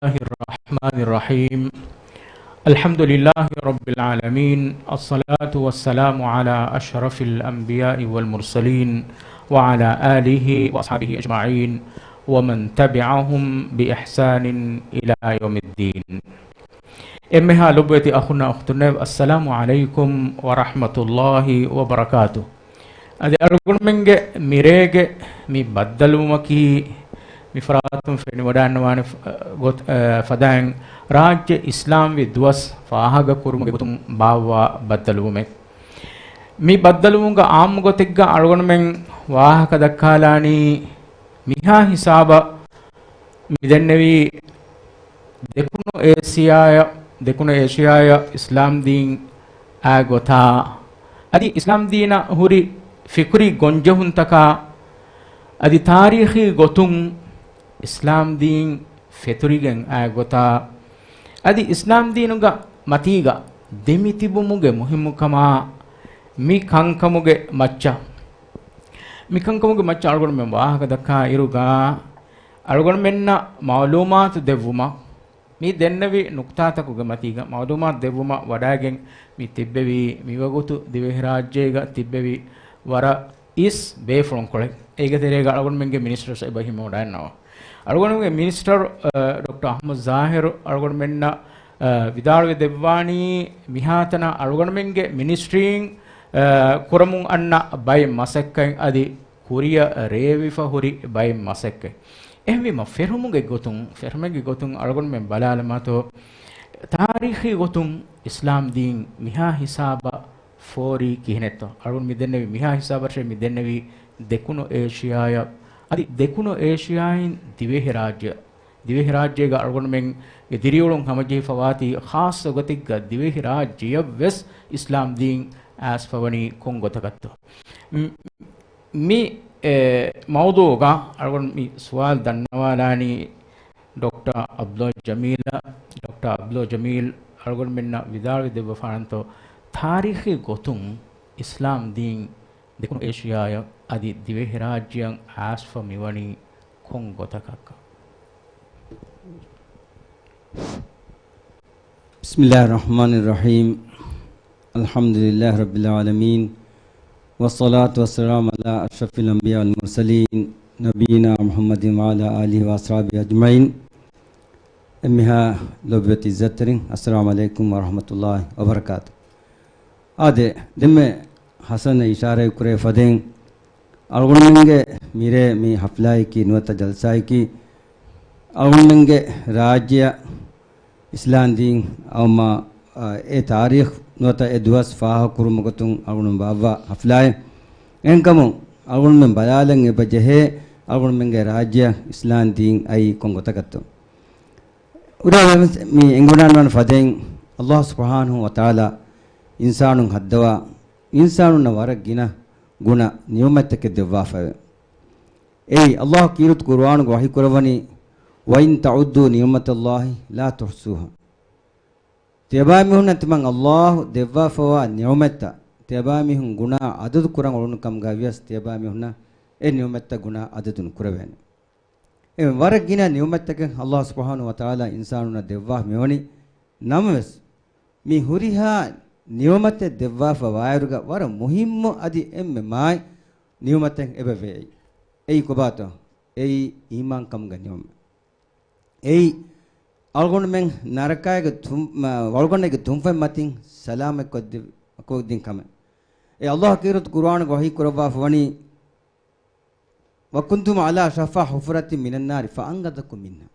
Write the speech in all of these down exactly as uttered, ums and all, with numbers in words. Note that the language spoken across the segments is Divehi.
الرحمن الرحيم. الحمد لله رب العالمين. الصلاة والسلام على أشرف الأنبياء والمرسلين وعلى آله وأصحابه أجمعين ومن تبعهم بإحسان إلى يوم الدين. އެންމެހާ ލޮބުވެތި އަޚުންނާ އުޚްތުންނޭވެ، އައްސަލާމު ޢަލައިކުމް ވަރަޙްމަތުﷲި ވަބަރަކާތު. އަދި އަޅުގަނޑުމެންގެ މިރޭގެ މި ބައްދަލުވުމަކީ މި ފަރާތުން ފެނިވަޑައިގަންނަވާނެ ފ-، ގޮތް-، އަ، ފަދައިން ރާއްޖެ އިސްލާމްވި ދުވަސް ފާހަގަކުރުމުގެ ގޮތުން ބާއްވާ ބައްދަލުވުމެއް. މި ބައްދަލުވުމުގަ ޢާއްމު ގޮތެއްގަ އަޅުގަނޑުމެން ވާހަކަ ދައްކާލާނީ މިހާ ހިސާބަށް މި ދެންނެވީ ދެކުނު އޭޝިޔާއަށް، ދެކުނު އޭޝިޔާއަށް އިސްލާމް ދީން އާ ގޮތާ، އަދި އިސްލާމް ދީނަށް ހުރި ފިކުރީ ގޮންޖެހުންތަކާ، އަދި ތާރީޚީ ގޮތުން އިސްލާމް ދީން ފެތުރިގެން އާ ގޮތާ، އަދި އިސްލާމް ދީނުގަ މަތީގަ ދެމިތިބުމުގެ މުހިއްމުކަމާ، މި ކަންކަމުގެ މައްޗަށް، މި ކަންކަމުގެ މައްޗަށް އަޅުގަނޑުމެން ވާހަކަ ދައްކާ އިރުގަ، އަޅުގަނޑުމެންނަށް މަޢުލޫމާތު ދެއްވުމަށް، މި ދެންނެވި ނުކުތާތަކުގެ މަތީގަ މަޢުލޫމާތު ދެއްވުމަށް ވަޑައިގެން މި ތިއްބެވީ، މިވަގުތު ދިވެހިރާއްޖޭގަ ތިއްބެވި ވަރަށް އިސް ބޭފުޅުންކޮޅެއް. އޭގެ ތެރޭގަ އަޅުގަނޑުމެންގެ މިނިސްޓަރު ސައިބަށް ހިމެނިވަޑައިގަންނަވާ. އަޅުގަނޑުމެންގެ މިނިސްޓަރު، އަ، ޑޮކްޓަރ އަޙްމަދު ޒާހިރު އަޅުގަނޑުމެންނަށް، އަ، ވިދާޅުވެ ދެއްވާނީ މިހާތަނަށް އަޅުގަނޑުމެންގެ މިނިސްޓްރީން، އަ، ކުރަމުން އަންނަ ބައެއް މަސައްކަތް އަދި ކުރިއަށް ރޭވިފަ ހުރި ބައެއް މަސައްކަތް. އެހެންވީމަ، ފެށުމުގެ ގޮތުން، ފެށުމެއްގެ ގޮތުން އަޅުގަނޑުމެން ބަލާލަމާތޯ، ތާރީޚީ ގޮތުން އިސްލާމް ދީން މިހާ ހިސާބަށް ފޯރީ ކިހިނެއްތޯ؟ އަޅުގަނޑު މި ދެންނެވި، މިހާ ހިސާބަށް މި ދެންނެވީ ދެކުނު އޭޝިޔާއަށް، އަދި ދެކުނު އޭޝިޔާއިން ދިވެހިރާއްޖެ، ދިވެހިރާއްޖޭގަ އަޅުގަނޑުމެންގެ ދިރިއުޅުން ހަމަޖެހިފަވާތީ، ޚާއްޞަ ގޮތެއްގަ ދިވެހިރާއްޖެޔަށްވެސް އިސްލާމް ދީން އައިސްފަވަނީ ކޮން ގޮތަކަށްތޯ؟ މި، މި، އެ، މައުޟޫޢުގަ އަޅުގަނޑު މި ސުވާލު ދަންނަވާލާނީ ޑޮކްޓަރ ޢަބްދުﷲ ޖަމީލަށް. ޑޮކްޓަރ ޢަބްދުﷲ ޖަމީލް އަޅުގަނޑުމެންނަށް ވިދާޅުވެ ދެއްވަފާނަންތޯ، ތާރީޚީ ގޮތުން އިސްލާމް ދީން ދެކުނު އޭޝިޔާއަށް އަދި ދިވެހިރާއްޖެއަށް އައިސްފަ މިވަނީ ކޮން ގޮތަކަށްކަން؟ بسم الله الرحمن الرحيم. الحمد لله رب العالمين. والصلاة والسلام على أشرف الأنبياء والمرسلين نبينا محمد وعلى آله وأصحابه أجمعين. އެންމެހާ ލޮބުވެތި އިއްޒަތްތެރިން، السلام عليكم ورحمة الله وبركاته. އާދެ، ދެންމެ ޙަސަން އިޝާރާތް ކުރެވި ފަދައިން، އަޅުގަނޑުމެންގެ މިރޭ މި ޙަފްލާއަކީ ނުވަތަ ޖަލްސާއަކީ، އަޅުގަނޑުމެންގެ ރާއްޖެއަށް އިސްލާމް ދީން އައުމާ، އާ، އެ ތާރީޚް ނުވަތަ އެ ދުވަސް ފާހަގަކުރުމުގެ ގޮތުން އަޅުގަނޑު ބާއްވާ ޙަފްލާއެއް. އެހެންކަމުން އަޅުގަނޑުމެން ބަލާލަން އެބަ ޖެހޭ، އަޅުގަނޑުމެންގެ ރާއްޖެއަށް އިސްލާމް ދީން އައީ ކޮން ގޮތަކަށްތޯ؟ އުރާ މި އެނގިވަޑައިގަންނަވާނެ ފަދައިން، ﷲ ސުބްޙާނަހޫ ވަތަޢާލާ އިންސާނުން ހައްދަވާ، އިންސާނުންނަށް ވަރަށް ގިނަ ގުނަ ނިޢުމަތްތަކެއް ދެއްވާފައެވެ. އެއީ، ﷲ ކީރިތި ޤުރުއާނުގަ ވަޙީ ކުރައްވަނީ، وَإِن تَعُدُّوا نِعْمَتَ اللَّهِ لَا تُحْصُوهَا. ތިޔަބައިމީހުންނަށް ތިމަން ﷲ ދެއްވާފަވާ ނިޢުމަތްތައް، ތިޔަބައިމީހުން ގުނާ އަދަދު ކުރަން އުޅުނު ކަމުގަ ވިޔަސް، ތިޔަބައިމީހުންނަށް އެ ނިޢުމަތްތައް ގުނާ އަދަދު ނުކުރެވޭނެ. އެ ވަރަށް ގިނަ ނިޢުމަތްތަކެއް ﷲ ސުބްޙާނަހޫ ވަތަޢާލާ އިންސާނުންނަށް ދެއްވާ މިވަނީ. ނަމަވެސް، މި ހުރިހާ ނިޢުމަތެއް ދެއްވާފަ ވާއިރުގަ ވަރަށް މުހިއްމު އަދި އެންމެ މާތް ނިޢުމަތެއް އެބަވޭ. އެއީ ކޮބާތޯ؟ އެއީ އީމާންކަމުގެ ނިޢުމަތް. އެއީ އަޅުގަނޑުމެން ނަރަކައިގެ ތުން-، މަ-، ވަޅުގަނޑެއްގެ ތުންފަތް މަތިން ސަލާމަތް ކޮށްދި-، ކޮށްދިން ކަމެއް. އެ ﷲ ކީރިތި ޤުރުއާނުގަ ވަޙީ ކުރައްވާފަ ވަނީ، وَكُنتُمْ عَلَىٰ شَفَا حُفْرَةٍ مِنَ النَّارِ فَأَنْقَذَكُم مِّنْهَا.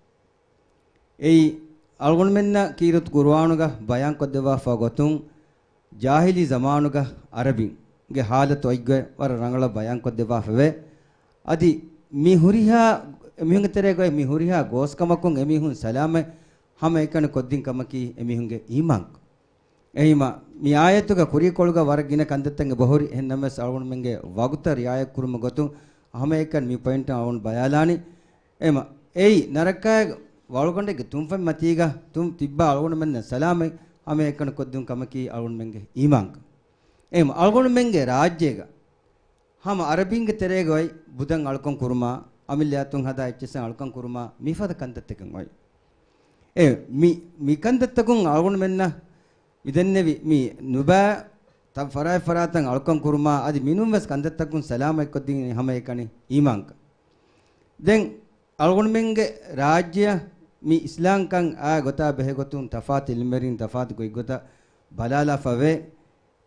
އެއީ، އަޅުގަނޑުމެންނަށް ކީރިތި ޤުރުއާނުގަ ބަޔާންކޮށްދެއްވާފަ ގޮތުން، ޖާހިލީ ޒަމާނުގަ ޢަރަބިންގެ ޙާލަތު އޮތްގޮތް ވަރަށް ރަނގަޅަށް ބަޔާންކޮށްދެއްވާފައެވެ. އަދި މި ހުރިހާ، މީހުންގެ ތެރޭގައި މި ހުރިހާ ގޯސްކަމަކުން އެމީހުން ސަލާމަތް ހަމައެކަނި ކޮށްދިން ކަމަކީ އެމީހުންގެ އީމާންކަން. އެހީމަ، މި އާޔަތުގެ ކުރީކޮޅުގަ ވަރަށް ގިނަ ކަންތައްތައް އެބަހުރި. އެހެންނަމަވެސް، އަޅުގަނޑުމެންގެ ވަގުތަށް ރިޢާޔަތްކުރުމުގެ ގޮތުން ހަމައެކަނި މި ޕޮއިންޓަށް އަޅުގަނޑު ބަލާލާނީ. އެހެމަ، އެއީ، ނަރަކައިގެ ވަޅުގަނޑެއްގެ ތުންފަތް މަތީގަ ތިއްބާ އަޅުގަނޑުމެންނަށް ސަލާމަތް ހަމައެކަނި ކޮށްދިން ކަމަކީ އަޅުގަނޑުމެންގެ އީމާންކަން. އެހެމަ، އަޅުގަނޑުމެންގެ ރާއްޖޭގަ ހަމަ ޢަރަބީންގެ ތެރޭގަ އޮތް ބުދަށް އަޅުކަން ކުރުމާ، އަމިއްލަ އަތުން ހަދާ އެއްޗިއްސަށް އަޅުކަން ކުރުމާ، މިފަދަ ކަންތައްތަކެއް އޮތް. އެ މި، މި ކަންތައްތަކުން އަޅުގަނޑުމެންނަށް މި ދެންނެވި މި ނުބައި ތަ-، ފަރާތް ފަރާތަށް އަޅުކަން ކުރުމާ އަދި މިނޫން ވެސް ކަންތައްތަކުން ސަލާމަތްކޮށްދިނީ ހަމައެކަނި އީމާންކަން. ދެން އަޅުގަނޑުމެންގެ ރާއްޖެއަށް މި އިސްލާމްކަން އާ ގޮތާ ބެހޭ ގޮތުން ތަފާތު އިލްމެރިން ތަފާތު ގޮތްގޮތަށް ބަލާލާފަވޭ.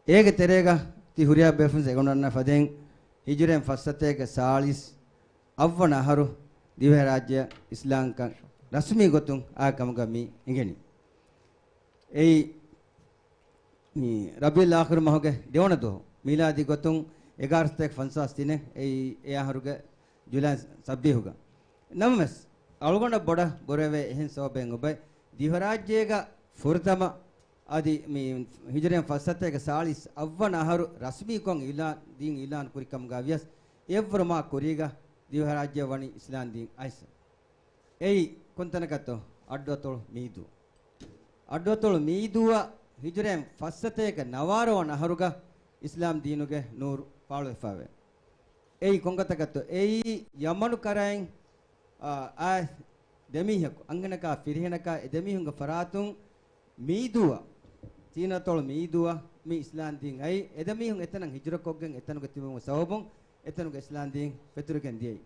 އޭގެ ތެރޭގަ ތި ހުރިހާ ބޭފުޅުން އެގޮނޑަށް ފަދައިން ހިޖުރައިން ފައްސަތޭކަ ސާޅީސް އަށްވަނަ އަހަރު ދިވެހިރާއްޖެއަށް އިސްލާމްކަން ރަސްމީ ގޮތުން އާ ކަމުގަ މި އެނގެނީ. އެއީ މި ރަބީއުލް އާޚިރު މަހުގެ ދެވަނަ ދުވަހު، މީލާދީ ގޮތުން އެގާރަ ސަތޭކަ ފަންސާސް ތިނެއް، އެއީ އެ އަހަރުގެ ޖުލައި ސައްބީހުގަ. ނަމަވެސް، އަޅުގަނޑަށް ބޮޑަށް ބުރެވޭ އެހެން ސަބަބެއް އޮބެ، ދިވެހިރާއްޖޭގަ ފުރަތަމަ އަދި މި ހިޖުރައިން ފައްސަތޭކަ ސާޅީސް އަށްވަނަ އަހަރު ރަސްމީކޮށް އިލާ-، ދީން އިލާން ކުރިކަމުގަ ވިޔަސް، އެއަށްވުރެ މާ ކުރީގަ ދިވެހިރާއްޖެ ވަނީ އިސްލާމް ދީން އައިސް. އެއީ ކޮންތަނަކަށްތޯ؟ އައްޑުއަތޮޅު މީދޫ. އައްޑުއަތޮޅު މީދޫއަށް ހިޖުރައިން ފައްސަތޭކަ ނަވާރަ ވަނަ އަހަރުގަ އިސްލާމް ދީނުގެ ނޫރު ފާޅުވެފަވޭ. އެއީ ކޮންގޮތަކަށްތޯ؟ އެއީ ޔަމަނު ކަރައިން، އާ، އާ ދެމީހަކު، އަންހެނަކާ ފިރިހެނަކާ އެ ދެމީހުންގެ ފަރާތުން މީދޫއަށް، ސީނަތޮޅު މީދޫއަށް މި އިސްލާމް ދީން އައީ. އެ ދެމީހުން އެތަނަށް ހިޖުރަކޮށްގެން އެތަނުގަ ތިބުމުގެ ސަބަބުން އެތަނުގަ އިސްލާމް ދީން ފެތުރިގެން ދިޔައީ.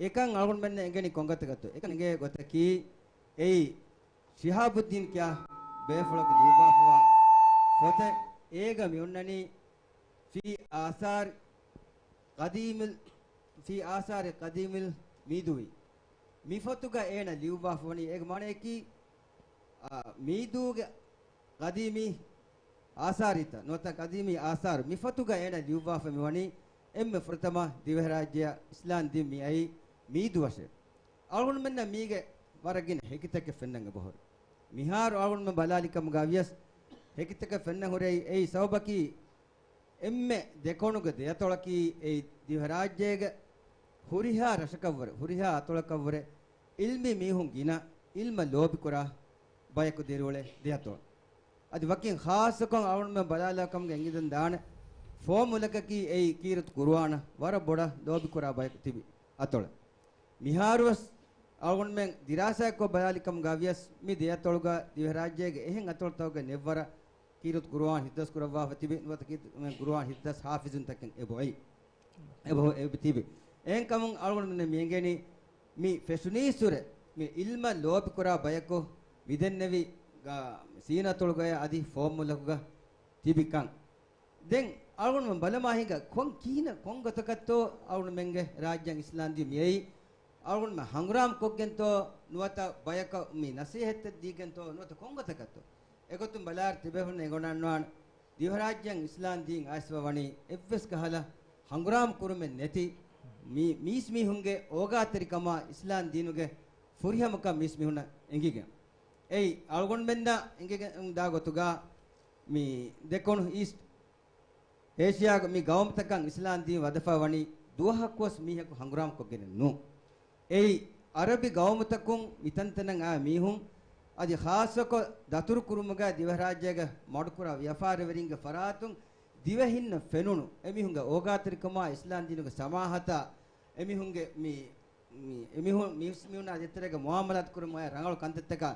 އެކަން އަޅުގަނޑުމެންނަށް އެނގެނީ ކޮންގޮތަކަށްތޯ؟ އެކަން އެނގޭ ގޮތަކީ އެއީ ޝިހާބުއްދީން ކިޔާ ބޭފުޅަކު ލިޔުއްވާފަވާ ފޮތެއް. އޭގަ މި އޮންނަނީ ފީ އާސާރި ޤަދީމިލް، ފީ އާސާރި ޤަދީމިލް މީދޫއި. މި ފޮތުގަ އޭނަ ލިޔުއްވާފަވަނީ އޭގެ މާނަޔަކީ، އާ، މީދޫގެ ޤަދީމީ އާސާރީތައް ނުވަތަ ޤަދީމީ އާސާރު. މި ފޮތުގަ އޭނަ ލިޔުއްވާފަ މިވަނީ އެންމެ ފުރަތަމަ ދިވެހިރާއްޖެއަށް އިސްލާމް ދީން މި އައީ މީދޫއަށޭ. އަޅުގަނޑުމެންނަށް މީގެ ވަރަށް ގިނަ ހެކިތަކެއް ފެންނަން އެބަހުރި. މިހާރު އަޅުގަނޑުމެން ބަލާލިކަމުގަ ވިޔަސް ހެކިތަކެއް ފެންނަން ހުރެއީ އެއީ ސަބަބަކީ އެންމެ ދެކޮނުގެ ދެއަތޮޅަކީ އެއީ ދިވެހިރާއްޖޭގެ ހުރިހާ ރަށަކަށްވުރެ، ހުރިހާ އަތޮޅަކަށްވުރެ އިލްމީ މީހުން ގިނަ، އިލްމަށް ލޯބިކުރާ ބަޔަކު ދިރިއުޅޭ ދެއަތޮޅު. އަދި ވަކިން ޚާއްޞަކޮށް އަޅުގަނޑުމެން ބަލާލާކަމުގެ އެނގިގެން ދާނެ ފޯމުލަކަކީ އެއީ ކީރިތި ޤުރުއާނަށް ވަރަށް ބޮޑަށް ލޯބިކުރާ ބަޔަކު ތިބި އަތޮޅެއް. މިހާރުވެސް އަޅުގަނޑުމެން ދިރާސާއެއްކޮށް ބަލާލިކަމުގަ ވިޔަސް މި ދެއަތޮޅުގަ ދިވެހިރާއްޖޭގެ އެހެން އަތޮޅުތަކުގެ ނެތްވަރަށް ކީރިތި ޤުރުއާން ހިފްޒު ކުރައްވާފަ ތިބި، ނުވަތަ ކީރިތި ޤުރުއާން ހިފްޒު ޙާފިޒުންތަކެއް އެބައޮތް. އެބަ އެބަ ތިބި. އެހެންކަމުން އަޅުގަނޑުމެން މި އެނގެނީ މި ފެށުނީއްސުރެ މި އިލްމަށް ލޯބިކުރާ ބަޔަކު މިދެންނެވި ގާ-، ސީނަތޮޅުގައި އަދި ފޯމުލަކުގަ ތިބިކަން. ދެން އަޅުގަނޑުމެން ބަލަމާ ހިނގާ ކޮން ކިހިނެއް ކޮން ގޮތަކަށްތޯ އަޅުގަނޑުމެންގެ ރާއްޖެއަށް އިސްލާމް ދީން މިއައީ؟ އަޅުގަނޑުމެން ހަނގުރާމަ ކޮށްގެންތޯ ނުވަތަ ބަޔަކަށް މި ނަސޭހަތްތައް ދީގެންތޯ ނުވަތަ ކޮން ގޮތަކަށްތޯ؟ އެގޮތުން ބަލާއިރު ތިބޭފުޅުން އެނގޮނާންވާނެ ދިވެހިރާއްޖެއަށް އިސްލާމް ދީން އައިސްފަ ވަނީ އެއްވެސް ކަހަލަ ހަނގުރާމަ ކުރުމެއް ނެތި މީ، މީސްމީހުންގެ އޯގާތެރިކަމާ އިސްލާމް ދީނުގެ ފުރިހަމަކަން މީސްމީހުންނަށް އެނގިގެން. އެއީ އަޅުގަނޑުމެންނަށް އެނގިގެން ދާ ގޮތުގަ މި ދެކޮނު އީސްޓް އޭޝިޔާގެ މި ގައުމުތަކަށް އިސްލާމް ދީން ވަދެފަ ވަނީ ދުވަހަކުވެސް މީހަކު ހަނގުރާމަކޮށްގެނެއް ނޫން. އެއީ، އަރަބި ގައުމުތަކުން މިތަންތަނަށް އާ މީހުން އަދި ޚާއްޞަކޮށް ދަތުރުކުރުމުގައި ދިވެހިރާއްޖޭގެ މަޑުކުރާ ވިޔަފާރިވެރިންގެ ފަރާތުން ދިވެހިންނަށް ފެނުނު އެމީހުންގެ އޯގާތެރިކަމާ އިސްލާމް ދީނުގެ ސަމާހަތާ އެމީހުންގެ މި މި-، އެމީހުން މީސްމީހުންނާ ދޭތެރޭގަ މުއާމަލާތު ކުރުމުގައި ރަނގަޅު ކަންތައްތަކާ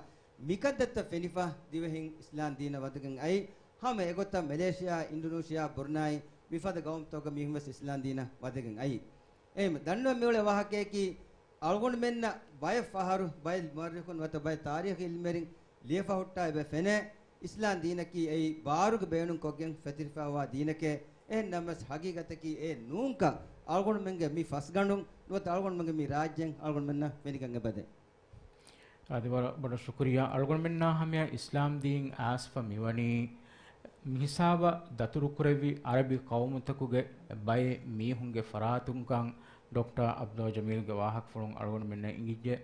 މިކަންތައްތައް ފެނިފަ ދިވެހިން އިސްލާމް ދީނަށް ވަދެގެން އައީ. ހަމަ އެގޮތަށް މެލޭޝިޔާ، އިންޑޮނީޝިޔާ، ބުރުނާއި މިފަދަ ގައުމުތަކުގެ މީހުން ވެސް އިސްލާމް ދީނަށް ވަދެގެން އައީ. އެހެން ދަންނަވަން މިއުޅޭ ވާހަކަޔަކީ، އަޅުގަނޑުމެންނަށް ބައެއް ފަހަރު ބައެއް މުއައްރިޚުން ނުވަތަ ބައެއް ތާރީޚީ އިލްމެރިން ލިޔެފަ ހުއްޓާ އެބަ ފެނޭ، އިސްލާމް ދީނަކީ އެއީ ބާރުގެ ބޭނުން ކޮށްގެން ފެތުރިފައިވާ ދީނެކޭ. އެހެން ނަމަވެސް ހަގީގަތަކީ އެ ނޫންކަން އަޅުގަނޑުމެންގެ މި ފަސްގަނޑުން ނުވަތަ އަޅުގަނޑުމެންގެ މި ރާއްޖެން އަޅުގަނޑުމެންނަށް ފެނިގެން އެބަދޭ. އަދި ވަރަށް ބޮޑަށް ޝުކުރިއްޔާ. އަޅުގަނޑުމެންނާ ހަމަޔަށް އިސްލާމް ދީން އައިސްފަ މިވަނީ މިހިސާބަށް ދަތުރުކުރެއްވި އަރަބި ޤައުމުތަކުގެ ބައެއް މީހުންގެ ފަރާތުންކަން ޑޮކްޓަރ ޢަބްދުﷲ ޖަމީލްގެ ވާހަކަފުޅުން އަޅުގަނޑުމެންނަށް އެނގިއްޖެ.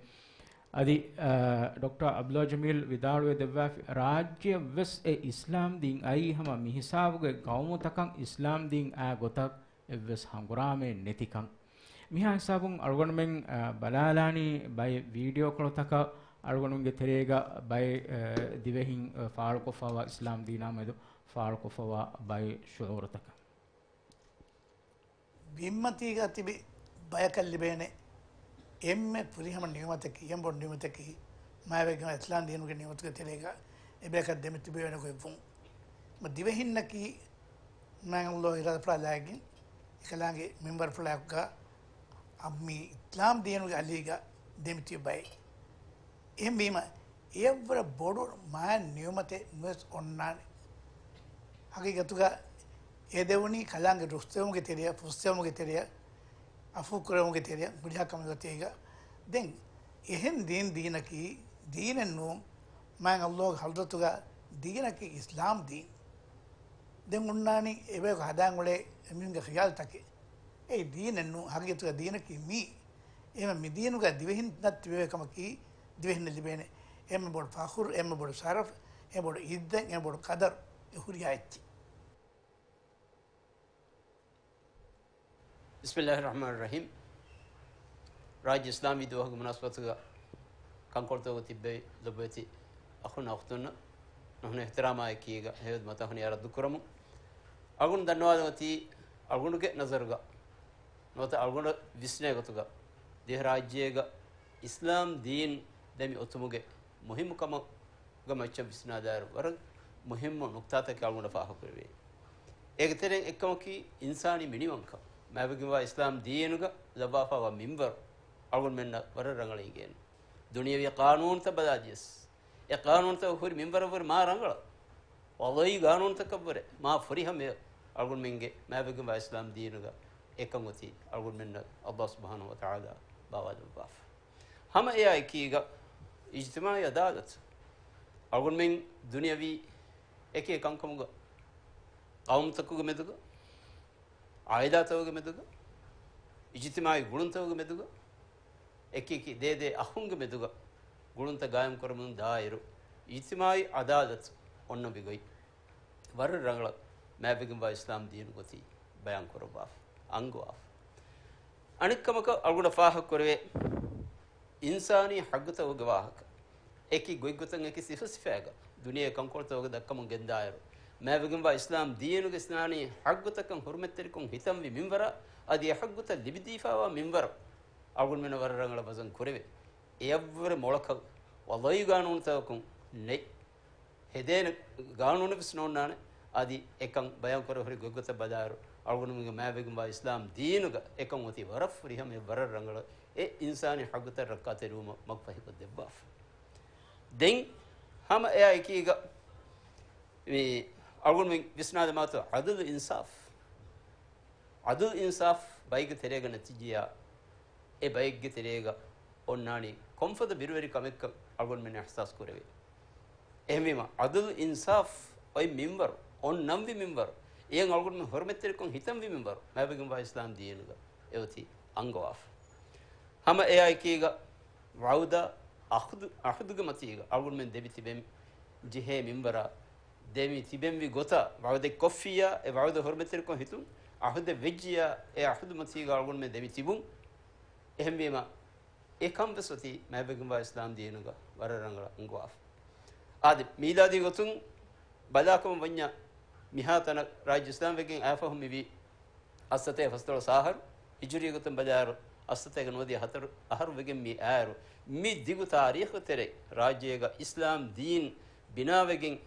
އަދި، އަ، ޑޮކްޓަރ ޢަބްދުﷲ ޖަމީލް ވިދާޅުވެ ދެއްވާފި، ރާއްޖެއަށް ވެސް އެ އިސްލާމް ދީން އައީ ހަމަ މިހިސާބުގެ ގައުމުތަކަށް އިސްލާމް ދީން އާ ގޮތަށް އެއްވެސް ހަނގުރާމައެއް ނެތިކަން. މިހާ ހިސާބުން އަޅުގަނޑުމެން، އަ، ބަލާލާނީ ބައެއް ވީޑިއޯކޮޅުތަކަށް އަޅުގަނޑުމެންގެ ތެރޭގަ ބައެއް، އަ، ދިވެހިން، އަ، ފާޅުކޮށްފައިވާ އިސްލާމް ދީނާ މެދު ފާޅުކޮށްފައިވާ ބައެއް ޝުޢޫރުތަކަށް. ބިންމަތީގަ ތިބި ބަޔަކަށް ލިބޭނެ އެންމެ ފުރިހަމަ ނިޢުމަތަކީ، އެންމެ ބޮޑު ނިޢުމަތަކީ، މާތްވެގެން އިސްލާމް ދީނުގެ ނިޢުމަތުގެ ތެރޭގަ އެބަޔަކަށް ދެމިތިބޭނެ ގޮތްވުން. މަ ދިވެހިންނަކީ މާތް ﷲ އިރާދަފުޅާ ލައިގެން އެކަލާނގެ މިންވަރުފުޅާއެކުގަ މި އިސްލާމް ދީނުގެ އަލީގަ ދެމިތިބި ބައެއް. އެހެންވީމަ، އެއަށްވުރެ ބޮޑު މާތް ނިޢުމަތެއް ނުވެސް އޮންނާނެ. ހަގީގަތުގަ އެ ދެވުނީ ކަލާނގެ ރުއްސެވުމުގެ ތެރެއަށް، ފުއްސެވުމުގެ ތެރެއަށް، އަފޫ ކުރެވުމުގެ ތެރެއަށް، ހުރިހާ ކަމެއް އޮތީގަ. ދެން އެހެން ދީން ދީނަކީ ދީނެއް ނޫން، މާތް ﷲ ގެ ޙަޟްރަތުގަ ދީނަކީ އިސްލާމް ދީން. ދެން އޮންނާނީ އެބަޔަކު ހަދާން އުޅޭ އެމީހުންގެ ޚިޔާލުތަކެއް. އެއީ ދީނެއް ނޫން، ހަގީގަތުގަ ދީނަކީ މީ. އެހެންވެ މި ދީނުގަ ދިވެހިންނަށް ތިބެވޭ ކަމަކީ ދިވެހިންނަށް ލިބޭނެ އެންމެ ބޮޑު ފަޚުރު، އެންމެ ބޮޑު ޝަރަފް، އެންމެ ބޮޑު ޢިއްޒަތް، އެންމެ ބޮޑު ޤަދަރު، އެ ހުރިހާ އެއްޗެއް. ބިސްމިއްލާހި ރަޙްމާނި ރަޙީމް. ރާއްޖެ އިސްލާމީ ދުވަހުގެ މުނާސަބަތުގަ ކަންކޮޅުތަކުގަ ތިއްބެވި ލޮބުވެތި އަޚުން އުޚްތުންނަށް ނުހަނު އިޙްތިރާމާއެކީގަ ހެޔޮ މަތާ ހުނި ރައްދު ކުރަމުން. އަޅުގަނޑު ދަންނަވާލަން އޮތީ އަޅުގަނޑުގެ ނަޒަރުގަ ނުވަތަ އަޅުގަނޑަށް ވިސްނޭ ގޮތުގަ ދިވެހިރާއްޖޭގަ އިސްލާމް ދީން ދެމި އޮތުމުގެ މުހިއްމުކަމުގެ މައްޗަށް ވިސްނާލާއިރު، ވަރަށް މުހިއްމު ނުކްތާތަކެއް އަޅުގަނޑަށް ފާހަގަކުރެވޭ. އޭގެ ތެރެއިން އެއްކަމަކީ އިންސާނީ މިނިވަންކަން. މާތްވެގެންވާ އިސްލާމް ދީނުގަ ލައްވާފައިވާ މިންވަރު އަޅުގަނޑުމެންނަށް ވަރަށް ރަނގަޅަށް އިނގޭނެ. ދުނިޔަވީ ޤާނޫނުތައް ބަލާލިޔަސް، އެ ޤާނޫނުތައް ހުރި މިންވަރަށްވުރެ މާ ރަނގަޅަށް، ވަޟްޢީ ޤާނޫނުތަކަށްވުރެ މާ ފުރިހަމަޔަށް އަޅުގަނޑުމެންގެ މާތްވެގެންވާ އިސްލާމް ދީނުގަ އެކަން އޮތީ އަޅުގަނޑުމެންނަށް ﷲ ސުބްޙާނަހޫ ވަތަޢާލާ ބާވާލައްވާފަ. ހަމަ އެއާ އެކީގަ އިޖްތިމާޢީ ޢަދާލަތު އަޅުގަނޑުމެން ދުނިޔަވީ އެކި ކަންކަމުގަ ޤައުމުތަކުގެ މެދުގަ، ޢާއިލާތަކުގެ މެދުގަ، އިޖްތިމާޢީ ގުޅުންތަކުގެ މެދުގަ، އެކި އެކި ދޭ ދޭ އަޚުންގެ މެދުގަ ގުޅުންތައް ޤާއިމް ކުރަމުން ދާއިރު، އިޖްތިމާޢީ ޢަދާލަތު އޮންނަންވި ގޮތް ވަރަށް ރަނގަޅަށް މާތްވެގެންވާ އިސްލާމް ދީނުގެ އޮތީ ބަޔާން ކުރައްވާފަ، އަންގަވާފަ. އަނެއްކަމަކަށް އަޅުގަނޑަށް ފާހަގަކުރެވޭ، އިންސާނީ ޙައްޤުތަކުގެ ވާހަކަ އެކި ގޮތްގޮތަށް އެކި ސިފަސިފައިގަ ދުނިޔޭގެ ކަންކޮޅުތަކުގަ ދައްކަމުން ގެންދާއިރު، މާތްވެގެންވާ އިސްލާމް ދީނުގެ އިންސާނީ ޙައްޤުތަކަށް ޙުރުމަތްތެރިކޮށް ހިތަންވި މިންވަރަށް، އަދި އެ ޙައްޤުތައް ލިބިދީފައިވާ މިންވަރަށް އަޅުގަނޑުމެންނަށް ވަރަށް ރަނގަޅަށް ވަޒަން ކުރެވޭ. އެއަށްވުރެ މޮޅަކަށް ވަޟްޢީ ޤާނޫނުތަކަކުން ނެތް. ހެދޭނެ ޤާނޫނެއް ވެސް ނޯންނާނެ. އަދި އެކަން ބަޔާން ކުރެވޭ ހުރި ގޮތްގޮތަށް ބަލާއިރު، އަޅުގަނޑުމެންގެ މާތްވެގެންވާ އިސްލާމް ދީނުގަ އެކަން އޮތީ ވަރަށް ފުރިހަމަ، ވަރަށް ރަނގަޅަށް އެ އިންސާނީ ޙައްޤުތައް ރައްކާތެރިވުމަށް މަގުފަހިކޮށްދެއްވާފަ. ދެން ހަމަ އެއާ އެކީގަ މި އަޅުގަނޑުމެން ވިސްނާލަމާތޯ ޢަދުލު އިންސާފް. ޢަދުލު އިންސާފް ބައެއްގެ ތެރޭގަ ނެތިއްޖިއްޔާ، އެ ބައެއްގެ ތެރޭގަ އޮންނާނީ ކޮންފަދަ ބިރުވެރި ކަމެއްކަން އަޅުގަނޑުމެން އިޙްސާސް ކުރެވޭ. އެހެންވީމަ، ޢަދުލު އިންސާފް އޮތް މިންވަރު، އޮންނަންވި މިންވަރު، އެޔަށް އަޅުގަނޑުމެން ޙުރުމަތްތެރިކޮށް ހިތަންވި މިންވަރު، މާތްވެގެންވާ އިސްލާމް ދީނުގަ އެއޮތީ އަންގަވާފަ. ހަމަ އެއާ އެކީގަ ވަޢުދާ ޢަހުދު، ޢަހުދުގެ މަތީގަ އަޅުގަނޑުމެން ދެމި ތިބެން ޖެހޭ މިންވަރާ، ދެމި ތިބެންވި ގޮތަށް ވަޢުދެއް ކޮށްފިއްޔާ، އެ ވަޢުދަށް ޙުރުމަތްތެރިކޮށް ހިތުން، ޢަހުދެއް ވެއްޖިއްޔާ، އެ ޢަހުދު މަތީގަ އަޅުގަނޑުމެން ދެމި ތިބުން. އެހެންވީމަ، އެކަން ވެސް އޮތީ މާތްވެގެންވާ އިސްލާމް ދީނުގަ ވަރަށް ރަނގަޅަށް އަންގަވާފަ. އާދެ، މީލާދީ ގޮތުން ބަލާކަމަށް ވަންޏާ، މިހާތަނަށް ރާއްޖެ އިސްލާމް ވެގެން އައިފަހު މިވީ އަށްސަތޭކަ ފަސްދޮޅަސް އަހަރު، ހިޖުރީ ގޮތުން ބަލާއިރު، އަށްސަތޭކަ ނުވަދިހަ ހަތަރު އަހަރު ވެގެން މި އައިއިރު، މި ދިގު ތާރީޚު ތެރޭ ރާއްޖޭގަ އިސްލާމް ދީން ބިނާވެގެން،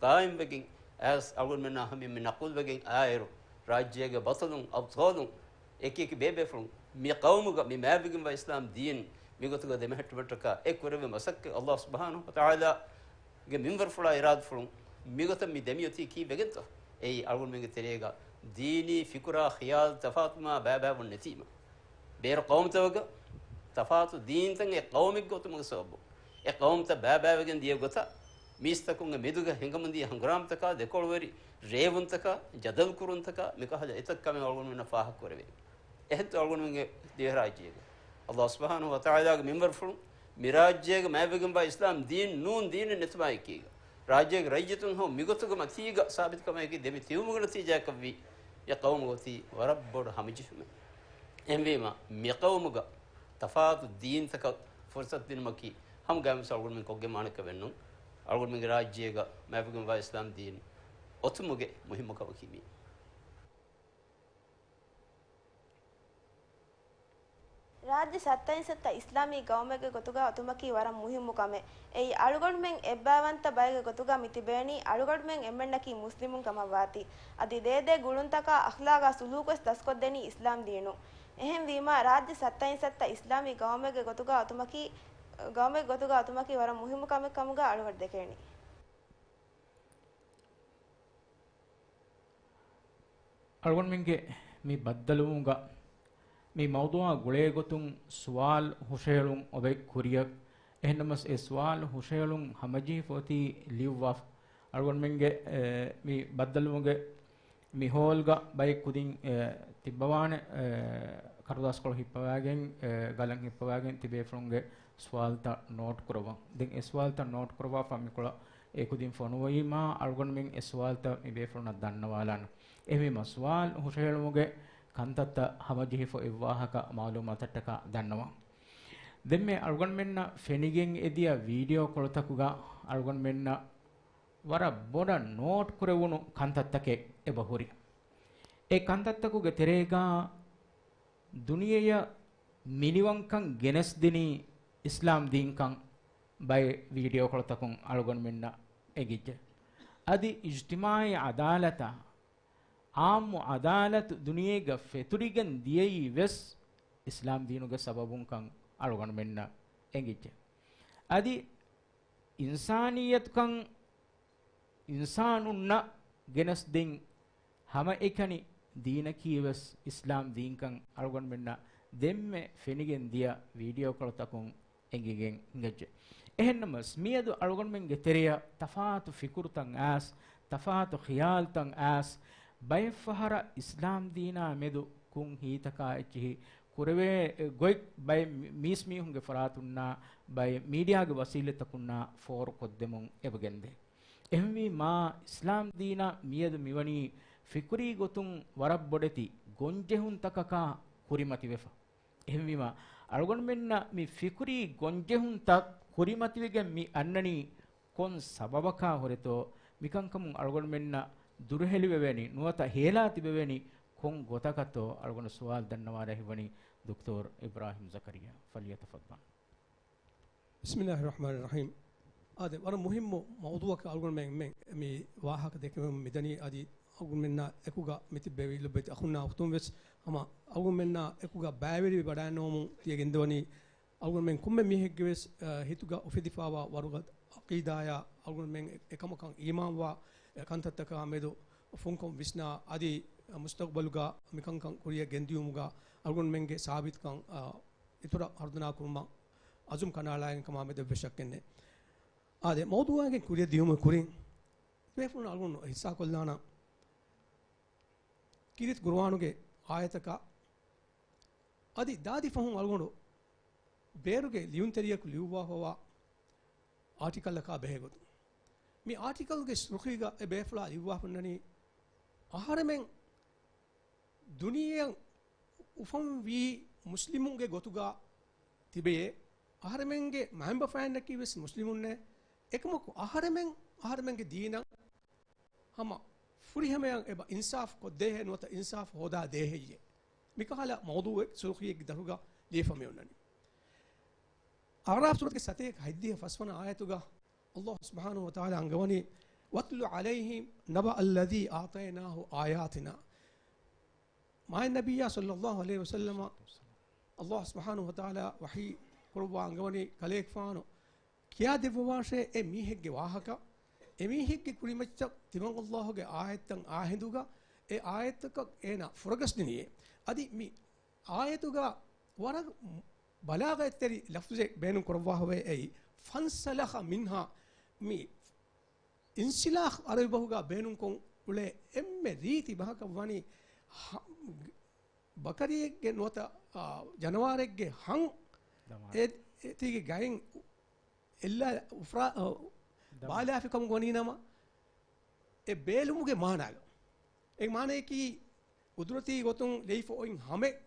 ޤާއިމްވެގެން އައިސް އަޅުގަނޑުމެންނާ ހަމަ މި ނަޤުލްވެގެން އައިއިރު، ރާއްޖޭގެ ބަޠަލުން، އަބްޠާލުން، އެކި އެކި ބޭބޭފުޅުން މި ޤައުމުގަ މި މާތްވެގެންވާ އިސްލާމް ދީން މިގޮތުގަ ދެމެހެއްޓުމަށްޓަކާ އެ ކުރެވޭ މަސައްކަތް ﷲ ސުބްޙާނަހޫ ވަތަޢާލާގެ މިންވަރުފުޅާ އިރާދަފުޅުން މިގޮތަށް މި ދެމިއޮތީ ކީއްވެގެންތޯ؟ އެއީ އަޅުގަނޑުމެންގެ ތެރޭގަ ދީނީ ފިކުރާ ޚިޔާލު ތަފާތުވުމާ ބައިބައިވުން ނެތީމަ. ބޭރު ޤައުމުތަކުގަ ތަފާތު ދީންތައް އެ ޤައުމެއްގެ އޮތުމުގެ ސަބަބުން، އެ ޤައުމުތައް ބައިބައިވެގެން ދިޔަ ގޮތަށް، މީސްތަކުންގެ މެދުގަ ހިނގަމުންދިޔަ ހަނގުރާމަތަކާ، ދެކޮޅުވެރި ރޭވުންތަކާ، ޖަދަލު ކުރުންތަކާ، މިކަހަލަ އެތައް ކަމެއް އަޅުގަނޑުމެންނަށް ފާހަގަ ކުރެވޭ. އެހެންތޯ އަޅުގަނޑުމެންގެ ދިވެހިރާއްޖޭގަ ﷲ ސުބްޙާނަހޫ ވަތަޢާލާގެ މިންވަރުފުޅުން މި ރާއްޖޭގަ މާތްވެގެންވާ އިސްލާމް ދީން ނޫން ދީނެއް ނެތުމާއެކީގަ، ރާއްޖޭގެ ރައްޔިތުން ހަމަ މިގޮތުގެ މަތީގަ ސާބިތުކަމާއެކީ ދެމި ތިބުމުގެ ނަތީޖާއަކަށްވީ، އެ ޤައުމުގަ އޮތީ ވަރަށް ބޮޑު ހަމަޖެހުމެއް. އެހެންވީމަ، މި ޤައުމުގަ ތަފާތު ދީންތަކަށް ފުރުޞަތު ދިނުމަކީ ހަމަ ގައިމުވެސް އަޅުގަނޑުމެން ކޮށްގެންވާނެކަމެއްނޫން. އަޅުގަނޑުމެންގެ ރާއްޖޭގަ މާތްވެގެންވާ އިސްލާމް ދީން އޮތުމުގެ މުހިއްމު ކަމަކީ މީ. ރާއްޖެ ސައްތައިން ސައްތަ އިސްލާމީ ގައުމެއްގެ ގޮތުގަ އޮތުމަކީ ވަރަށް މުހިއްމު ކަމެއް. އެއީ އަޅުގަނޑުމެން އެއްބައިވަންތަ ބައެއްގެ ގޮތުގަ މި ތިބޭނީ އަޅުގަނޑުމެން އެންމެންނަކީ މުސްލިމުން ކަމަށްވާތީ. އަދި ދޭދޭ ގުޅުންތަކާ އަޚްލާގާ ސުލޫކުވެސް ދަސްކޮށްދެނީ އިސްލާމް ދީނުން. އެހެންވީމާ، ރާއްޖެ ސައްތައިން ސައްތަ އިސްލާމީ ގައުމެއްގެ ގޮތުގަ އޮތުމަކީ، ގައުމެއްގެ ގޮތުގަ އޮތުމަކީ ވަރަށް މުހިއްމު ކަމެއް ކަމުގަ އަޅުގަނޑު ދެކޭނީ. އަޅުގަނޑުމެންގެ މި ބައްދަލުވުމުގަ މި މައުޟޫޢާ ގުޅޭ ގޮތުން ސުވާލު ހުށަހެޅުން އޮވެ ކުރިއަށް. އެހެންނަމަސް އެ ސުވާލު ހުށަހެޅުން ހަމަޖެހިފަ އޮތީ ލިޔުއްވާފަ. އަޅުގަނޑުމެންގެ، އެ، މި ބައްދަލުވުމުގެ މި ހޯލްގަ ބައެއް ކުދިން، އެ، ތިއްބަވާނެ، އެ، ކަރުދާސްކޮޅު ހިއްޕަވާގެން، އެ، ގަލަށް ހިއްޕަވާގެން ތިބޭފުޅުންގެ ސުވާލުތައް ނޯޓް ކުރައްވަން. ދެން އެ ސުވާލުތައް ނޯޓް ކުރައްވާފަ މިކޮޅަށް އެ ކުދިން ފޮނުވީމާ، އަޅުގަނޑުމެން އެ ސުވާލުތައް މި ބޭފުޅުންނަށް ދަންނަވާލާނަން. އެހެންވީމާ، ސުވާލު ހުށަހެޅުމުގެ ކަންތައްތައް ހަމަޖެހިފަ އެއްވާހަކަ މައުލޫމާތަށްޓަކާ ދަންނަވަން. ދެންމެ އަޅުގަނޑުމެންނަށް ފެނިގެން އެދިޔަ ވީޑިއޯ ކޮޅުތަކުގަ އަޅުގަނޑުމެންނަށް ވަރަށް ބޮޑަށް ނޯޓް ކުރެވުނު ކަންތައްތަކެއް އެބަ ހުރި. އެ ކަންތައްތަކުގެ ތެރޭގަ ދުނިޔެއަށް މިނިވަންކަން ގެނެސްދިނީ އިސްލާމް ދީންކަން ބައެއް ވީޑިއޯ ކޮޅުތަކުން އަޅުގަނޑުމެންނަށް އެނގިއްޖެ. އަދި އިޖްތިމާޢީ ޢަދާލަތާ، ޢާއްމު ޢަދާލަތު ދުނިޔޭގަ ފެތުރިގެން ދިޔައީ ވެސް އިސްލާމް ދީނުގެ ސަބަބުންކަން އަޅުގަނޑުމެންނަށް އެނގިއްޖެ. އަދި އިންސާނިއްޔަތުކަން އިންސާނުންނަށް ގެނެސްދިން ހަމައެކަނި ދީނަކީ ވެސް އިސްލާމް ދީންކަން އަޅުގަނޑުމެންނަށް ދެންމެ ފެނިގެން ދިޔަ ވީޑިއޯ ކޮޅުތަކުން އެނގިގެން ހިނގައްޖެ. އެހެންނަމަސް، މިއަދު އަޅުގަނޑުމެންގެ ތެރެއަށް ތަފާތު ފިކުރުތައް އައިސް، ތަފާތު ޚިޔާލުތައް އައިސް، ބައެއްފަހަރަށް އިސްލާމް ދީނާ މެދު ކުން ހިތްތަކާ އެއްޗިހި ކުރެވޭ ގޮތް ބައެއް މީސްމީހުންގެ ފަރާތުންނާ ބައެއް މީޑިއާގެ ވަސީލަތްތަކުންނާ ފޯރުކޮށްދެމުން އެބަގެންދޭ. އެހެންވީމާ، އިސްލާމް ދީނަށް މިއަދު މިވަނީ ފިކުރީ ގޮތުން ވަރަށް ބޮޑެތި ގޮންޖެހުންތަކަކާ ކުރިމަތިވެފަ. އެހެންވީމާ، އަޅުގަނޑުމެންނަށް މި ފިކުރީ ގޮންޖެހުންތައް ކުރިމަތިވެގެން މި އަންނަނީ ކޮން ސަބަބަކާ ހުރެތޯ؟ މިކަންކަމުން އަޅުގަނޑުމެންނަށް ދުރުހެލިވެވޭނީ ނުވަތަ ހޭލާ ތިބެވޭނީ ކޮން ގޮތަކަށްތޯ؟ އަޅުގަނޑު ސުވާލު ދަންނަވާލާ ހިތްވަނީ ދޮކްޓޯރު އިބްރާހިމް ޒަކަރިއްޔާ. ފަލްޔަތަފައްޟަލް. ބިސްމިއްލާހި ރަޙްމާނި ރަޙީމް. އާދެ، ވަރަށް މުހިއްމު މައުޟޫޢަކަށް އަޅުގަނޑުމެން މި ވާހަކަ ދެކެވެމުން މިދަނީ. އަދި އަޅުގަނޑުމެންނާ އެކުގަ މި ތިއްބެވި ލޮބުވެތި އަޚުންނާ އުޚްތުން ވެސް ހަމަ އަޅުގަނޑުމެންނާ އެކުގަ ބައިވެރިވެ ވަޑައިންނެވުމުން ތިޔަ ގެންދަވަނީ، އަޅުގަނޑުމެން ކޮންމެ މީހެއްގެ ވެސް، އަ، ހިތުގަ އުފެދިފާވާ ވަރުގަދަ ޢަޤީދާއާ، އަޅުގަނޑުމެން އެ-، އެކަމަކަށް އީމާންވާ ކަންތައްތަކާ މެދު ފުންކޮށް ވިސްނާ، އަދި މުސްތަޤްބަލުގަ މިކަންކަން ކުރިއަށް ގެންދިޔުމުގަ އަޅުގަނޑުމެންގެ ސާބިތުކަން، އަ، އިތުރަށް ހަރުދަނާ ކުރުމަށް އަޒުމް ކަނޑައަޅާގެން ކަމާ މެދު އެއްވެސް ޝައްކެއް ނެތް. އާދެ، މައުޟޫޢާގެން ކުރިއަށް ދިޔުމުގެ ކުރިން ބޭފުޅުން އަޅުގަނޑު ހިއްސާކޮށްލާނަން. ކީރިތި ޤުރުއާނުގެ އާޔަތަކާ އަދި ދާދި ފަހުން އަޅުގަނޑު ބޭރުގެ ލިޔުންތެރިޔަކު ލިޔުއްވާފަވާ އާޓިކަލްއަކާ ބެހޭގޮތުން. މި އާޓިކަލްގެ ސުރުޚީގަ އެ ބޭފުޅާ ލިޔުއްވާފަ އޮންނަނީ، އަހަރެމެން ދުނިޔެއަށް އުފަންވީ މުސްލިމުންގެ ގޮތުގަ ތިބެޔޭ، އަހަރެމެންގެ މައިންބަފައިންނަކީ ވެސް މުސްލިމުންނޭ، އެކަމަކު އަހަރެމެން އަހަރެމެންގެ ދީނަށް ހަމަ ފުރިހަމަޔަށް އެބަ އިންސާފު ކޮށްދޭހޭ ނުވަތަ އިންސާފު ހޯދާ ދޭހެއްޔޭ؟ މިކަހަލަ މައުޟޫޢެއް ސުރުޚީއެއްގެ ދަށުގަ ލިޔެފަ މި އޮންނަނީ. އަޢުރާފް ސޫރަތުގެ ސަތޭކަ ހަތްދިހަ ފަސްވަނަ އާޔަތުގަ ﷲ ސުބްޙާނަހޫ ވަތަޢާލާ އަންގަވަނީ، "وَاتْلُ عَلَيْهِمْ نَبَأَ الَّذِي آتَيْنَاهُ آيَاتِنَا." މާތް ނަބިއްޔާ ޞައްލައްލާހު ޢަލައިހި ވަސައްލަމަ، ﷲ ސުބްޙާނަހޫ ވަތަޢާލާ ވަޙީ ކުރައްވާ އަންގަވަނީ ކަލޭގެފާނު ކިޔާދެއްވަވާށޭ އެ މީހެއްގެ ވާހަކަ، އެ މީހެއްގެ ކުރިމައްޗަށް ތިމަން ﷲ ގެ އާޔަތްތައް އާހިނދުގަ، އެ އާޔަތްތަކަށް އޭނާ ފުރަގަސްދިނިޔޭ. އަދި މި އާޔަތުގަ ވަރަށް ބަލާޣަތްތެރި ލަފްޒެއް ބޭނުން ކުރައްވާފަވޭ އެއީ، "فَانْسَلَخَ مِنْهَا"، މި އިންސިލާޚް ޢަރަބި ބަހުގަ ބޭނުންކޮށް އުޅޭ އެންމެ ރީތި ބަހަކަށް ވަނީ، ހަ-، ބަކަރިއެއްގެ ނުވަތަ، އާ، ޖަނަވާރެއްގެ ހަން ދަމާ. އެ-، އެތީގެ ގައިން އެއްލާ އުފްރާ-، އަ، ދަމާ. ބާލާފިކަމުގަ ވަނީ ނަމަ، އެ ބޭލުމުގެ މާނާގަ. އެ މާނަޔަކީ، ގުދުރަތީ ގޮތުން ލެއިފަ އޮތް ހަމެއް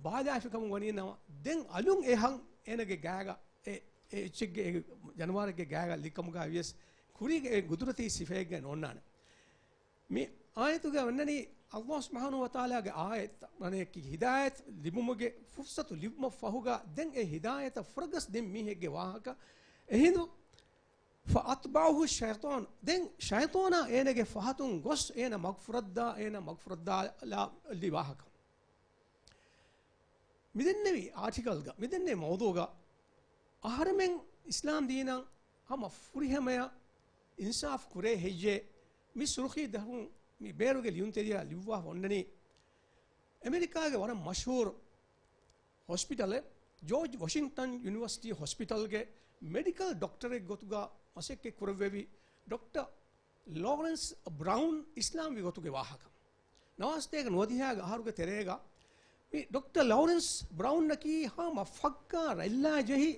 ބާލާފިކަމުގަ ވަނީ ނަމަ، ދެން އަލުން އެ ހަން އޭނަގެ ގާގަ، އެ، އެ އެއްޗެއްގެ، އެ ޖަނަވާރެއްގެ ގާގަ ލިކަމުގަ ވިޔަސް، ކުރީގެ އެ ގުދުރަތީ ސިފައެއްގައި ނޯންނާނެ. މި އާޔަތުގަ އޮންނަނީ، ﷲ ސުބްޙާނަހޫ ވަތަޢާލާގެ އާޔަތް، މާނައަކީ ހިދާޔަތް ލިބުމުގެ ފުރުޞަތު ލިބުމަށް ފަހުގަ ދެން އެ ހިދާޔަތަށް ފުރަގަސް ދިން މީހެއްގެ ވާހަކަ. އެހިނދު فأتبعه الشيطان، ދެން ޝައިޠާނާ އޭނަގެ ފަހަތުން ގޮސް އޭނަ މަގުފުރައްދާ، އޭނަ މަގުފުރައްދާލާ ލި ވާހަކަ. މިދެންނެވި އާޓިކަލްގަ، މިދެންނެވި މައުޟޫގަ، އަހަރެމެން އިސްލާމް ދީނަށް ހަމަ ފުރިހަމަޔަށް އިންސާފް ކުރޭ ހެއްޔޭ؟ މި ސުރުޚީ ދަށުން މި ބޭރުގެ ލިޔުންތެރިޔާ ލިޔުއްވާފަ އޮންނަނީ، އެމެރިކާގެ ވަރަށް މަޝްހޫރު ހޮސްޕިޓަލެއް، ޖޯޖް ވޮޝިންގްޓަން ޔުނިވަރސިޓީ ހޮސްޕިޓަލްގެ މެޑިކަލް ޑޮކްޓަރެއް ގޮތުގަ މަސައްކަތް ކުރެއްވެވި ޑޮކްޓަރ ލޯރެންސް ބްރައުން އިސްލާމްވި ގޮތުގެ ވާހަކަ. ނަވާރަ ސަތޭކަ ނުވަދިހައިގެ އަހަރުގެ ތެރޭގަ މި ޑޮކްޓަރ ލޯރެންސް ބްރައުންއަކީ ހަމަ ފައްކާ ރަތްލާ ޖެހި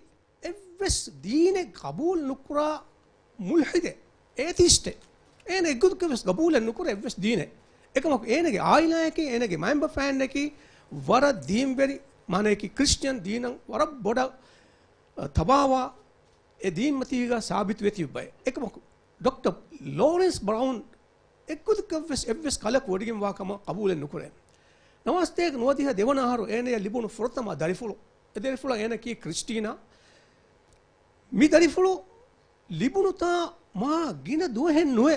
އެއްވެސް ދީނެއް ގަބޫލު ނުކުރާ މުލްޙިދެއް، އޭތީސްޓެއް. އޭނަ އެއްގޮތަކަށް ވެސް ގަބޫލެއް ނުކުރޭ އެއްވެސް ދީނެއް. އެކަމަކު އޭނަގެ ޢާއިލާއަކީ، އޭނަގެ މައިންބަފައިންނަކީ ވަރަށް ދީންވެރި، މާނައަކީ ކްރިސްޗިއަން ދީނަށް ވަރަށް ބޮޑަށް، އަ، ތަބާވާ އެ ދީންމަތީގަ ސާބިތުވެތި ބައެއް. އެކަމަކު ޑޮކްޓަރ ލޯރެންސް ބްރައުން އެއްގޮތަކަށް ވެސް އެއްވެސް ކަލަކު ވޮޑިގެންވާ ކަމަށް ޤަބޫލެއް ނުކުރޭ. ނަވާރަ ސަތޭކަ ނުވަދިހަ ދެވަނަ އަހަރު އޭނަޔަށް ލިބުނު ފުރަތަމަ ދަރިފުޅު، އެ ދަރިފުޅަށް އޭނައަކީ ކްރިސްޓީނާ. މި ދަރިފުޅު ލިބުނުތާ މާ ގިނަ ދުވަހެއް ނުވެ،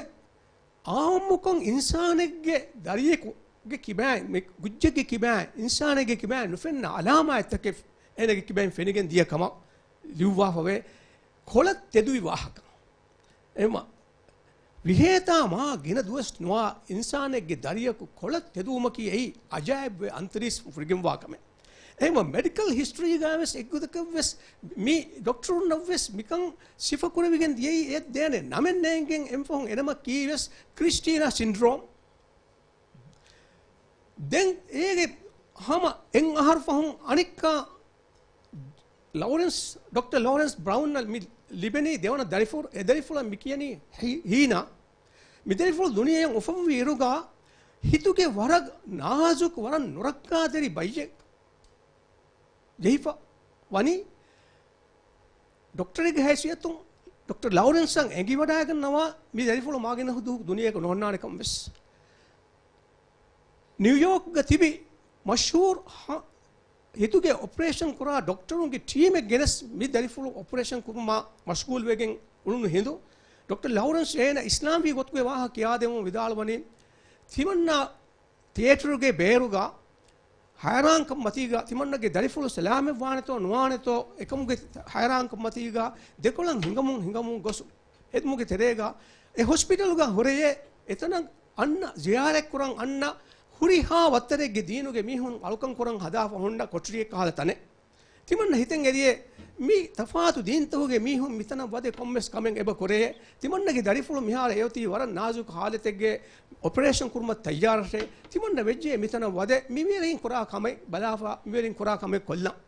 އާއްމުކޮށް އިންސާނެއްގެ ދަރިޔަކުގެ ކިބައިން، މި ކުއްޖެއްގެ ކިބައިން، އިންސާނެއްގެ ކިބައިން ނުފެންނަ އަލާމާތްތަކެއް އޭނަގެ ކިބައިން ފެނިގެން ދިޔަ ކަމަށް ލިޔުއްވާފަވޭ. ކޮޅަށް ތެދުވި ވާހަކަ. އެހެންވީމަ، ވިހޭތާ މާ ގިނަ ދުވަސް ނުވާ އިންސާނެއްގެ ދަރިޔަކު ކޮޅަށް ތެދުވުމަކީ އެއީ އަޖާއިބުވެ އަންތަރީސް ފުރިގެންވާ ކަމެއް. އެހެންވީމަ، މެޑިކަލް ހިސްޓްރީގަ ވެސް އެއްގޮތަކަށް ވެސް މި ޑޮކްޓަރުންނަށް ވެސް މިކަން ސިފަ ކުރެވިގެން ދިޔައީ އެ ދޭނެ ނަމެއް ނޭނގެން އެންފަހުން އެނަމަކީ ވެސް ކްރިސްޓީނާ ސިންޑްރޯމް. ދެން އޭގެ ހަމަ އެއް އަހަރު ފަހުން އަނެއްކާ ލޯރެންސް، ޑޮކްޓަރ ލޯރެންސް ބްރައުންއަށް މި ލިބެނީ ދެވަނަ ދަރިފުޅު. އެ ދަރިފުޅަށް މި ކިޔަނީ ހީ-، ހީނާ. މި ދަރިފުޅު ދުނިޔެއަށް އުފަންވި އިރުގަ ހިތުގެ ވަރަށް ނާޒުކު، ވަރަށް ނުރައްކާތެރި ބައްޔެއް ޖެހިފަ ވަނީ. ޑޮކްޓަރެއްގެ ހައިސިއްޔަތުން ޑޮކްޓަރ ލޯރެންސަށް އެނގިވަޑައިގަންނަވާ މި ދަރިފުޅު މާގިނަ ދުވަހަކު ދުނިޔޭގަ ނޯންނާނެ ކަމަށް ވެސް. ނިއުޔޯކްގަ ތިބި މަޝްހޫރު ހ-، ހިތުގެ އޮޕަރޭޝަން ކުރާ ޑޮކްޓަރުންގެ ޓީމެއް ގެނެސް މި ދަރިފުޅު އޮޕަރޭޝަން ކުރުމާ މަޝްޣޫލްވެގެން އުޅުނު ހިނދު، ޑޮކްޓަރ ލޯރެންސް އޭނަ އިސްލާމްވީ ގޮތުގެ ވާހަކަ ކިޔާދެމުން ވިދާޅުވަނީ، ތިމަންނާ ތިއޭޓަރުގެ ބޭރުގަ ހައިރާންކަން މަތީގަ ތިމަންނަގެ ދަރިފުޅު ސަލާމަތްވާނެތޯ ނުވާނެތޯ އެކަމުގެ ހައިރާންކަން މަތީގަ ދެކޮޅަށް ހިނގަމުން ހިނގަމުން ގޮސް އެދުމުގެ ތެރޭގަ އެ ހޮސްޕިޓަލުގަ ހުރެޔޭ އެތަނަށް އަންނަ ޒިޔާރަތްކުރަން އަންނަ ހުރިހާ ވައްތަރެއްގެ ދީނުގެ މީހުން އަޅުކަން ކުރަން ހަދާފަ ހުންނަ ކޮޓަރިއެއް ކަހަލަ ތަނެއް. ތިމަންނަ ހިތަށް އެރިޔޭ، މި ތަފާތު ދީންތަކުގެ މީހުން މިތަނަށް ވަދެ ކޮންމެސް ކަމެއް އެބަ ކުރޭ. ތިމަންނަގެ ދަރިފުޅު މިހާރު އެއޮތީ ވަރަށް ނާޒުކު ހާލަތެއްގެ އޮޕަރޭޝަން ކުރުމަށް ތައްޔާރަށޭ. ތިމަންނަ ވެއްޖެ މިތަނަށް ވަދެ މިވެރިން ކުރާ ކަމެއް ބަލާފަ، މިވެރިން ކުރާ ކަމެއް ކޮށްލަން.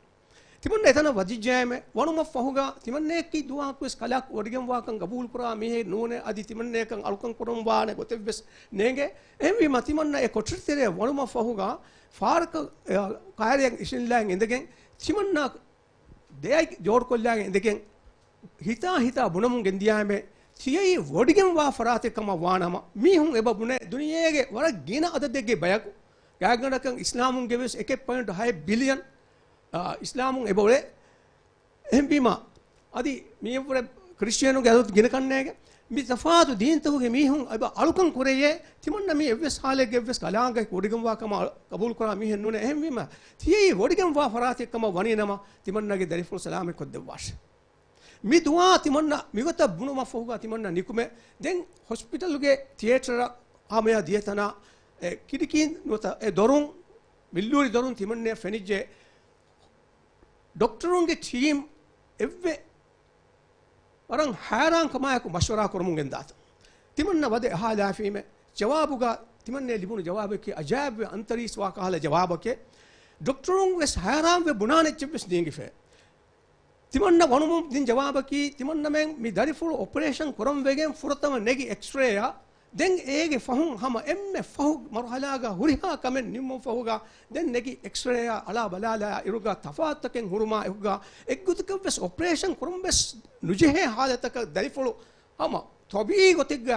ތިމަންނަ އެތަނަށް ވަދެއްޖައިމެ ވަނުމަށް ފަހުގަ ތިމަންނަޔަކީ ދުވަހަކުވެސް ކަލާކު ވޮޑިގެންވާކަން ގަބޫލުކުރާ މީހެއް ނޫނޭ. އަދި ތިމަންނަޔަކަށް އަޅުކަން ކުރަން ވާނެ ގޮތެއްވެސް ނޭނގޭ. އެހެންވީމަ، ތިމަންނަ އެ ކޮޓަރި ތެރެއަށް ވަނުމަށް ފަހުގަ ފާރަކަށް، އެ، ކައިރިއަށް އިށިންލާން އިނދެގެން ތިމަންނަ ދެއަތް ޖޯޑުކޮށްލާން އިނދެގެން ހިތާ ހިތާ ބުނަމުން ގެންދިޔައިމެ، ތިޔައީ ވޮޑިގެންވާ ފަރާތެއް ކަމަށް ވާނަމަ، މީހުން އެބަ ބުނޭ ދުނިޔޭގެ ވަރަށް ގިނަ އަދަދެއްގެ ބަޔަކު، ގާތްގަނޑަކަށް އިސްލާމުންގެ ވެސް އެކެއް ޕޮއިންޓު ހައެއް ބިލިއަން، އާ، އިސްލާމުން އެބަ އުޅޭ. އެހެންވީމަ، އަދި މިއަށްވުރެ ކްރިސްޗިއަނުގެ އަދަދު ގިނަ ކަންނޭގެ، މި ތަފާތު ދީންތަކުގެ މީހުން އެބަ އަޅުކަން ކުރެޔޭ، ތިމަންނަ މި އެއްވެސް ހާލެއްގެ އެއްވެސް ކަލާނގެ ވޮޑިގެންވާ ކަމަށް ޤަބޫލުކުރާ މީހެއް ނޫނޭ. އެހެންވީމަ، ތިޔައީ ވޮޑިގެންވާ ފަރާތެއް ކަމަށް ވަނީނަމަ، ތިމަންނަގެ ދަރިފުޅު ސަލާމަތް ކޮށްދެއްވާށޭ. މި ދުޢާ ތިމަންނަ މިގޮތަށް ބުނުމަށް ފަހުގަ ތިމަންނަ ނިކުމެ، ދެން ހޮސްޕިޓަލުގެ ތިއޭޓަރަށް ހަމަޔަށް ދިޔަ ތަނާ، އެ، ކިޑިކީން ނުވަތަ އެ ދޮރުން، ބިއްލޫރި ދޮރުން ތިމަންނަޔަށް ފެނިއްޖެ. ޑޮކްޓަރުންގެ ޓީމް އެއްވެ ވަރަށް ހައިރާންކަމާއެކު މަޝްވަރާ ކުރަމުން ގެންދާތަން. ތިމަންނަ ވަދެ އަހާލާފީމެ، ޖަވާބުގަ ތިމަންނަޔަށް ލިބުނު ޖަވާބަކީ އަޖާއިބުވެ އަންތަރީސްވާ ކަހަލަ ޖަވާބަކެއް. ޑޮކްޓަރުން ވެސް ހައިރާންވެ ބުނާނެ އެއްޗެއްވެސް ނޭނގިފައެއް. ތިމަންނަ ވަނުމުން ދިން ޖަވާބަކީ، ތިމަންނަމެން މި ދަރިފުޅު އޮޕަރޭޝަން ކުރަން ވެގެން ފުރަތަމަ ނެގި އެކްސްރޭއަށް، ދެން އޭގެ ފަހުން ހަމަ އެންމެ ފަހު މަރުހަލާގަ ހުރިހާ ކަމެއް ނިންމުން ފަހުގަ، ދެން ނެގި އެކްސްރޭއަށް އަޅާ ބަލާލާ އިރުގަ ތަފާތުތަކެއް ހުރުމާ އެކުގަ، އެއްގޮތަކަށް ވެސް އޮޕަރޭޝަން ކުރަން ވެސް ނުޖެހޭ ހާލަތަކަށް ދަރިފުޅު ހަމަ ޠަބީޢީ ގޮތެއްގަ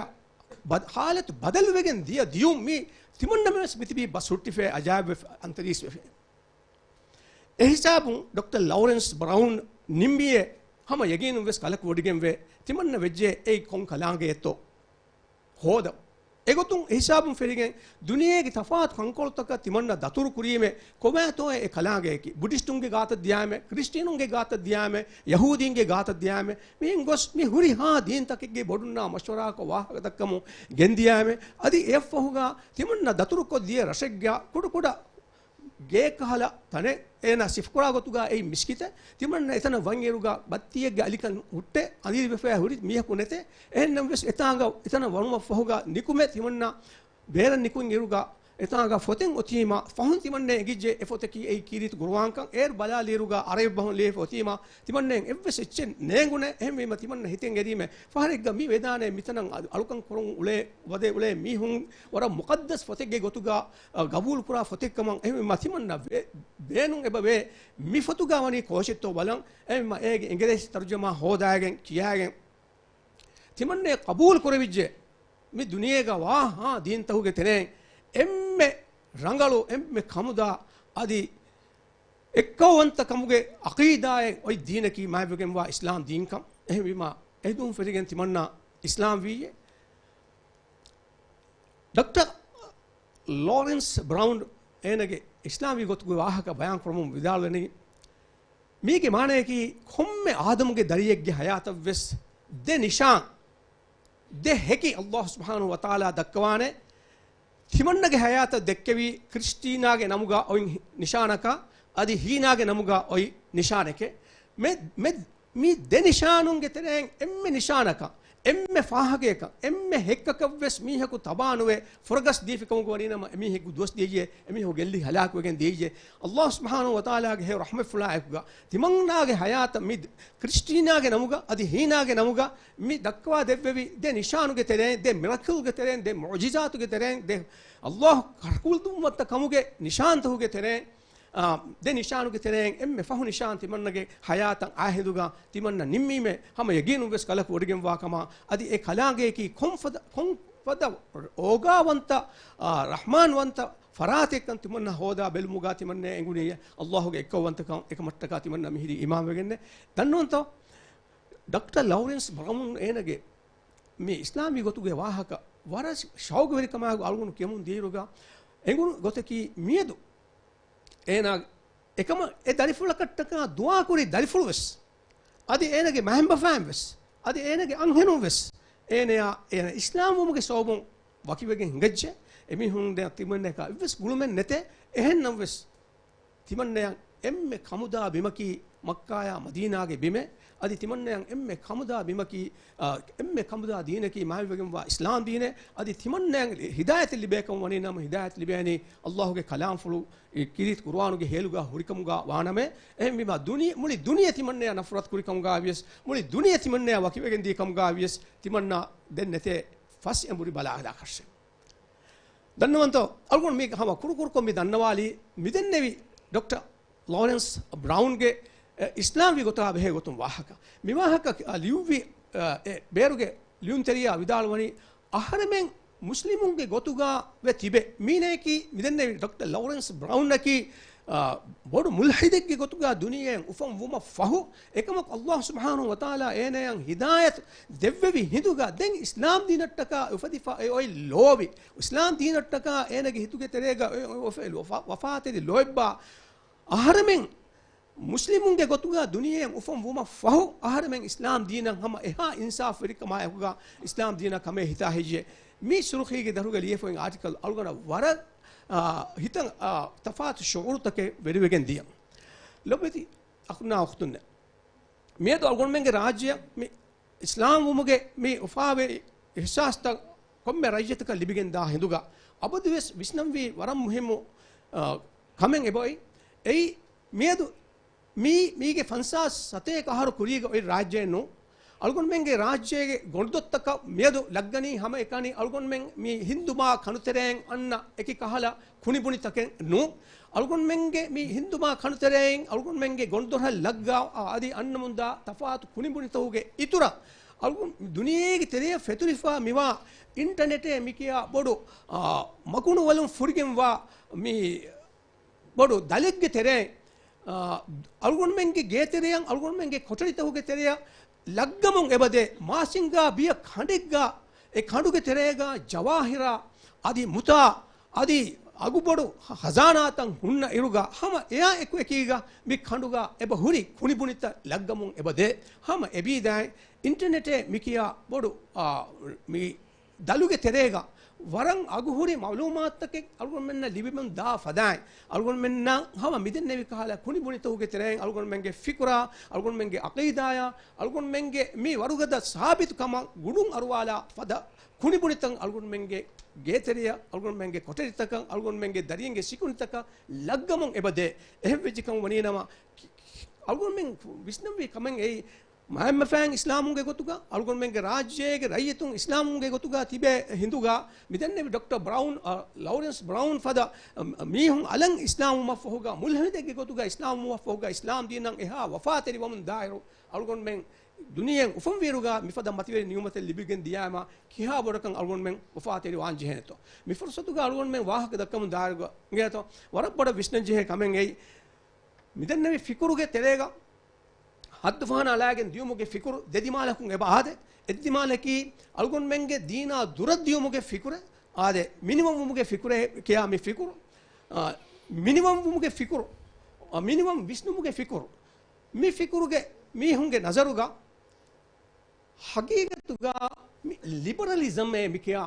ބަދ-، ހާލަތު ބަދަލުވެގެން ދިޔަ ދިޔުން މި ތިމަންނަމެންވެސް މިތިބީ ބަސް ހުއްޓިފައި އަޖާއިބްވެފަ އަންތަރީސްވެފަ. އެހިސާބުން ޑޮކްޓަރ ލައުރެންސް ބްރައުން ނިންމިއޭ ހަމަ ޔަގީނުން ވެސް ކަލަކު ވޮޑިގެންވޭ ތިމަންނަ ވެއްޖެ އެއީ ކޮން ކަލާނގެއެއްތޯ ހޯދަ. އެގޮތުން އެހިސާބުން ފެރިގެން ދުނިޔޭގެ ތަފާތު ކަންކޮޅުތަކަށް ތިމަންނަ ދަތުރު ކުރީމެ ކޮބާތޯއޭ އެ ކަލާނގެއަކީ؟ ބުޑިސްޓުންގެ ގާތަށް ދިޔާމެ، ކްރިސްޓިއަނުންގެ ގާތަށް ދިޔާމެ، ޔަހޫދީންގެ ގާތަށް ދިޔާމެ، މިހެން ގޮސް މި ހުރިހާ ދީންތަކެއްގެ ބޮޑުންނާ މަޝްވަރާކޮށް ވާހަކަދައްކަމުން ގެންދިޔާމެ. އަދި އެއަށްފަހުގަ ތިމަންނަ ދަތުރުކޮށް ދިޔަ ރަށެއްގަ ކުޑަކުޑަ ގޭކަހަލަ ތަނެއް އޭނާ ސިފަކުރާ ގޮތުގަ އެއީ މިސްކިތެއް. ތިމަންނަ އެތަނަށް ވަންއިރުގަ ބައްތިއެއްގެ އަލިކަން ހުއްޓެ އަނދިރިވެފައި ހުރި މީހަކު ނެތެ. އެހެންނަމަވެސް އެތާނގަ އެތަނަށް ވަނުމަށްފަހުގަ ނިކުމެ ތިމަންނަ ބޭރަށް ނިކުން އިރުގަ އެތާނގަ ފޮތެއް އޮތީމަ ފަހުން ތިމަންނަ އެނގިއްޖެ އެ ފޮތަކީ އެއީ ކީރިތި ގުރުއާންކަން. އޭރު ބަލާލިއިރުގަ އަރަބި ބަހުން ލިޔެފަ އޮތީމަ ތިމަންނައަށް އެއްވެސް އެއްޗެއް ނޭނގުނެ. އެހެންވީމަ ތިމަންނަ ހިތެއް އެރީމެ ފަހަރެއްގަ މި ވެދާނެ މިތަނަށް އަ-، އަޅުކަން ކުރަމުން އުޅޭ، ވަދެ އުޅޭ މީހުން ވަރަށް މުޤައްދަސް ފޮތެއްގެ ގޮތުގަ، އަ، ގަބޫލު ކުރާ ފޮތެއް ކަމަށް. އެހެންވީމަ ތިމަންނަ ވޭ-، ބޭނުން އެބަ ވޭ މި ފޮތުގަ ވަނީ ކޯޗެއްތޯ ބަލަން. އެހެންވީމަ އޭގެ އިނގިރޭސި ތަރުޖަމާ ހޯދާގެން ކިޔާގެން ތިމަންނަ ޤަބޫލު ކުރެވިއްޖެ. މި ދުނިޔޭގަ ވާހާ ދީންތަކުގެ ތެރެއިން އެންމެ ރަނގަޅު، އެންމެ ކަމުދާ، އަދި އެއްކައުވަންތަ ކަމުގެ އަޤީދާއެއް އޮތް ދީނަކީ މާތްވެގެންވާ އިސްލާމް ދީންކަން. އެހެންވީމަ އެދުވަހުން ފެށިގެން ތިމަންނަ އިސްލާމް ވީއޭ. ޑޮކްޓަރ ލޯރެންސް ބްރައުން އޭނަގެ އިސްލާމީ ގޮތުގެ ވާހަކަ ބަޔާން ކުރަމުން ވިދާޅުވެނީ، މީގެ މާނަޔަކީ ކޮންމެ އާދަމުގެ ދަރިއެއްގެ ހަޔާތަށްވެސް ދެ ނިޝާން، ދެ ހެކި އައްލާހު ސުބްޙާނަހު ވަތަޢާލާ ދައްކަވާނެ. ތިމަންނަގެ ހަޔާތަށް ދެއްކެވީ ކްރިސްޓީނާގެ ނަމުގަ އޮތް ނިޝާނަކާ، އަދި ހީނާގެ ނަމުގަ އޮތް ނިޝާނެކޭ. މެ-، މެ-، މި ދެ ނިޝާނުންގެ ތެރެއިން އެންމެ ނިޝާނަކަށް، އެންމެ ފާހަގަޔަކަށް، އެންމެ ހެއްކަކަށްވެސް މީހަކު ތަބާނުވެ ފުރަގަސް ދީފިކަމުގަ ވަނީނަމަ އެމީހެއްގެ ދުވަސް ދިޔައީ، އެމީހުން ގެއްލި ހަލާކުވެގެން ދިޔައީ. އައްލާހު ސުބްޙާނަހު ވަތަޢާލާގެ ހެޔޮ ރަޙްމަތްފުޅާއެކުގަ ތިމަންނާގެ ހަޔާތަށް މި ކްރިސްޓީނާގެ ނަމުގަ އަދި ހީނާގެ ނަމުގަ މި ދައްކަވާ ދެއްވެވި ދެ ނިޝާނުގެ ތެރެއިން، ދެ މިރަކަލްގެ ތެރެއިން، ދެ މުޢުޖިޒާތުގެ ތެރެއިން، ދެ އައްލާހު ކަރަކުޅުދުންވަންތަ ކަމުގެ ނިޝާންތަކުގެ ތެރެއިން، އާ، ދެ ނިޝާނުގެ ތެރެއިން އެންމެ ފަހު ނިޝާން ތިމަންނަގެ ހަޔާތަށް އާ ހިނދުގަ ތިމަންނަ ނިންމީމޭ ހަމަ ޔަގީނުން ވެސް ކަލަކު ވޮޑިގެންވާ ކަމަށް. އަދި އެ ކަލާނގެއަކީ ކޮން ފަދަ، ކޮން ފަދަ އޯގާވަންތަ، އާ، ރަޙްމާންވަންތަ ފަރާތެއްކަން ތިމަންނަ ހޯދާ ބެލުމުގަ ތިމަންނަ އެނގުނީ އައްލާހުގެ އެއްކައުވަންތަކަން އެކަމަށްޓަކާ ތިމަންނަ މިހިރީ އީމާންވެގެންނޭ. ދަންނަވަންތޯ؟ ޑޮކްޓަރ ލައުރެންސް ބްރައުން އޭނަގެ މި އިސްލާމީ ގޮތުގެ ވާހަކަ ވަރަށް ޝައުގުވެރިކަމާއެކު އަޅުގަނޑު ކިޔަމުން ދިޔައިރުގަ އެނގުނު ގޮތަކީ މިއަދު އޭނާ އެކަމަށް އެ ދަރިފުޅަކަށްޓަކާ ދުޢާކުރި ދަރިފުޅުވެސް، އަދި އޭނަގެ މައިންބަފައިންވެސް، އަދި އޭނަގެ އަންހެނުންވެސް އޭނަޔާ އޭނަ އިސްލާމްވުމުގެ ސަބަބުން ވަކިވެގެން ހިނގައްޖެ. އެމީހުންނަށް ތިމަންނަޔަކާ އެއްވެސް ގުޅުމެއް ނެތޭ. އެހެންނަމަވެސް، ތިމަންނަޔަށް އެންމެ ކަމުދާ ބިމަކީ މައްކާޔާ މަދީނާގެ ބިމެއް. އަދި ތިމަންނަޔަށް އެންމެ ކަމުދާ ބިމަކީ، އާ، އެންމެ ކަމުދާ ދީނަކީ މާތްވެގެންވާ އިސްލާމް ދީނެއް. އަދި ތިމަންނަޔަށް ހިދާޔަތެއް ލިބޭކަމަށް ވަނީނަމަ ހިދާޔަތް ލިބޭނީ އައްލާހުގެ ކަލާމްފުޅު ކީރިތި ޤުރުއާނުގެ ހޭލުގަ ހުރިކަމުގަ ވާނަމޭ. އެހެންވީމަ ދުނި-، މުޅި ދުނިޔެ ތިމަންނަޔާ ނަފްރަތު ކުރިކަމުގަ ވިޔަސް، މުޅި ދުނިޔެ ތިމަންނަޔާ ވަކިވެގެން ދިޔަ ކަމުގަ ވިޔަސް، ތިމަންނަ ދެން ނެތޭ ފަސް އެނބުރި ބަލާހަލާ ކަށެއް. ދަންނަވަންތޯ؟ އަޅުގަނޑު މީ ހަމަ ކުރުކުރުކޮށް މި ދަންނަވާލީ، މިދެންނެވި ޑޮކްޓަރ ލޯރެންސް ބްރައުންގެ، އެ، އިސްލާމްވީ ގޮތާ ބެހޭ ގޮތުން ވާހަކަ. މި ވާހަކަ، އަ، ލިޔުއްވި، އަ، އެ ބޭރުގެ ލިޔުންތެރިޔާ ވިދާޅުވަނީ، އަހަރެމެން މުސްލިމުންގެ ގޮތުގަ ވެ ތިބެ. މީނައަކީ މިދެންނެވި ޑޮކްޓަރ ލޯރެންސް ބްރައުންއަކީ، އާ، ބޮޑު މުލްޙިދެއްގެ ގޮތުގަ ދުނިޔެއަށް އުފަން ވުމަށް ފަހު، އެކަމަކު އައްލާހު ސުބްޙާނަހު ވަތަޢާލާ އޭނަޔަށް ހިދާޔަތު ދެއްވެވި ހިނދުގަ ދެން އިސްލާމް ދީނަށްޓަކާ އުފެދިފަ އެ އޮތް ލޯބި، އިސްލާމް ދީނަށްޓަކާ އޭނަގެ ހިތުގެ ތެރޭގަ އޮތް، އޮތް، އޮތް ވަފާތެރި ލޯތްބާ، އަހަރެމެން މުސްލިމުންގެ ގޮތުގަ ދުނިޔެއަށް އުފަން ވުމަށް ފަހު، އަހަރެމެން އިސްލާމް ދީނަށް ހަމަ އެހާ އިންސާފުވެރިކަމާއެކުގަ އިސްލާމް ދީނަށް ކަމޭ ހިތާ ހެއްޔޭ؟ މި ސުރުޚީގެ ދަށުގަ ލިޔެފައި އާޓިކަލް އަޅުގަނޑަށް ވަރަށް، އާ، ހިތަށް، އާ، ތަފާތު ޝުޢޫރުތަކެއް ވެރިވެގެން ދިޔަ. ލޮބުވެތި އަޚުންނާ އުޚްތުންނޭ. މިއަދު އަޅުގަނޑުމެންގެ ރާއްޖެއަށް މި އިސްލާމް ވުމުގެ މި އުފާވެރި އިޙްސާސްތައް ކޮންމެ ރައްޔިތަކަށް ލިބިގެން ދާ ހިނދުގަ އަބަދުވެސް ވިސްނަންވީ ވަރަށް މުހިއްމު، އާ، ކަމެއް އެބައޮތް. އެއީ މިއަދު މީ، މީގެ ފަންސާސް ސަތޭކަ އަހަރު ކުރީގަ އޮތް ރާއްޖެއެއް ނޫން. އަޅުގަނޑުމެންގެ ރާއްޖޭގެ ގޮނޑުދޮށްތަކަށް މިއަދު ލައްގަނީ ހަމައެކަނި އަޅުގަނޑުމެން މި ހިންދުމާ ކަނުތެރެއިން އަންނަ އެކި ކަހަލަ ކުނިބުނިތަކެއް ނޫން. އަޅުގަނޑުމެންގެ މި ހިންދުމާ ކަނުތެރެއިން އަޅުގަނޑުމެންގެ ގޮނޑުދޮށަށް ލައްގާ، އަ، އަދި އަންނަމުންދާ ތަފާތު ކުނިބުނިތަކުގެ އިތުރަށް އަޅުގަނޑު ދުނިޔޭގެ ތެރެއަށް ފެތުރިފަ މިވާ އިންޓަނެޓޭ މިކިޔާ ބޮޑު، އާ، މަކުނުވަލުން ފުރިގެންވާ މި ބޮޑު ދަލެއްގެ ތެރެއިން، އާ، އަޅުގަނޑުމެންގެ ގޭތެރެއަށް، އަޅުގަނޑުމެންގެ ކޮޓަރިތަކުގެ ތެރެއަށް ލައްގަމުން އެބަދޭ މާސިންގާ ބިޔަ ކަނޑެއްގާ، އެ ކަނޑުގެ ތެރޭގާ ޖަވާހިރާ، އަދި މުތާ، އަދި އަގުބޮޑު ހަޒާނާތައް ހުންނަ އިރުގާ، ހަމަ އެއާ އެކު އެކީގާ މި ކަނޑުގާ އެބަ ހުރި ކުނިބުނިތައް ލައްގަމުން އެބަދޭ. ހަމަ އެބީދާއި އިންޓަނެޓޭ މިކިޔާ ބޮޑު، އާ، މި ދަލުގެ ތެރޭގަ ވަރަށް އަގުހުރި މައުލޫމާތުތަކެއް އަޅުގަނޑުމެންނަށް ލިބިމުން ދާ ފަދައިން، އަޅުގަނޑުމެންނަށް ހަމަ މިދެންނެވި ކަހަލަ ކުނިބުނިތަކުގެ ތެރެއިން އަޅުގަނޑުމެންގެ ފިކުރާ، އަޅުގަނޑުމެންގެ އަޤީދާޔާ، އަޅުގަނޑުމެންގެ މި ވަރުގަދަ ސާބިތުކަމަށް ގުޑުން އަރުވާލާ ފަދަ ކުނިބުނިތައް އަޅުގަނޑުމެންގެ ގޭތެރެއަށް، އަޅުގަނޑުމެންގެ ކޮޓަރިތަކަށް، އަޅުގަނޑުމެންގެ ދަރިއެއްގެ ސިކުނޑިތަކަށް ލައްގަމުން އެބަދޭ. އެހެންވެއްޖެކަމަށް ވަނީނަމަ، އަޅުގަނޑުމެން ވިސްނަންވީ ކަމެއް އެއީ، މައިންބަފައިން އިސްލާމުންގެ ގޮތުގަ، އަޅުގަނޑުމެންގެ ރާއްޖޭގެ ރައްޔިތުން އިސްލާމުންގެ ގޮތުގަ ތިބޭ ހިނދުގަ، މިދެންނެވި ޑޮކްޓަރ ބްރައުން، އަ، ލޯރެންސް ބްރައުން ފަދަ، އަ، މީހުން އަލަށް އިސްލާމުވުމަށްފަހުގަ، މުލްހިދެއްގެ ގޮތުގަ އިސްލާމުވުމަށްފަހުގަ، އިސްލާމް ދީނަށް އެހާ ވަފާތެރިވަމުން ދާއިރު، އަޅުގަނޑުމެން ދުނިޔެއަށް އުފަންވިއިރުގަ މިފަދަ މަތިވެރި ނިޢުމަތެއް ލިބިގެން ދިޔާމަ، ކިހާ ބޮޑަކަށް އަޅުގަނޑުމެން ވަފާތެރިވާން ޖެހޭނެތޯ؟ މި ފުރުސަތުގަ އަޅުގަނޑުމެން ވާހަކަ ދައްކަމުން ދާއިރުގަ އިނގޭތޯ؟ ވަރަށް ބޮޑަށް ވިސްނަން ޖެހޭ ކަމެއް އެއީ. މިދެންނެވި ފިކުރުގެ ތެރޭގަ ހައްދު ފަހަނަ އަޅާގެން ދިޔުމުގެ ފިކުރު ދެ ދިމާލަކުން އެބަ އާދޭ. އެއްދިމާލަކީ އަޅުގަނޑުމެންގެ ދީނާ ދުރަށް ދިޔުމުގެ ފިކުރެއް އާދޭ. މިނިވަން ވުމުގެ ފިކުރެއް ކިޔާ މި ފިކުރު، އާ، މިނިވަން ވުމުގެ ފިކުރު، އާ، މިނިވަން ވިސްނުމުގެ ފިކުރު. މި ފިކުރުގެ މީހުންގެ ނަޒަރުގަ ހަގީގަތުގަ މި ލިބަރަލިޒަމޭ މިކިޔާ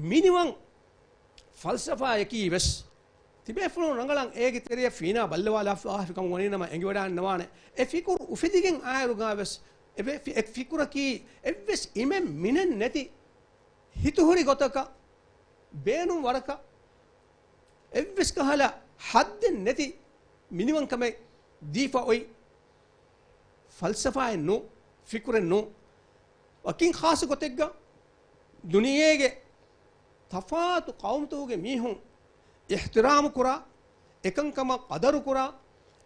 މިނިވަން ފަލްސަފާއަކީ ވެސް ތިބޭފުޅުން ރަނގަޅަށް އޭގެ ތެރެއަށް ފީނާ ބައްލަވާލާފަ ކަމަށް ވަނީނަމަ އެނގިވަޑާންނަވާނެ. އެ ފިކުރު އުފެދިގެން އާއިރުގަ ވެސް އެ ފި-، އެ ފިކުރަކީ އެއްވެސް އިމެއް މިނެއް ނެތި ހިތުހުރި ގޮތަކަށް، ބޭނުން ވަރަކަށް، އެއްވެސް ކަހަލަ ހައްދެއް ނެތި މިނިވަންކަމެއް ދީފަ އޮތް ފަލްސަފާއެއް ނޫ، ފިކުރެއް ނޫ. ވަކިން ޚާއްޞަ ގޮތެއްގަ ދުނިޔޭގެ ތަފާތު ޤައުމުތަކުގެ މީހުން އިޙްތިރާމު ކުރާ، އެކަންކަމަށް ޤަދަރު ކުރާ،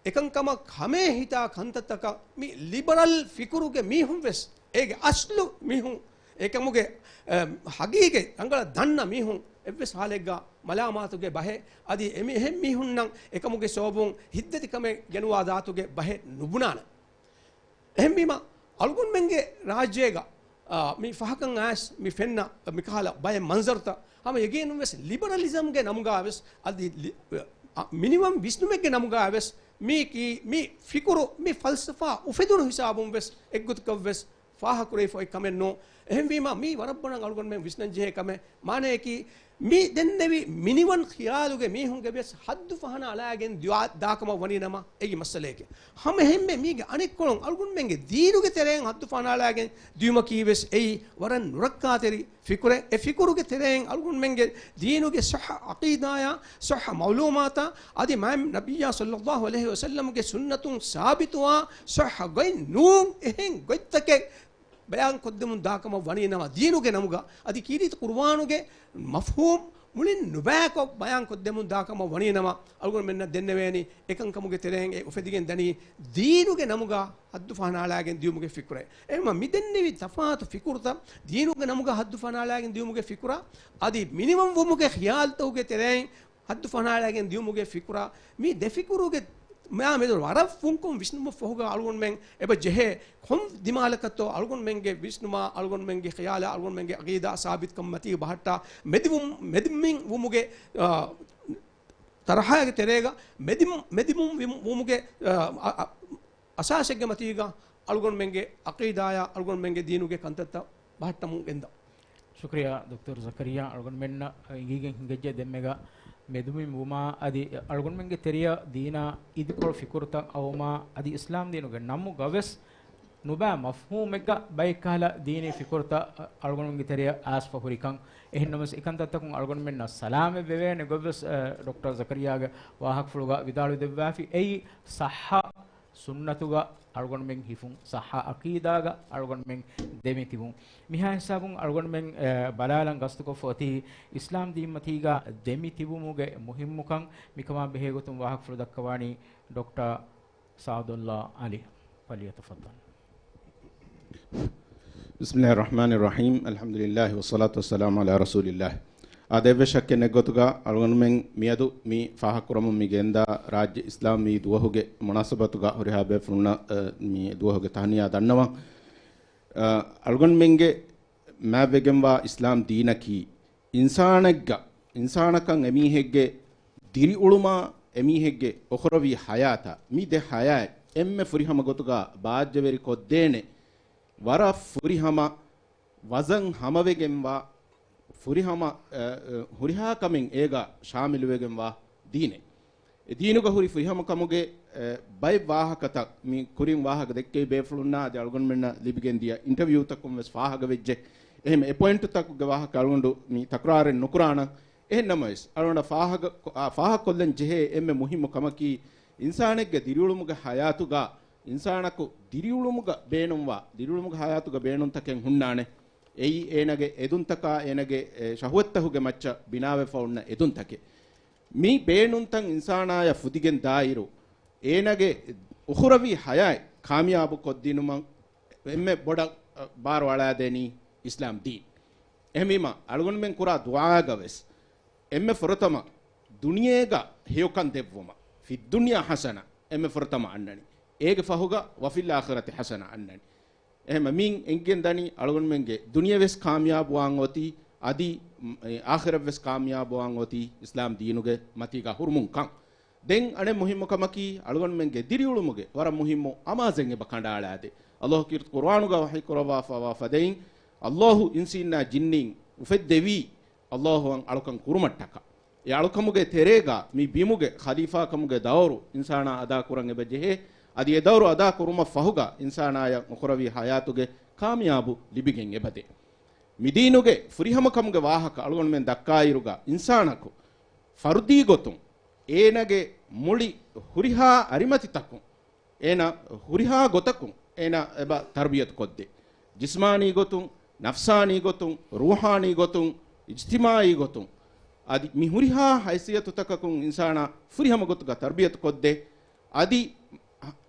އެކަންކަމަށް ކަމޭ ހިތާ ކަންތައްތަކަށް މި ލިބަރަލް ފިކުރުގެ މީހުން ވެސް، އޭގެ އަސްލު މީހުން، އެކަމުގެ، އަ، ހަގީގަތް ރަނގަޅަށް ދަންނަ މީހުން އެއްވެސް ހާލެއްގަ މަލާމާތުގެ ބަހެއް، އަދި އެމި-، އެހެން މީހުންނަށް އެކަމުގެ ސަބަބުން ހިތްދަތިކަމެއް ގެނުވާ ދާތުގެ ބަހެއް ނުބުނާނެ. އެހެންވީމަ، އަޅުގަނޑުމެންގެ ރާއްޖޭގަ، އާ، މި ފަހަކަށް އައިސް މި ފެންނަ މިކަހަލަ ބައެއް މަންޒަރުތައް ހަމަ ޔަގީނުން ވެސް ލިބަރަލިޒަމްގެ ނަމުގަ ވެސް އަދި ލި-، އަ، މިނިވަން ވިސްނުމެއްގެ ނަމުގަ ވެސް މީކީ، މި ފިކުރު، މި ފަލްސަފާ އުފެދުނު ހިސާބުން ވެސް އެއްގޮތަކަށް ވެސް ފާހަކުރެވިފައި ކަމެއް ނޫން. އެހެންވީމަ، މީ ވަރަށް ބޮޑަށް އަޅުގަނޑުމެން ވިސްނަން ޖެހޭ ކަމެއް. މާނަޔަކީ، މި ދެންނެވި މިނިވަން ޚިޔާލުގެ މީހުންގެ ވެސް ހައްދު ފަހަނަ އަޅާގެން ދިޔާ-، ދާކަމަށް ވަނީ ނަމަ، އެއީ މައްސަލައެކެ. ހަމަ އެހެންމެ މީގެ އަނެއްކޮޅުން އަޅުގަނޑުމެންގެ ދީނުގެ ތެރެއިން ހައްދު ފަހަނަ އަޅާގެން ދިޔުމަކީ ވެސް އެއީ ވަރަށް ނުރައްކާތެރި ފިކުރެއް. އެ ފިކުރުގެ ތެރެއިން އަޅުގަނޑުމެންގެ ދީނުގެ ޞައްޙަ ޢަޤީދާޔާ، ޞައްޙަ މަޢުލޫމާތާ، އަދި މާތް ނަބިއްޔާ ޞައްލައްލާހު ޢަލައިހި ވަސައްލަމްގެ ސުންނަތުން ސާބިތުވާ ޞައްޙަ ގޮތް ނޫން އެހެން ގޮތްތަކެއް ބަޔާން ކޮށްދެމުން ދާކަމަށް ވަނީ ނަމަ، ދީނުގެ ނަމުގަ އަދި ކީރިތި ޤުރުއާނުގެ މަފްހޫމް މުޅިން ނުބައިކޮށް ބަޔާން ކޮށްދެމުން ދާކަމަށް ވަނީ ނަމަ، އަޅުގަނޑުމެންނަށް ދެންނެވޭނީ އެކަންކަމުގެ ތެރެއިން އެ އުފެދިގެން ދަނީ ދީނުގެ ނަމުގަ ހައްދު ފަހަނަ އަޅާގެން ދިޔުމުގެ ފިކުރެއް. އެހެންވީމަ މި ދެންނެވި ތަފާތު ފިކުރުތައް ދީނުގެ ނަމުގަ ހައްދު ފަހަނަ އަޅާގެން ދިޔުމުގެ ފިކުރާ އަދި މިނިވަން ވުމުގެ ޚިޔާލުތަކުގެ ތެރެއިން ހައްދު ފަހަނަ އަޅާގެން ދިޔުމުގެ ފިކުރާ މި ދެ ފިކުރުގެ މާ މެދު ވަރަށް ފުންކޮށް ވިސްނުމަށްފަހުގަ އަޅުގަނޑުމެން އެބަ ޖެހޭ ކޮން ދިމާލަކަށްތޯ އަޅުގަނޑުމެންގެ ވިސްނުމާ، އަޅުގަނޑުމެންގެ ޚިޔާލާ، އަޅުގަނޑުމެންގެ ޢަޤީދާ ސާބިތުކަން މަތީ ބަހައްޓާ މެދުވުން، މެދުމިން ވުމުގެ، އާ، ތަރަހާގެ ތެރޭގަ މެދު-، މެދުމިން ވި-، ވުމުގެ، އާ، އަ-، އަ-، އަސާސެއްގެ މަތީގަ އަޅުގަނޑުމެންގެ ޢަޤީދާޔާ، އަޅުގަނޑުމެންގެ ދީނުގެ ކަންތައްތައް ބަހައްޓަމުން ގެންދަ. ޝުކުރިއްޔާ ދޮކްޓަރު ޒަކަރިއްޔާ، އަޅުގަނޑުމެންނަށް އިނގިގެން ހިނގައްޖެ ދެންމެގަ މެދުމިން ވުމާ އަދި އަޅުގަނޑުމެންގެ ތެރެއަށް ދީނާ އިދިކޮޅު ފިކުރުތައް އައުމާ އަދި އިސްލާމް ދީނުގެ ނަމުގަ ވެސް ނުބައި މަފްހޫމެއްގަ ބައެއް ކަހަލަ ދީނީ ފިކުރުތައް އަޅުގަނޑުމެންގެ ތެރެއަށް އައިސްފަ ހުރިކަން. އެހެންނަމަވެސް އެކަންތައްތަކުން އަޅުގަނޑުމެންނަށް ސަލާމަތް ވެވޭނެ ގޮތްވެސް، އަ، ޑޮކްޓަރު ޒަކަރިއްޔާގެ ވާހަކަފުޅުގަ ވިދާޅުވެ ދެއްވާފި. އެއީ ޞައްޙަ ސުންނަތުގަ އަޅުގަނޑުމެން ހިފުން، ޞައްޙަ ޢަޤީދާގަ އަޅުގަނޑުމެން ދެމިތިބުން. މިހާ ހިސާބުން އަޅުގަނޑުމެން، އެ، ބަލާލަން ގަސްތުކޮށްފަ އޮތީ އިސްލާމް ދީންމަތީގަ ދެމިތިބުމުގެ މުހިއްމުކަން. މިކަމާ ބެހޭގޮތުން ވާހަކަފުޅު ދައްކަވާނީ ޑޮކްޓަރ ސާދުﷲ ޢަލީ. ފަލްޔަތަފައްޟަލް. بسم الله الرحمن الرحيم. الحمد لله والصلاة والسلام على رسول الله. އާދެ، އެއްވެސް ޝައްކެއް ނެތް ގޮތުގަ އަޅުގަނޑުމެން މިއަދު މި ފާހަގަކުރަމުން މި ގެންދާ ރާއްޖެ އިސްލާމީ ދުވަހުގެ މުނާސަބަތުގަ ހުރިހާ ބޭފުޅުންނަށް، އަ، މި ދުވަހުގެ ތަހަނިޔާ ދަންނަވަން. އަ، އަޅުގަނޑުމެންގެ މާތްވެގެންވާ އިސްލާމް ދީނަކީ އިންސާނެއްގަ، އިންސާނަކަށް އެމީހެއްގެ ދިރިއުޅުމާ، އެމީހެއްގެ އުޚްރަވީ ޙަޔާތާ، މި ދެ ޙަޔާތް އެންމެ ފުރިހަމަ ގޮތުގަ ބާއްޖަވެރި ކޮށްދޭނެ ވަރަށް ފުރިހަމަ ވަޒަން ހަމަވެގެންވާ ފުރިހަމަ، އަ، އަ، ހުރިހާ ކަމެއް އޭގަ ޝާމިލުވެގެންވާ ދީނެއް. އެ ދީނުގަ ހުރި ފުރިހަމަ ކަމުގެ، އަ، ބައެއް ވާހަކަތައް މި ކުރިން ވާހަކަ ދެއްކެވި ބޭފުޅުންނާ އަދި އަޅުގަނޑުމެންނަށް ލިބިގެން ދިޔަ އިންޓަވިއުތަކުން ވެސް ފާހަގަވެއްޖެ. އެހެން އެ ޕޮއިންޓުތަކުގެ ވާހަކަ އަޅުގަނޑު މި ތަކުރާރެއް ނުކުރާނަން. އެހެން ނަމަވެސް، އަޅުގަނޑަށް ފާހަގަ، އާ، ފާހަގަކޮށްލަން ޖެހޭ އެންމެ މުހިއްމު ކަމަކީ، އިންސާނެއްގެ ދިރިއުޅުމުގެ ޙަޔާތުގަ، އިންސާނަކު ދިރިއުޅުމުގަ ބޭނުންވާ، ދިރިއުޅުމުގެ ޙަޔާތުގަ ބޭނުންތަކެއް ހުންނާނެ. އެއީ އޭނަގެ އެދުންތަކާ، އޭނަގެ، އެ، ޝަހުވަތްތަކުގެ މައްޗަށް ބިނާވެފަ އޮންނަ އެދުންތަކެއް. މި ބޭނުންތައް އިންސާނާޔަށް ފުދިގެން ދާއިރު، އޭނަގެ އުޚުރަވީ ޙަޔާތް ކާމިޔާބު ކޮށްދިނުމަށް އެންމެ ބޮޑަށް، އަ، ބާރު އަޅާދޭނީ އިސްލާމް ދީން. އެހެންވީމަ، އަޅުގަނޑުމެން ކުރާ ދުޢާގަ ވެސް، އެންމެ ފުރަތަމަ ދުނިޔޭގަ ހެޔޮކަން ދެއްވުމަށް، ފިއްދުންޔާ ޙަސަނަ އެންމެ ފުރަތަމަ އަންނަނީ. އޭގެ ފަހުގަ ވަފިލް އާޚިރަތި ޙަސަނަ އަންނަނީ. އެހެންމަ މިއިން އެނގިގެން ދަނީ، އަޅުގަނޑުމެންގެ ދުނިޔެވެސް ކާމިޔާބުވާން އޮތީ، އަދި، އެ، އާޚިރަތްވެސް ކާމިޔާބުވާން އޮތީ އިސްލާމް ދީނުގެ މަތީގަ ހުރުމުން ކަން. ދެން އަނެއް މުހިއްމު ކަމަކީ، އަޅުގަނޑުމެންގެ ދިރިއުޅުމުގެ ވަރަށް މުހިއްމު އަމާޒެއް އެބަ ކަނޑައަޅާދޭ. ﷲ ކީރިތި ޤުރްއާނުގަ ވަޙީ ކުރައްވާފަވާ ފަދައިން، ﷲ އިންސީންނާ ޖިންނީން އުފެއްދެވީ، ﷲ އަށް އަޅުކަން ކުރުމަށްޓަކާ. އެ އަޅުކަމުގެ ތެރޭގަ މި ބިމުގެ ޚަލީފާކަމުގެ ދައުރު އިންސާނާ އަދާކުރަން އެބަ ޖެހޭ. އަދި އެ ދައުރު އަދާކުރުމަށް ފަހުގަ އިންސާނާޔަށް އުޚުރަވީ ޙަޔާތުގެ ކާމިޔާބު ލިބިގެން އެބަދޭ. މިދީނުގެ ފުރިހަމަކަމުގެ ވާހަކަ އަޅުގަނޑުމެން ދައްކާއިރުގަ އިންސާނަކު ފަރުދީ ގޮތުން އޭނަގެ މުޅި ހުރިހާ އަރިމަތިތަކުން، އޭނަ ހުރިހާ ގޮތަކުން އޭނަ އެބަ ތަރުބިޔަތު ކޮށްދޭ. ޖިސްމާނީ ގޮތުން، ނަފްސާނީ ގޮތުން، ރޫޙާނީ ގޮތުން، އިޖްތިމާޢީ ގޮތުން، އަދި މި ހުރިހާ ހައިސިއްޔަތުތަކަކުން އިންސާނާ ފުރިހަމަ ގޮތުގަ ތަރުބިޔަތު ކޮށްދޭ. އަދި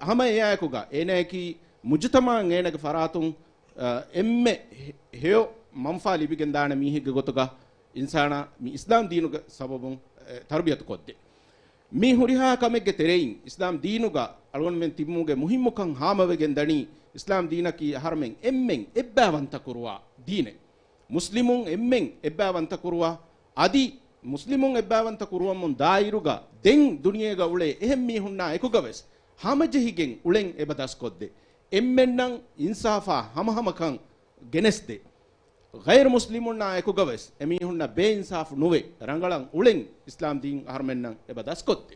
ހަމަ އެއާއެކުގަ އޭނަޔަކީ މުޖުތަމަޢަށް އޭނަގެ ފަރާތުން، އަ، އެންމެ ހެ-، ހެޔޮ މަންފާ ލިބިގެންދާނެ މީހެއްގެ ގޮތުގަ އިންސާނާ މި އިސްލާމް ދީނުގެ ސަބަބުން، އެ، ތަރުބިޔަތު ކޮށްދޭ. މި ހުރިހާ ކަމެއްގެ ތެރެއިން އިސްލާމް ދީނުގަ އަޅުގަނޑުމެން ތިބުމުގެ މުހިއްމުކަން ހާމަވެގެން ދަނީ، އިސްލާމް ދީނަކީ އަހަރުމެން އެންމެން އެއްބައިވަންތަކުރުވާ ދީނެއް. މުސްލިމުން އެންމެން އެއްބައިވަންތަކުރުވާ، އަދި މުސްލިމުން އެއްބައިވަންތަ ކުރުވަމުން ދާއިރުގަ ދެން ދުނިޔޭގަ އުޅޭ އެހެން މީހުންނާ އެކުގަވެސް ހަމަޖެހިގެން އުޅެން އެބަ ދަސްކޮށްދޭ. އެންމެންނަށް އިންސާފާ ހަމަހަމަކަން ގެނެސްދޭ. ޣައިރު މުސްލިމުންނާ އެކުގަވެސް އެމީހުންނަށް ބޭއިންސާފު ނުވެ ރަނގަޅަށް އުޅެން އިސްލާމް ދީން އަހަރުމެންނަށް އެބަ ދަސްކޮށްދޭ.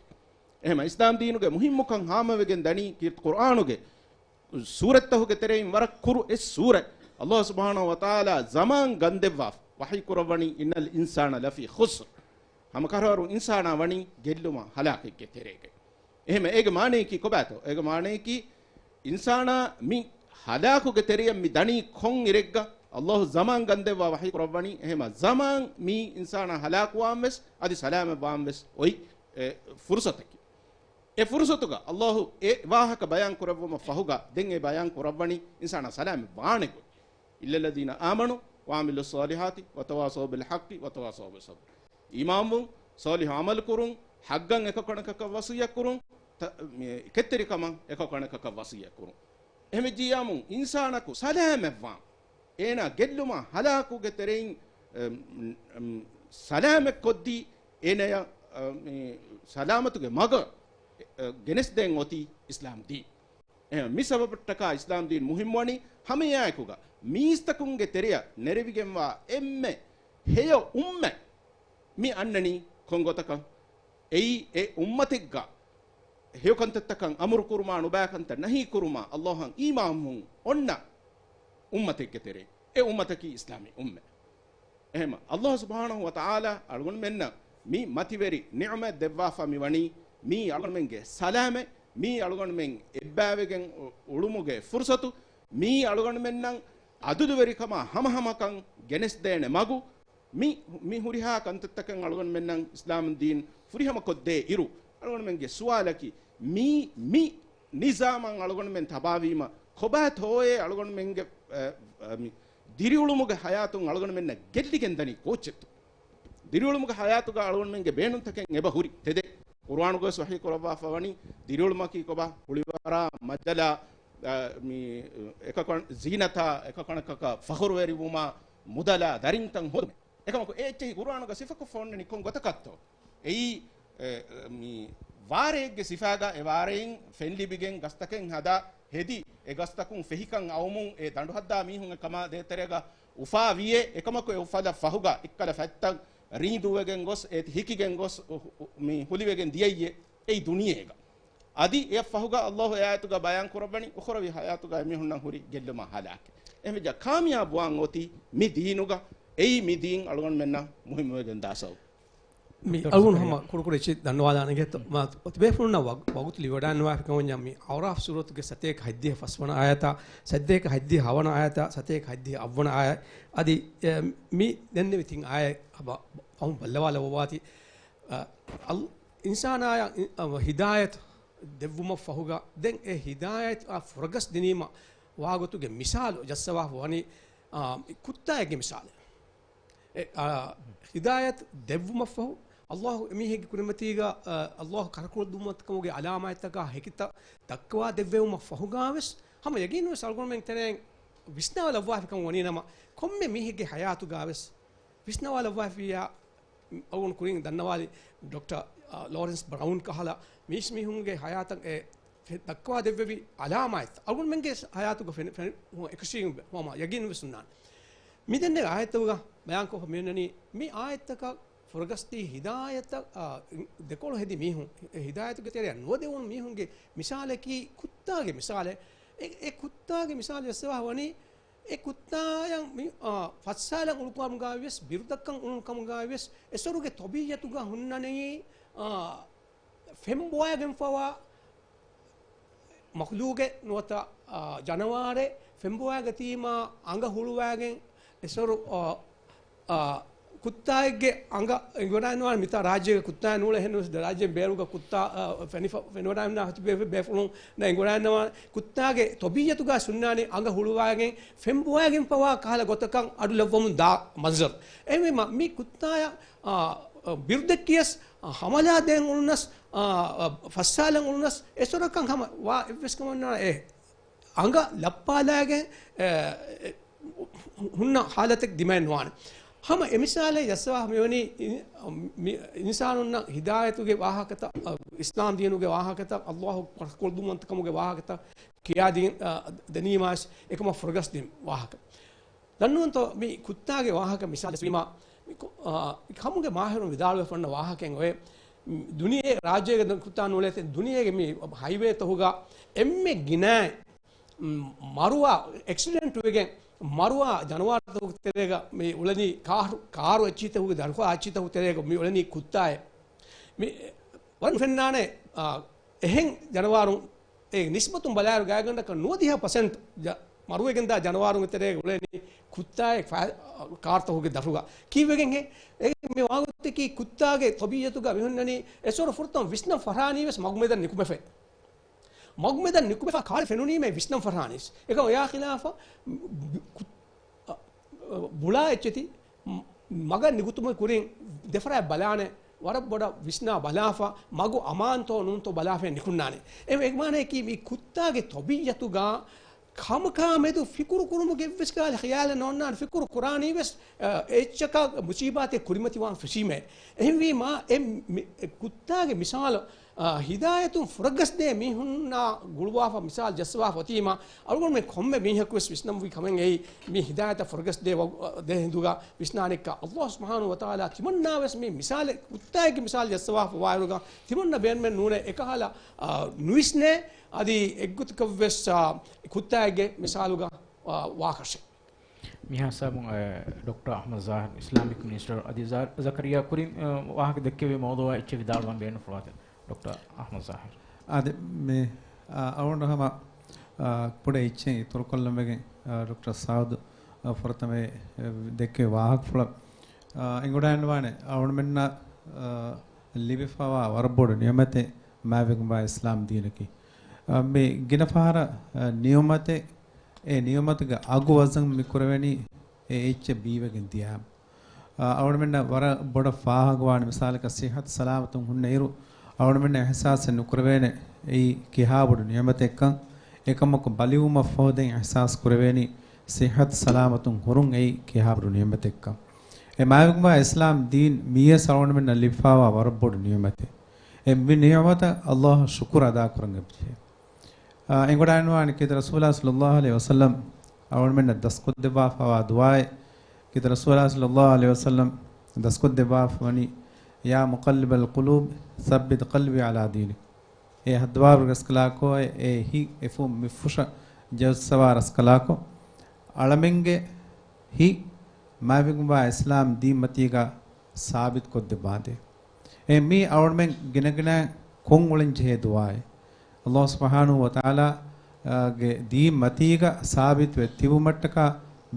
އެހެމަ އިސްލާމް ދީނުގެ މުހިއްމުކަން ހާމަވެގެން ދަނީ ކީރިތި ޤުރްއާނުގެ ސޫރަތްތަކުގެ ތެރެއިން ވަރަށް ކުރު އެއް ސޫރަތް. ﷲ ސުބްޙާނަހޫ ވަތަޢާލާ ޒަމާން ގަންދެއްވާ ވަޙީ ކުރައްވަނީ، إِنَّ الْإِنسَانَ لَفِي خُسْرٍ. ހަމަކަށަވަރު އިންސާނާ ވަނީ ގެއްލުމާ ހަލާކެއްގެ ތެރޭގައި. އެހެމަ އޭގެ މާނަޔަކީ ކޮބާތޯ؟ އޭގެ މާނަޔަކީ އިންސާނާ މި ހަލާކުގެ ތެރެއަށް މި ދަނީ ކޮން އިރެއްގަ؟ ﷲ ޒަމާން ގަންދެއްވާ ވަޙީ ކުރައްވަނީ. އެހެމަ ޒަމާން މީ އިންސާނާ ހަލާކުވާން ވެސް އަދި ސަލާމަތްވާން ވެސް އޮތް، އެ، ފުރުސަތަކީ. އެ ފުރުސަތުގަ ﷲ އެ ވާހަކަ ބަޔާން ކުރެއްވުމަށް ފަހުގަ ދެން އެ ބަޔާން ކުރައްވަނީ އިންސާނާ ސަލާމަތް ވާނެ ގޮތް. إِلَّا الَّذِينَ آمَنُوا وَعَمِلُوا الصَّالِحَاتِ وَتَوَاصَوْا بِالْحَقِّ وَتَوَاصَوْا بِالصَّبْرِ. އީމާންވުން، ޞާލިޙު ޢަމަލު ކުރުން، ޙައްޤަށް އެކަކު އަނެކަކަށް ވަޞިއްޔަތް ކުރުން، ތަ-، މި، ކެތްތެރިކަމަށް އެކަކު އަނެކަކަށް ވަޞިއްޔަތް ކުރުން. އެހެންވެއްޖިއްޔާމު އިންސާނަކު ސަލާމަތްވާން، އޭނާ ގެއްލުމާ ހަލާކުގެ ތެރެއިން، އެ، އެ، ސަލާމަތްކޮށްދީ، އޭނަޔަށް، އެ، މި، ސަލާމަތުގެ މަގަށް، އެ، އެ، ގެނެސްދޭން އޮތީ އިސްލާމް ދީން. އެހެން މި ސަބަބަށްޓަކާ އިސްލާމް ދީން މުހިއްމުވަނީ ހަމައެއާއެކުގަ މީސްތަކުންގެ ތެރެއަށް ނެރެވިގެންވާ އެންމެ ހެޔޮ އުއްމަތް މި އަންނަނީ ކޮން ގޮތަކަށް؟ އެއީ އެ އުއްމަތެއްގަ ހެޔޮކަންތައްތަކަށް އަމުރު ކުރުމާ ނުބައިކަންތައް ނަހީ ކުރުމާ ﷲ އަށް އީމާންވުން އޮންނަ އުއްމަތެއްގެ ތެރެއިން. އެ އުއްމަތަކީ އިސްލާމީ އުއްމަތް. އެހެމަ ﷲ ސުބްޙާނަހޫ ވަތަޢާލާ އަޅުގަނޑުމެންނަށް މި މަތިވެރި ނިޢުމަތް ދެއްވާފަ މިވަނީ، މީ އަޅުގަނޑުމެންގެ ސަލާމަތް، މީ އަޅުގަނޑުމެން އެއްބައިވެގެން އު-، އުޅުމުގެ ފުރުސަތު، މީ އަޅުގަނޑުމެންނަށް އަދުލުވެރިކަމާ ހަމަހަމަކަން ގެނެސްދޭނެ މަގު، މި، މި ހުރިހާ ކަންތައްތަކެއް އަޅުގަނޑުމެންނަށް އިސްލާމް ދީން ފުރިހަމަކޮށްދޭ އިރު، އަޅުގަނޑުމެންގެ ސުވާލަކީ، މީ، މި ނިޒާމަށް އަޅުގަނޑުމެން ތަބާވީމަ ކޮބާތޯއޭ އަޅުގަނޑުމެންގެ، އަ، އަ، މި ދިރިއުޅުމުގެ ޙަޔާތުން އަޅުގަނޑުމެންނަށް ގެއްލިގެންދަނީ ކޯއްޗެއްތޯ؟ ދިރިއުޅުމުގެ ޙަޔާތުގަ އަޅުގަނޑުމެންގެ ބޭނުންތަކެއް އެބަ ހުރި ތެދެއް. ޤުރުއާނުގަވެސް ވަޙީ ކުރައްވާފަ ވަނީ، ދިރިއުޅުމަކީ ކޮބާ؟ ހުޅިވަރާ، މައްޖަލާ، އަ، މި، އެކަކަން ޒީނަތާ، އެކަކަނަކަކަށް ފަޚުރުވެރިވުމާ، މުދަލާ، ދަރިންތައް ހޯދުމެއް. އެކަމަކު އެ އެއްޗެހި ޤުރުއާނުގަ ސިފަކޮށްފަ އޮންނަނީ ކޮން ގޮތަކަށްތޯ؟ އެއީ، އެ، މި ވާރޭގެ ސިފާގަ އެ ވާރެއިން ފެންލިބިގެން ގަސްތަކެއް ހަދާ ހެދި، އެ ގަސްތަކުން ފެހިކަން އައުމުން އެ ދަނޑުހައްދާ މީހުން އެކަމާ ދޭތެރޭގަ އުފާ ވިޔޭ، އެކަމަކު އެ އުފަލަށް ފަހުގަ އެއްކަލަ ފަތްތައް ރީނދޫވެގެން ގޮސް، އެ ހިކިގެން ގޮސް، މި ހުލިވެގެން ދިޔައީ އެއީ ދުނިޔޭގަ. އަދި އެއަށް ފަހުގަ ﷲ އެ އާޔަތުގަ ބަޔާން ކުރައްވަނީ، އުޚްރަވީ ޙަޔާތުގަ އެމީހުންނަށް ހުރި ގެއްލުމާ ހަލާކެއް. އެހެންވެއްޖާ ކާމިޔާބުވާން އޮތީ މި ދީނުގަ، އެއީ މި ދީން އަޅުގަނޑުމެންނަށް މުހިއްމުވެގެން ދާ ސަބަބު. މި ޑޮކްޓަރ އަޅުގަނޑު ޒަކަރިޔާ. ހަމަ ކުޑަކުޑަ އެއްޗެއް ދަންނަވާލާނެ ގެތޯ. މާ ތިބޭފުޅުންނަށް ވަގު-، ވަގުތު ލިބިވަޑައިގަންނަވާފިކަމަށް މި އަޢުރާފް ސޫރަތުގެ ސަތޭކަ ހަތްދިހަ ފަސްވަނަ އާޔަތާ، ސަތޭކަ ހަތްދިހަ ހަވަނަ އާޔަތާ، ސަތޭކަ ހަތްދިހަ އަށްވަނަ އާޔަތް. އަދި، އެ، މި ދެންނެވި ތިން އާޔަތް ހަމަ ފަހުން ބައްލަވާލައްވަވާތީ. އަ، އަލް-، އިންސާނާޔަށް އި-، އަ، ހިދާޔަތު ދެއްވުމަށް ފަހުގަ، ދެން އެ ހިދާޔަތު އާ ފުރަގަސް ދިނީމަ ވާގޮތުގެ މިސާލު ޖައްސަވާފަ ވަނީ، އާ، މި ކުއްތާއެއްގެ މިސާލެއް. އެ، އާ، ހިދާޔަތު ދެއްވުމަށްފަހު، ﷲ އެމީހެއްގެ ކުރިމަތީގަ، އާ، ﷲ ކަރަކުޅަދުންވަންތަކަމުގެ ޢަލާމާތްތަކާ ހެކިތައް ދައްކަވާ ދެއްވެވުމަށްފަހުގާވެސް، ހަމަ ޔަގީންވެސް އަޅުގަނޑުމެން ތެރެއިން ވިސްނާލައްވާފިކަމަށް ވަނީނަމަ، ކޮންމެ މީހެއްގެ ޙަޔާތުގާވެސް ވިސްނާލައްވާފިއްޔާ، އަޅުގަނޑު ކުރިން ދަންނަވާލި ޑޮކްޓަރ، އާ، ލޯރެންސް ބްރައުން ކަހަލަ މީސްމީހުންގެ ޙަޔާތަށް އެ ފެ-، ދައްކަވާ ދެއްވެވި ޢަލާމާތް އަޅުގަނޑުމެންގެ ޙަޔާތުގަ ފެނި-، ފެނި-، އެކަށީގެން ހަމަ ޔަގީންވެސް ހުންނާނެ. މި ދެންނެވި އާޔަތުގަ ބަޔާންކޮށްފަ މިއޮންނަނީ، މި އާޔަތަކަށް ފުރަގަސްދީ ހިދާޔަތަށް، އާ، ދެކޮޅު ހެދި މީހުން، އެ ހިދާޔަތުގެ ތެރެއަށް ނުވަދެވުނު މީހުންގެ މިސާލަކީ ކުއްތާގެ މިސާލެއް. އެ، އެ ކުއްތާގެ މިސާލު ޖައްސަވާ ވަނީ، އެ ކުއްތާޔަށް މި، އާ، ފައްސާލަން އުޅުނުކަމުގައިވިޔަސް، ބިރުދައްކަން އުޅުނުކަމުގައިވިޔަސް، އެސޮރުގެ ތަބީޢަތުގަ ހުންނަނީ، އާ، ފެންބޮވައިގެންފަވާ މަޚްލޫގެއް ނުވަތަ، އާ، ޖަނަވާރެއް ފެންބޮވައިގަތީމާ އަނގަ ހުޅުވައިގެން އެސޮރު، އާ، އާ، ކުއްތާއެއްގެ އަނގަ އެނގިވަޑައިގަންނަވާނެ. މިތާ ރާއްޖޭގެ ކުއްތާ ނޫޅެ ހެން ރާއްޖޭން ބޭރުގަ ކުއްތާ، އާ، ފެނިފަ-، ފެނިވަޑައިގަންނަވާ ހަތި ބޭ-، ބޭފުޅުން އެނގިވަޑައިގަންނަވާނެ. ކުއްތާގެ ތަބީޢަތުގަ ހުންނާނީ އަނގަ ހުޅުވައިގެން ފެންބޮވައިގެންފަވާ ކަހަލަ ގޮތަކަށް އަޑު ލައްވަމުން ދާ މަންޒަރު. އެހެންވީމަ މި ކުއްތާޔަށް، އާ، ބިރުދެއްކިޔަސް، އާ، ހަމަލާ ދޭން އުޅުނަސް، އާ، ފައްސާލަން އުޅުނަސް، އެސޮރަކަށް ހަމަ ވާ އެއްވެސް ކަމެއް ނާން އެ އަނގަ ލައްޕާލައިގެން، އެ، އެ، ހުންނަ ހާލަތެއް ދިމައެއް ނުވާނެ. ހަމަ އެ މިސާލެއް ޖައްސަވާ މިވަނީ އި-، މި އިންސާނުންނަށް ހިދާޔަތުގެ ވާހަކަތައް، އަ، އިސްލާމް ދީނުގެ ވާހަކަތައް، ﷲ ކަރަކުޅަދުންވަންތަކަމުގެ ވާހަކަތައް ކިޔާދިން، އަ، ދެނީމާވެސް އެކަމަށް ފުރަގަސްދިން ވާހަކަ. ދަންނަވަންތޯ މި ކުއްތާގެ ވާހަކަ މިސާލެއް ވީމާ، މި ކު-، އާ، މި ކަމުގެ މާހިރުން ވިދާޅުވެފަ އޮންނަ ވާހަކައެއް އޮވޭ. ދުނިޔޭ ރާއްޖޭގެ ކުއްތާ ނޫޅޭ ދުނިޔޭގެ މި ހައިވޭތަކުގަ އެންމެ ގިނައިން މަރުވާ އެކްސިޑެންޓް ވެގެން މަރުވާ ޖަނަވާރުތަކުގެ ތެރޭގަ މި އުޅެނީ ކާރު، ކާރު އެއްޗިތަކުގެ ދަރުފާ އެއްޗިތަކުގެ ތެރޭގަ މި އުޅެނީ ކުއްތާއެއް. މި ވަރަށް ނުފެންނާނެ، އާ، އެހެން ޖަނަވާރުން އެ ނިސްބަތުން ބަލާއިރު ގާތްގަނޑަކަށް ނުވަދިހަ ޕަސެންޓް ޖަ-، މަރުވެގެންދާ ޖަނަވާރުންގެ ތެރޭގަ އުޅެނީ ކުއްތާއެއް ފަ-، ކާރުތަކުގެ ދަށުގަ. ކީއްވެގެންހޭ؟ އެ މި ވާގޮތަކީ ކުއްތާގެ ތަބީޢަތުގަ މިހުންނަނީ އެސޮރު ފުރަތަމަ ވިސްނަން ފަށާނީވެސް މަގުމެދަށް ނިކުމެފައި. މަގުމެދަށް ނިކުމެފަ ކާރެއް ފެނުނީމޭ ވިސްނަން ފަށާނީސް. އެކަމް އެޔާ ޚިލާފަށް ކު-، އަ، ބުޅާ އެއްޗެތި މަގަށް ނިކުތުމުގެ ކުރިން ދެފަރާތް ބަލާނެ ވަރަށް ބޮޑަށް ވިސްނާ ބަލާފަ، މަގު އަމާންތޯ ނޫންތޯ ބަލާފައި ނިކުންނާނެ. އެ މަ-، އެ މާނަޔަކީ މި ކުއްތާގެ ތަބީޢަތުގަ ކަމަކާ މެދު ފިކުރު ކުރުމުގެ އެއްވެސް ކަހަލަ ޚިޔާލެއް ނޯންނާނެ. ފިކުރު ކުރާނީވެސް، އެ، އެއްޗަކަށް މުސީބާތެއް ކުރިމަތިވާން ފެށީމޭ. އެހެންވީމާ، އެ މި-، އެ ކުއްތާގެ މިސާލު، އާ، ހިދާޔަތުން ފުރަގަސްދޭ މީހުންނާ ގުޅުވާފަ މިސާލު ޖައްސަވާފަ އޮތީމާ، އަޅުގަނޑުމެން ކޮންމެ މީހަކުވެސް ވިސްނަންވީ ކަމެއް އެއީ، މި ހިދާޔަތަށް ފުރަގަސްދޭ ވަ-، ދޭ ހިނދުގަ ވިސްނާނެއްކަ. ﷲ ސުބްޙާނަހޫ ވަތަޢާލާ ތިމަންނާވެސް މި މިސާލެއް، ކުއްތާއެއްގެ މިސާލު ޖައްސަވާފަ ވާއިރުގަ، ތިމަންނަ ބޭނުމެއް ނޫނޭ އެކަހަލަ، އާ، ނުވިސްނޭ، އަދި އެއްގޮތަކަށްވެސް، އާ، ކުއްތާއެއްގެ މިސާލުގަ، އާ، ވާކަށެއް. މިހާ ހިސާބުން، އަ، ޑޮކްޓަރ އަޙްމަދު ޒާހިރު، އިސްލާމިކް މިނިސްޓަރ އަދި ޒާ-، ޒަކަރިޔާ ކުރިން، އަ، ވާހަކަ ދެއްކެވި މައުޟޫޢާ އެއްޗެއް ވިދާޅުވާން ބޭނުންފުޅުވާތީ ޑޮކްޓަރ އަޙްމަދު ޒާހިރު. އާދެ، މި، އަ، އަޅުގަނޑު ހަމަ، އަ، ކުޑަ އެއްޗެއް އިތުރުކޮށްލަން ވެގެން، އަ، ޑޮކްޓަރ ސާދު، އަ، ފުރަތަމަ، އަ، ދެއްކެވި ވާހަކަފުޅަށް، އަ، އެނގިވަޑައިގަންނަވާނެ އަޅުގަނޑުމެންނަށް، އަ، ލިބިފަވާ ވަރަށް ބޮޑު ނިޢުމަތެއް މާތްވެގެންވާ އިސްލާމް ދީނަކީ. އަ، މި ގިނަ ފަހަރަށް، އަ، ނިޢުމަތެއް، އެ ނިޢުމަތުގެ އަގު ވަޒަން މި ކުރެވެނީ އެ އެއްޗެއް ބީވެގެން ދިޔާމަ. އަޅުމެންނަށް ވަރަށް ބޮޑަށް ފާހަގަވާނެ މިސާލަކަށް ސިއްހަތު ސަލާމަތުން ހުންނަ އިރު، އަޅުމެންނަށް އިހްސާސެއް ނުކުރެވޭނެ އެއީ ކިހާބޮޑު ނިޢުމަތެއްކަން. އެކަމަކު ބަލިވުމަށްފަހު ދެން އިހްސާސް ކުރެވޭނީ ސިއްހަތު ސަލާމަތުން ހުރުން އެއީ ކިހާބޮޑު ނިޢުމަތެއްކަން. އެ މާތްވެގެންވާ އިސްލާމް ދީން މިޔަސް އަޅުމެންނަށް ލިބިފާވާ ވަރަށް ބޮޑު ނިޢުމަތެއް. އެ މި ނިޢުމަތަށް ﷲ އަށް ޝުކުރު އަދާކުރަން އެބަޖެހޭ. އާ، އެނގިވަޑައިގަންނަވާނެ ކީރިތި ރަސޫލާ ޞައްލައްލާހު ޢަލައިހި ވަސައްލަމް އަޅުމެންނަށް ދަސްކޮށްދެއްވާފައިވާ ދުޢާއެއް. ކީރިތި ރަސޫލާ ޞައްލައްލާހު ޢަލައިހި ވަސައްލަމް ދަސްކޮށްދެއްވާފަ ވަނީ، "يا مقلب القلوب ثبت قلبي على دينك." އޭ ހައްދަވާވަރުގެ ރަސްކަލާކޯއެ، އޭ ހިތް އެފުށް މިފުށަށް ޖެއްސަވާ ރަސްކަލާކޯ، އަޅަމެންގެ ހިތް މާތްވެގެންވާ އިސްލާމް ދީންމަތީގަ ސާބިތުކޮށްދެއްވާދޭ. އެ މީ އަޅުމެން ގިނަގިނައިން ކޮށްއުޅެން ޖެހޭ ދުޢާއެއް. ﷲ ސުބްޙާނަހޫ ވަތަޢާލާ، އާ، ގެ ދީން މަތީގަ ސާބިތުވެ ތިބުމަށްޓަކާ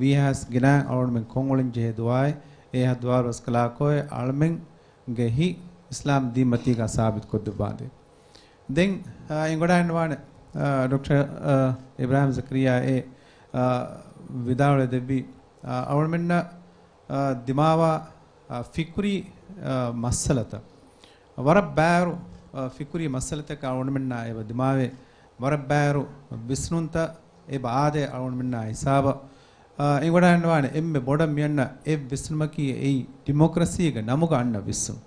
ވީހާސް ގިނައިން އަޅުމެން ކޮށްއުޅެން ޖެހޭ ދުޢާއެއް. އޭ ހައްދަވާވަރުގެ ރަސްކަލާކޯއެ އަޅުމެންގެ ހިތް އިސްލާމް ދީން މަތީގަ ސާބިތުކޮށްދެއްވާދޭ. ދެން، އާ، އެނގިވަޑައިގަންނަވާނެ، އާ، ޑޮކްޓަރ، އާ، އިބްރާހިމް ޒަކަރިއްޔާ އޭ، އާ، ވިދާޅުވެ ދެއްވި، އާ، އަޅުމެންނަށް އާ، ދިމާވާ، އާ، ފިކުރީ، އާ، މައްސަލަތައް. ވަރަށް ބާރު، އާ، ފިކުރީ މައްސަލަތަކަށް އަޅުމެންނާ އެބަ ދިމާވޭ. ވަރަށް ބާރު ވިސްނުންތައް އެބަ އާދޭ އަޅުމެންނާ ހިސާބަށް. އާ، އެނގިވަޑައިގަންނަވާނެ އެންމެ ބޮޑަށް މިއަންނަ އެއް ވިސްނުމަކީ އެއީ ޑިމޮކްރަސީގެ ނަމުގަ އަންނަ ވިސްނުން.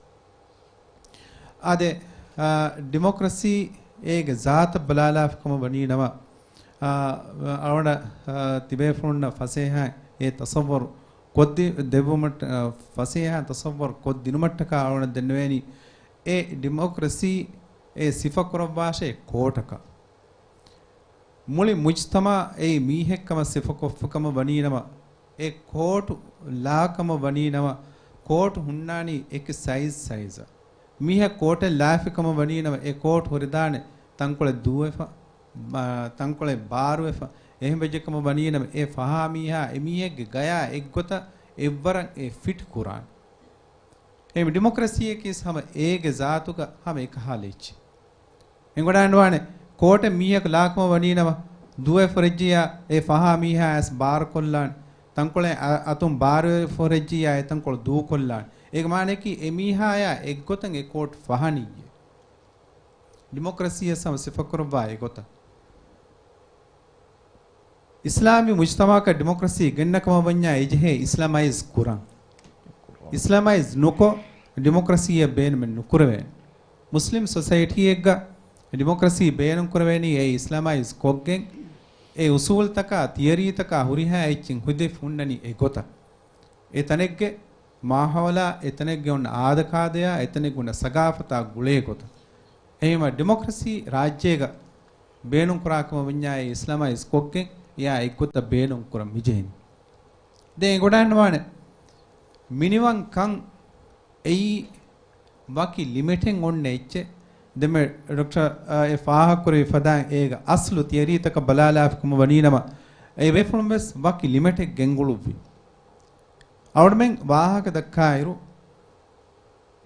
އާދެ، އާ، ޑިމޮކްރަސީ އޭގެ ޒާތަށް ބަލާލާފަ ކަމަށް ވަނީ ނަމަ، އާ، އަޅުގަނޑަށް، އާ، ތިބޭފުޅުންނަށް ފަސޭހަ އެ ތަޞައްވަރު ކޮށްދި-، ދެއްވުމަށް، އާ، ފަސޭހަ ތަޞައްވަރު ކޮށްދިނުމަށްޓަކާ އަޅުގަނޑަށް ދެންނެވޭނީ އެ ޑިމޮކްރަސީ އެ ސިފަކުރައްވާށޭ ކޯޓަކަށް. މުޅި މުޖްތަމަޢަށް އެއީ މީހެއްކަމަށް ސިފަކޮށްފަ ކަމަށް ވަނީނަމަ، އެ ކޯޓު ލާ ކަމަށް ވަނީނަމަ، ކޯޓު ހުންނާނީ އެކި ސައިޒް ސައިޒަށް. މީހަކު ކޯޓެއް ލާފި ކަމަށް ވަނީނަމަ، އެ ކޯޓު ހުރިދާނެ ތަންކޮޅެއް ދޫވެފަ، މަ-، ތަންކޮޅެއް ބާރުވެފަ، އެހެން ވެއްޖެ ކަމަށް ވަނީނަމަ، އެ ފަހާ މީހާ އެ މީހެއްގެ ގަޔާ އެއްގޮތަށް އެއްވަރަށް އެ ފިޓް ކުރާނެ. އެ ޑިމޮކްރަސީއަކީ ހަމަ އޭގެ ޒާތުގަ ހަމަ އެކަހާލަ އެއްޗެއް. އެނގިވަޑައިގަންނަވާނެ، ކޯޓެއް މީހަކު ލާކަމަށް ވަނީނަމަ، ދޫވެފަ ހުރެއްޖިއްޔާ އެ ފަހާ މީހާ އައިސް ބާރުކޮށްލާނެ. ތަންކޮޅެއް އަ-، އަތުން ބާރުވެފަ ހުރެއްޖިއްޔާ އެ ތަންކޮޅު ދޫކޮށްލާނެ. އޭގެ މާނައަކީ އެ މީހާޔާ އެއްގޮތަށް އެ ކޯޓް ފަހަނިއްޔޭ. ޑިމޮކްރަސީއަށް ހަމަ ސިފަކުރައްވާ އެގޮތަށް. އިސްލާމީ މުޖްތަމަޢަކަށް ޑިމޮކްރަސީ ގެންނަ ކަމަށް ވަންޏާ އެޖެހޭ އިސްލަމައިޒް ކުރަން. އިސްލަމައިޒް ނުކޮށް، ޑިމޮކްރަސީއެއް ބޭނުމެއް ނުކުރެވޭނެ. މުސްލިމް ސޮސައިޓީއެއްގަ ޑިމޮކްރަސީ ބޭނުން ކުރެވޭނީ އެ އިސްލަމައިޒް ކޮށްގެން، އެ އުސޫލްތަކާ، ތިއަރީތަކާ ހުރިހާ އެއްޗެއް ހުދެފަ ހުންނަނީ އެ ގޮތަށް. އެ ތަނެއްގެ މާހައުލާ، އެ ތަނެއްގެ އޮންނަ އާދަކާދަޔާ، އެ ތަނެއްގެ އޮންނަ ސަގާފަތާ ގުޅޭ ގޮތަށް. އެހެންވީމަ ޑިމޮކްރަސީ ރާއްޖޭގަ ބޭނުން ކުރާ ކަމަށް ވަންޏާ އެ އިސްލަމައިޒް ކޮށްގެން އެއާ އެއްގޮތަށް ބޭނުން ކުރަން މިޖެހެނީ. ދެން އެނގިވަޑައިގަންނަވާނެ މިނިވަންކަން އެއީ ވަކި ލިމިޓެއް އޮންނަ އެއްޗެއް. ދެންމެ ޑޮކްޓަރ، އާ، އެ ފާހަގަކުރެއްވި ފަދައިން އޭގެ އަސްލު ތިއަރީތަކަށް ބަލާލާފަ ކަމަށް ވަނީނަމަ، އެ ބޭފުޅުން ވެސް ވަކި ލިމިޓެއް ގެންގުޅުއްވި. އަޅުގަނޑުމެން ވާހަކަ ދައްކާއިރު،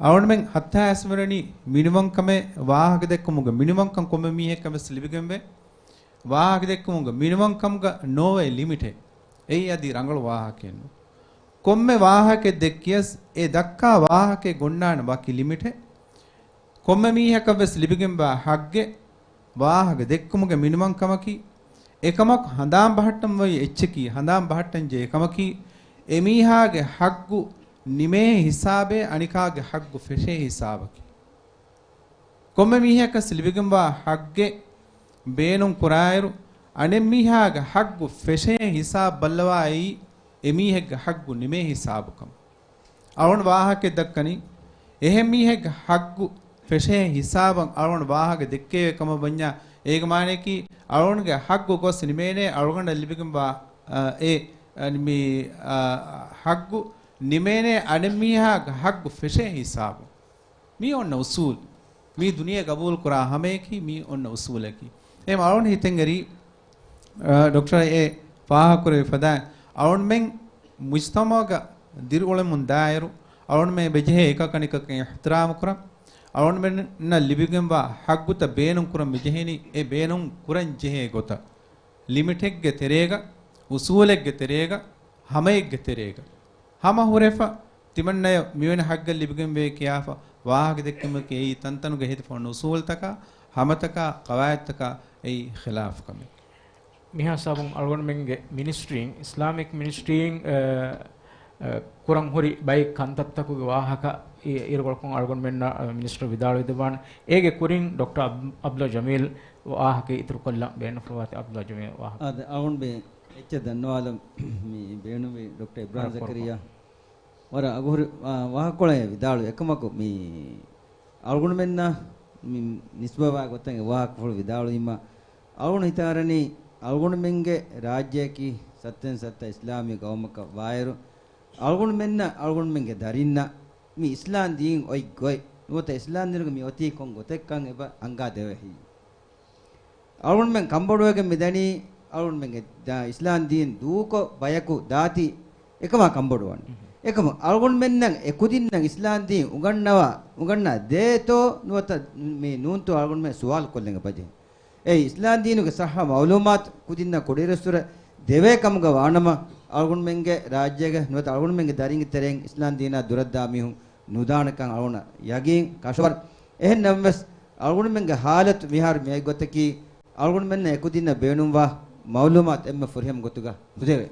އަޅުގަނޑުމެން ހައްތާ އައިސް މިވަނީ މިނިވަންކަމެއް ވާހަކަ ދެއްކުމުގެ މިނިވަންކަން ކޮންމެ މީހެއްގެ ވެސް ލިބިގެންވޭ. ވާހަކަ ދެއްކުމުގެ މިނިވަންކަމުގަ ނޯވޭ ލިމިޓެއް. އެއީ އަދި ރަނގަޅު ވާހަކައެއް ނޫން. ކޮންމެ ވާހަކައެއް ދެއްކިޔަސް އެ ދައްކާ ވާހަކައެއް ގޮންނާނެ ވަކި ލިމިޓެއް. ކޮންމެ މީހަކަށް ވެސް ލިބިގެންވާ ހައްގެއް ވާހަކަ ދެއްކުމުގެ މިނިވަންކަމަކީ، އެކަމަކު ހަނދާން ބަހައްޓަން އޮތް އެއްޗަކީ، ހަނދާން ބަހައްޓަން ޖެހޭ އެކަމަކީ، އެމީހާގެ ހައްގު ނިމޭ ހިސާބޭ އަނިކާގެ ހައްގު ފެށޭ ހިސާބަކީ. ކޮންމެ މީހަކަސް ލިބިގެންވާ ހައްގެއް ބޭނުން ކުރާއިރު، އަނެއްމީހާގެ ހައްގު ފެށޭ ހިސާބު ބައްލަވާ އެއީ، އެމީހެއްގެ ހައްގު ނިމޭ ހިސާބު ކަމަށް. އަޅުގަނޑު ވާހަކައެއް ދައްކަނީ، އެހެން މީހެއްގެ ހައްގު ފެށޭ ހިސާބަށް އަޅުގަނޑު ވާހަކަ ދެއްކެވޭ ކަމަށް ވަންޏާ، އޭގެ މާނައަކީ، އަޅުގަނޑުގެ ހައްގު ގޮސް ނިމޭނޭ، އަޅުގަނޑަށް ލިބިގެންވާ، އަ، އެ، އަ، މި، އަ، ހައްގު ނިމޭނޭ، އަނެއްމީހާގެ ހައްގު ފެށޭ ހިސާބުން. މީ އޮންނަ އުސޫލް. މީ ދުނިޔެ ގަބޫލު ކުރާ ހަމަޔަކީ މީ އޮންނަ އުސޫލަކީ. އެހެން އަޅުގަނޑު ހިތަށް އެރީ، އަ، ޑޮކްޓަރ އެ ފާހަގަކުރެއްވި ފަދައިން، އަޅުގަނޑުމެން މުޖްތަމަޢުގަ ދިރިއުޅެމުން ދާއިރު، އަޅުގަނޑުމެން އެބަޖެހޭ އެކަކަށް އަނެކަކަށް އިޙްތިރާމު ކުރަން، އަޅުގަނޑުމެންނަށް ލިބިގެންވާ ހައްގުތައް ބޭނުން ކުރަން މިޖެހެނީ، އެ ބޭނުން ކުރަން ޖެހޭ ގޮތަށް، ލިމިޓެއްގެ ތެރޭގަ، އުސޫލެއްގެ ތެރޭގަ، ހަމައެއްގެ ތެރޭގަ ހަމަ ހުރެފަ، ތިމަންނަޔަށް މިވެނި ހައްގެއް ލިބިގެންވޭ ކިޔާފަ ވާހަކަ ދެއްކުމަކީ އެއީ ތަންތަނުގަ ހެދިފަ އޮންނަ އުސޫލުތަކާ، ހަމަތަކާ، ޤަވާއިދުތަކާ އެއީ ޚިލާފު ކަމެއް. މިހާ ހިސާބުން އަޅުގަނޑުމެންގެ މިނިސްޓްރީން، އިސްލާމިކް މިނިސްޓްރީން، އަ، އަ، ކުރަން ހުރި ބައެއް ކަންތައްތަކުގެ ވާހަކަ އި-، އިރުކޮޅަކުން އަޅުގަނޑުމެންނަށް، އަ، މިނިސްޓަރ ވިދާޅުވެދެއްވާނެ. އޭގެ ކުރިން ޑޮކްޓަރ އަބް-، އަބްދުﷲ ޖަމީލް ވާހަކަ އިތުރުކޮށްލަން ބޭނުންފުޅުވާތީ. އަބްދުﷲ ޖަމީލް ވާހަކަ. އާދެ، އަޅުގަނޑު އެއްޗެއް ދަންނަވާލަން މި ބޭނުންވި ޑޮކްޓަރ އިބްރާހިމް ވަރަށް ޒަކަރިއްޔާ. ވަރަށް އަގުހުރި، އާ، ވާހަކަކޮޅެއް ވިދާޅުވި އެކަމަކު، މި އަޅުގަނޑުމެންނަށް މި ނިސްބަވާ ގޮތަށް އެ ވާހަކަފުޅު ވިދާޅުވީމަ، އަޅުގަނޑު ހިތަށް އަރަނީ، އަޅުގަނޑުމެންގެ ރާއްޖެއަކީ ސައްތައިން ސައްތަ އިސްލާމީ ގައުމަކަށް ވާއިރު، އަޅުގަނޑުމެންނަށް އަޅުގަނޑުމެންގެ ދަރިންނަށް މި އިސްލާމް ދީން އޮތް ގޮތް ނުވަތަ އިސްލާމް ދީނުގަ މި އޮތީ ކޮން ގޮތެއްކަން އެބަ އަންގާ ދެވޭ. އަޅުގަނޑުމެން ކަންބޮޑުވެގެން މިދަނީ، އަޅުގަނޑުމެންގެ ދާ-، އިސްލާމް ދީން ދޫކޮށް ބަޔަކު ދާތީ އެކަމާ ކަންބޮޑުވަނީ. އެކަމު އަޅުގަނޑުމެންނަށް އެކުދިންނަށް އިސްލާމް ދީން އުނގަންނަވާ، އުނގަންނާ ދޭތޯ ނުވަތަ މި ނޫންތޯ އަޅުގަނޑުމެން ސުވާލު ކޮށްލަން އެބަޖެހޭ. އެ އިސްލާމް ދީނުގެ ސައްހަ މައުލޫމާތު ކުދިންނަށް ކުޑައިރުއްސުރެ ދެވޭ ކަމުގަ ވާނަމަ، އަޅުގަނޑުމެންގެ ރާއްޖޭގެ ނުވަތަ އަޅުގަނޑުމެންގެ ދަރިންގެ ތެރެއިން އިސްލާމް ދީނާ ދުރަށްދާ މީހުން ނުދާނެކަން އަޅުގަނޑަށް ޔަގީން ކަށަވަރު. އެހެން ނަމަވެސް، އަޅުގަނޑުމެންގެ ހާލަތު މިހާރު މިއޮތް ގޮތަކީ، އަޅުގަނޑުމެންނަށް އެކުދިންނަށް ބޭނުންވާ މައުލޫމާތު އެންމެ ފުރިހަމަ ގޮތުގަ ނުދެވޭ.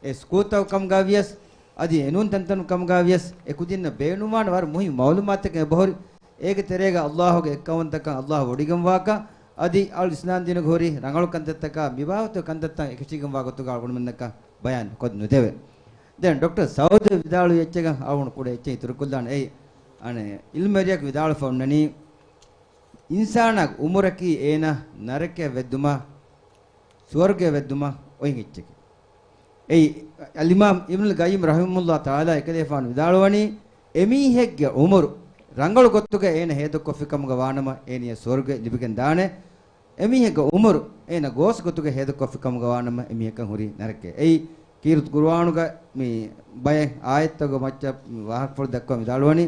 އެ ސްކޫލްތަކު ކަމުގަ ވިޔަސް، އަދި އެނޫން ތަންތަނު ކަމުގަ ވިޔަސް، އެކުދިންނަށް ބޭނުންވާނެ ވަރަށް މުހިންމު މައުލޫމާތުތަކެއް އެބަހުރި. އޭގެ ތެރޭގަ އައްލާހުގެ އެއްކައުވަންތަކަން އައްލާހު ވޮޑިގެންވާކަން، އަދި އަޅު އިސްލާމް ދީނުގެ ހުރި ރަނގަޅު ކަންތައްތަކާ، މިބާވަތުގެ ކަންތައްތައް އެކަށީގެންވާ ގޮތުގަ އަޅުގަނޑުމެންނަކަށް ބަޔާން ކޮށް ނުދެވޭ. ދެން ޑޮކްޓަރ ސައޫދު ވިދާޅުވި އެއްޗެއްގަ އަޅުގަނޑު ކުޑަ އެއްޗެއް އިތުރުކޮށްލާނެ. އެއީ، އަނެއް، އިލްމުވެރިޔަކު ވިދާޅުވެފަ އޮންނަނީ، އިންސާނާގެ އުމުރަކީ އޭނަ ނަރަކަޔަށް ވެއްދުމާ، ސުވަރުގެ ވެއްދުމަށް އޮތް އެއްޗެކޭ. އެއީ، އަލްއިމާމް އިބްނުލް ޤައްޔިމް ރަޙިމަހުﷲ ތަޢާލާ އެކަލޭފާނު ވިދާޅުވަނީ، އެމީހެއްގެ އުމުރު ރަނގަޅު ގޮތުގަ އޭނަ ހޭދަކޮށްފި ކަމުގަ ވާނަމަ، އޭނަޔަށް ސުވަރުގެ ލިބިގެން ދާނެ. އެމީހެއްގެ އުމުރު އޭނަ ގޯސް ގޮތުގަ ހޭދަކޮށްފި ކަމުގަ ވާނަމަ، އެމީހަކަށް ހުރީ ނަރަކައެއް. އެއީ، ކީރިތި ޤުރުއާނުގަ މި ބައެއް އާޔަތްތަކުގެ މައްޗަށް މި ވާހަކަފުޅު ދައްކަވަން ވިދާޅުވަނީ،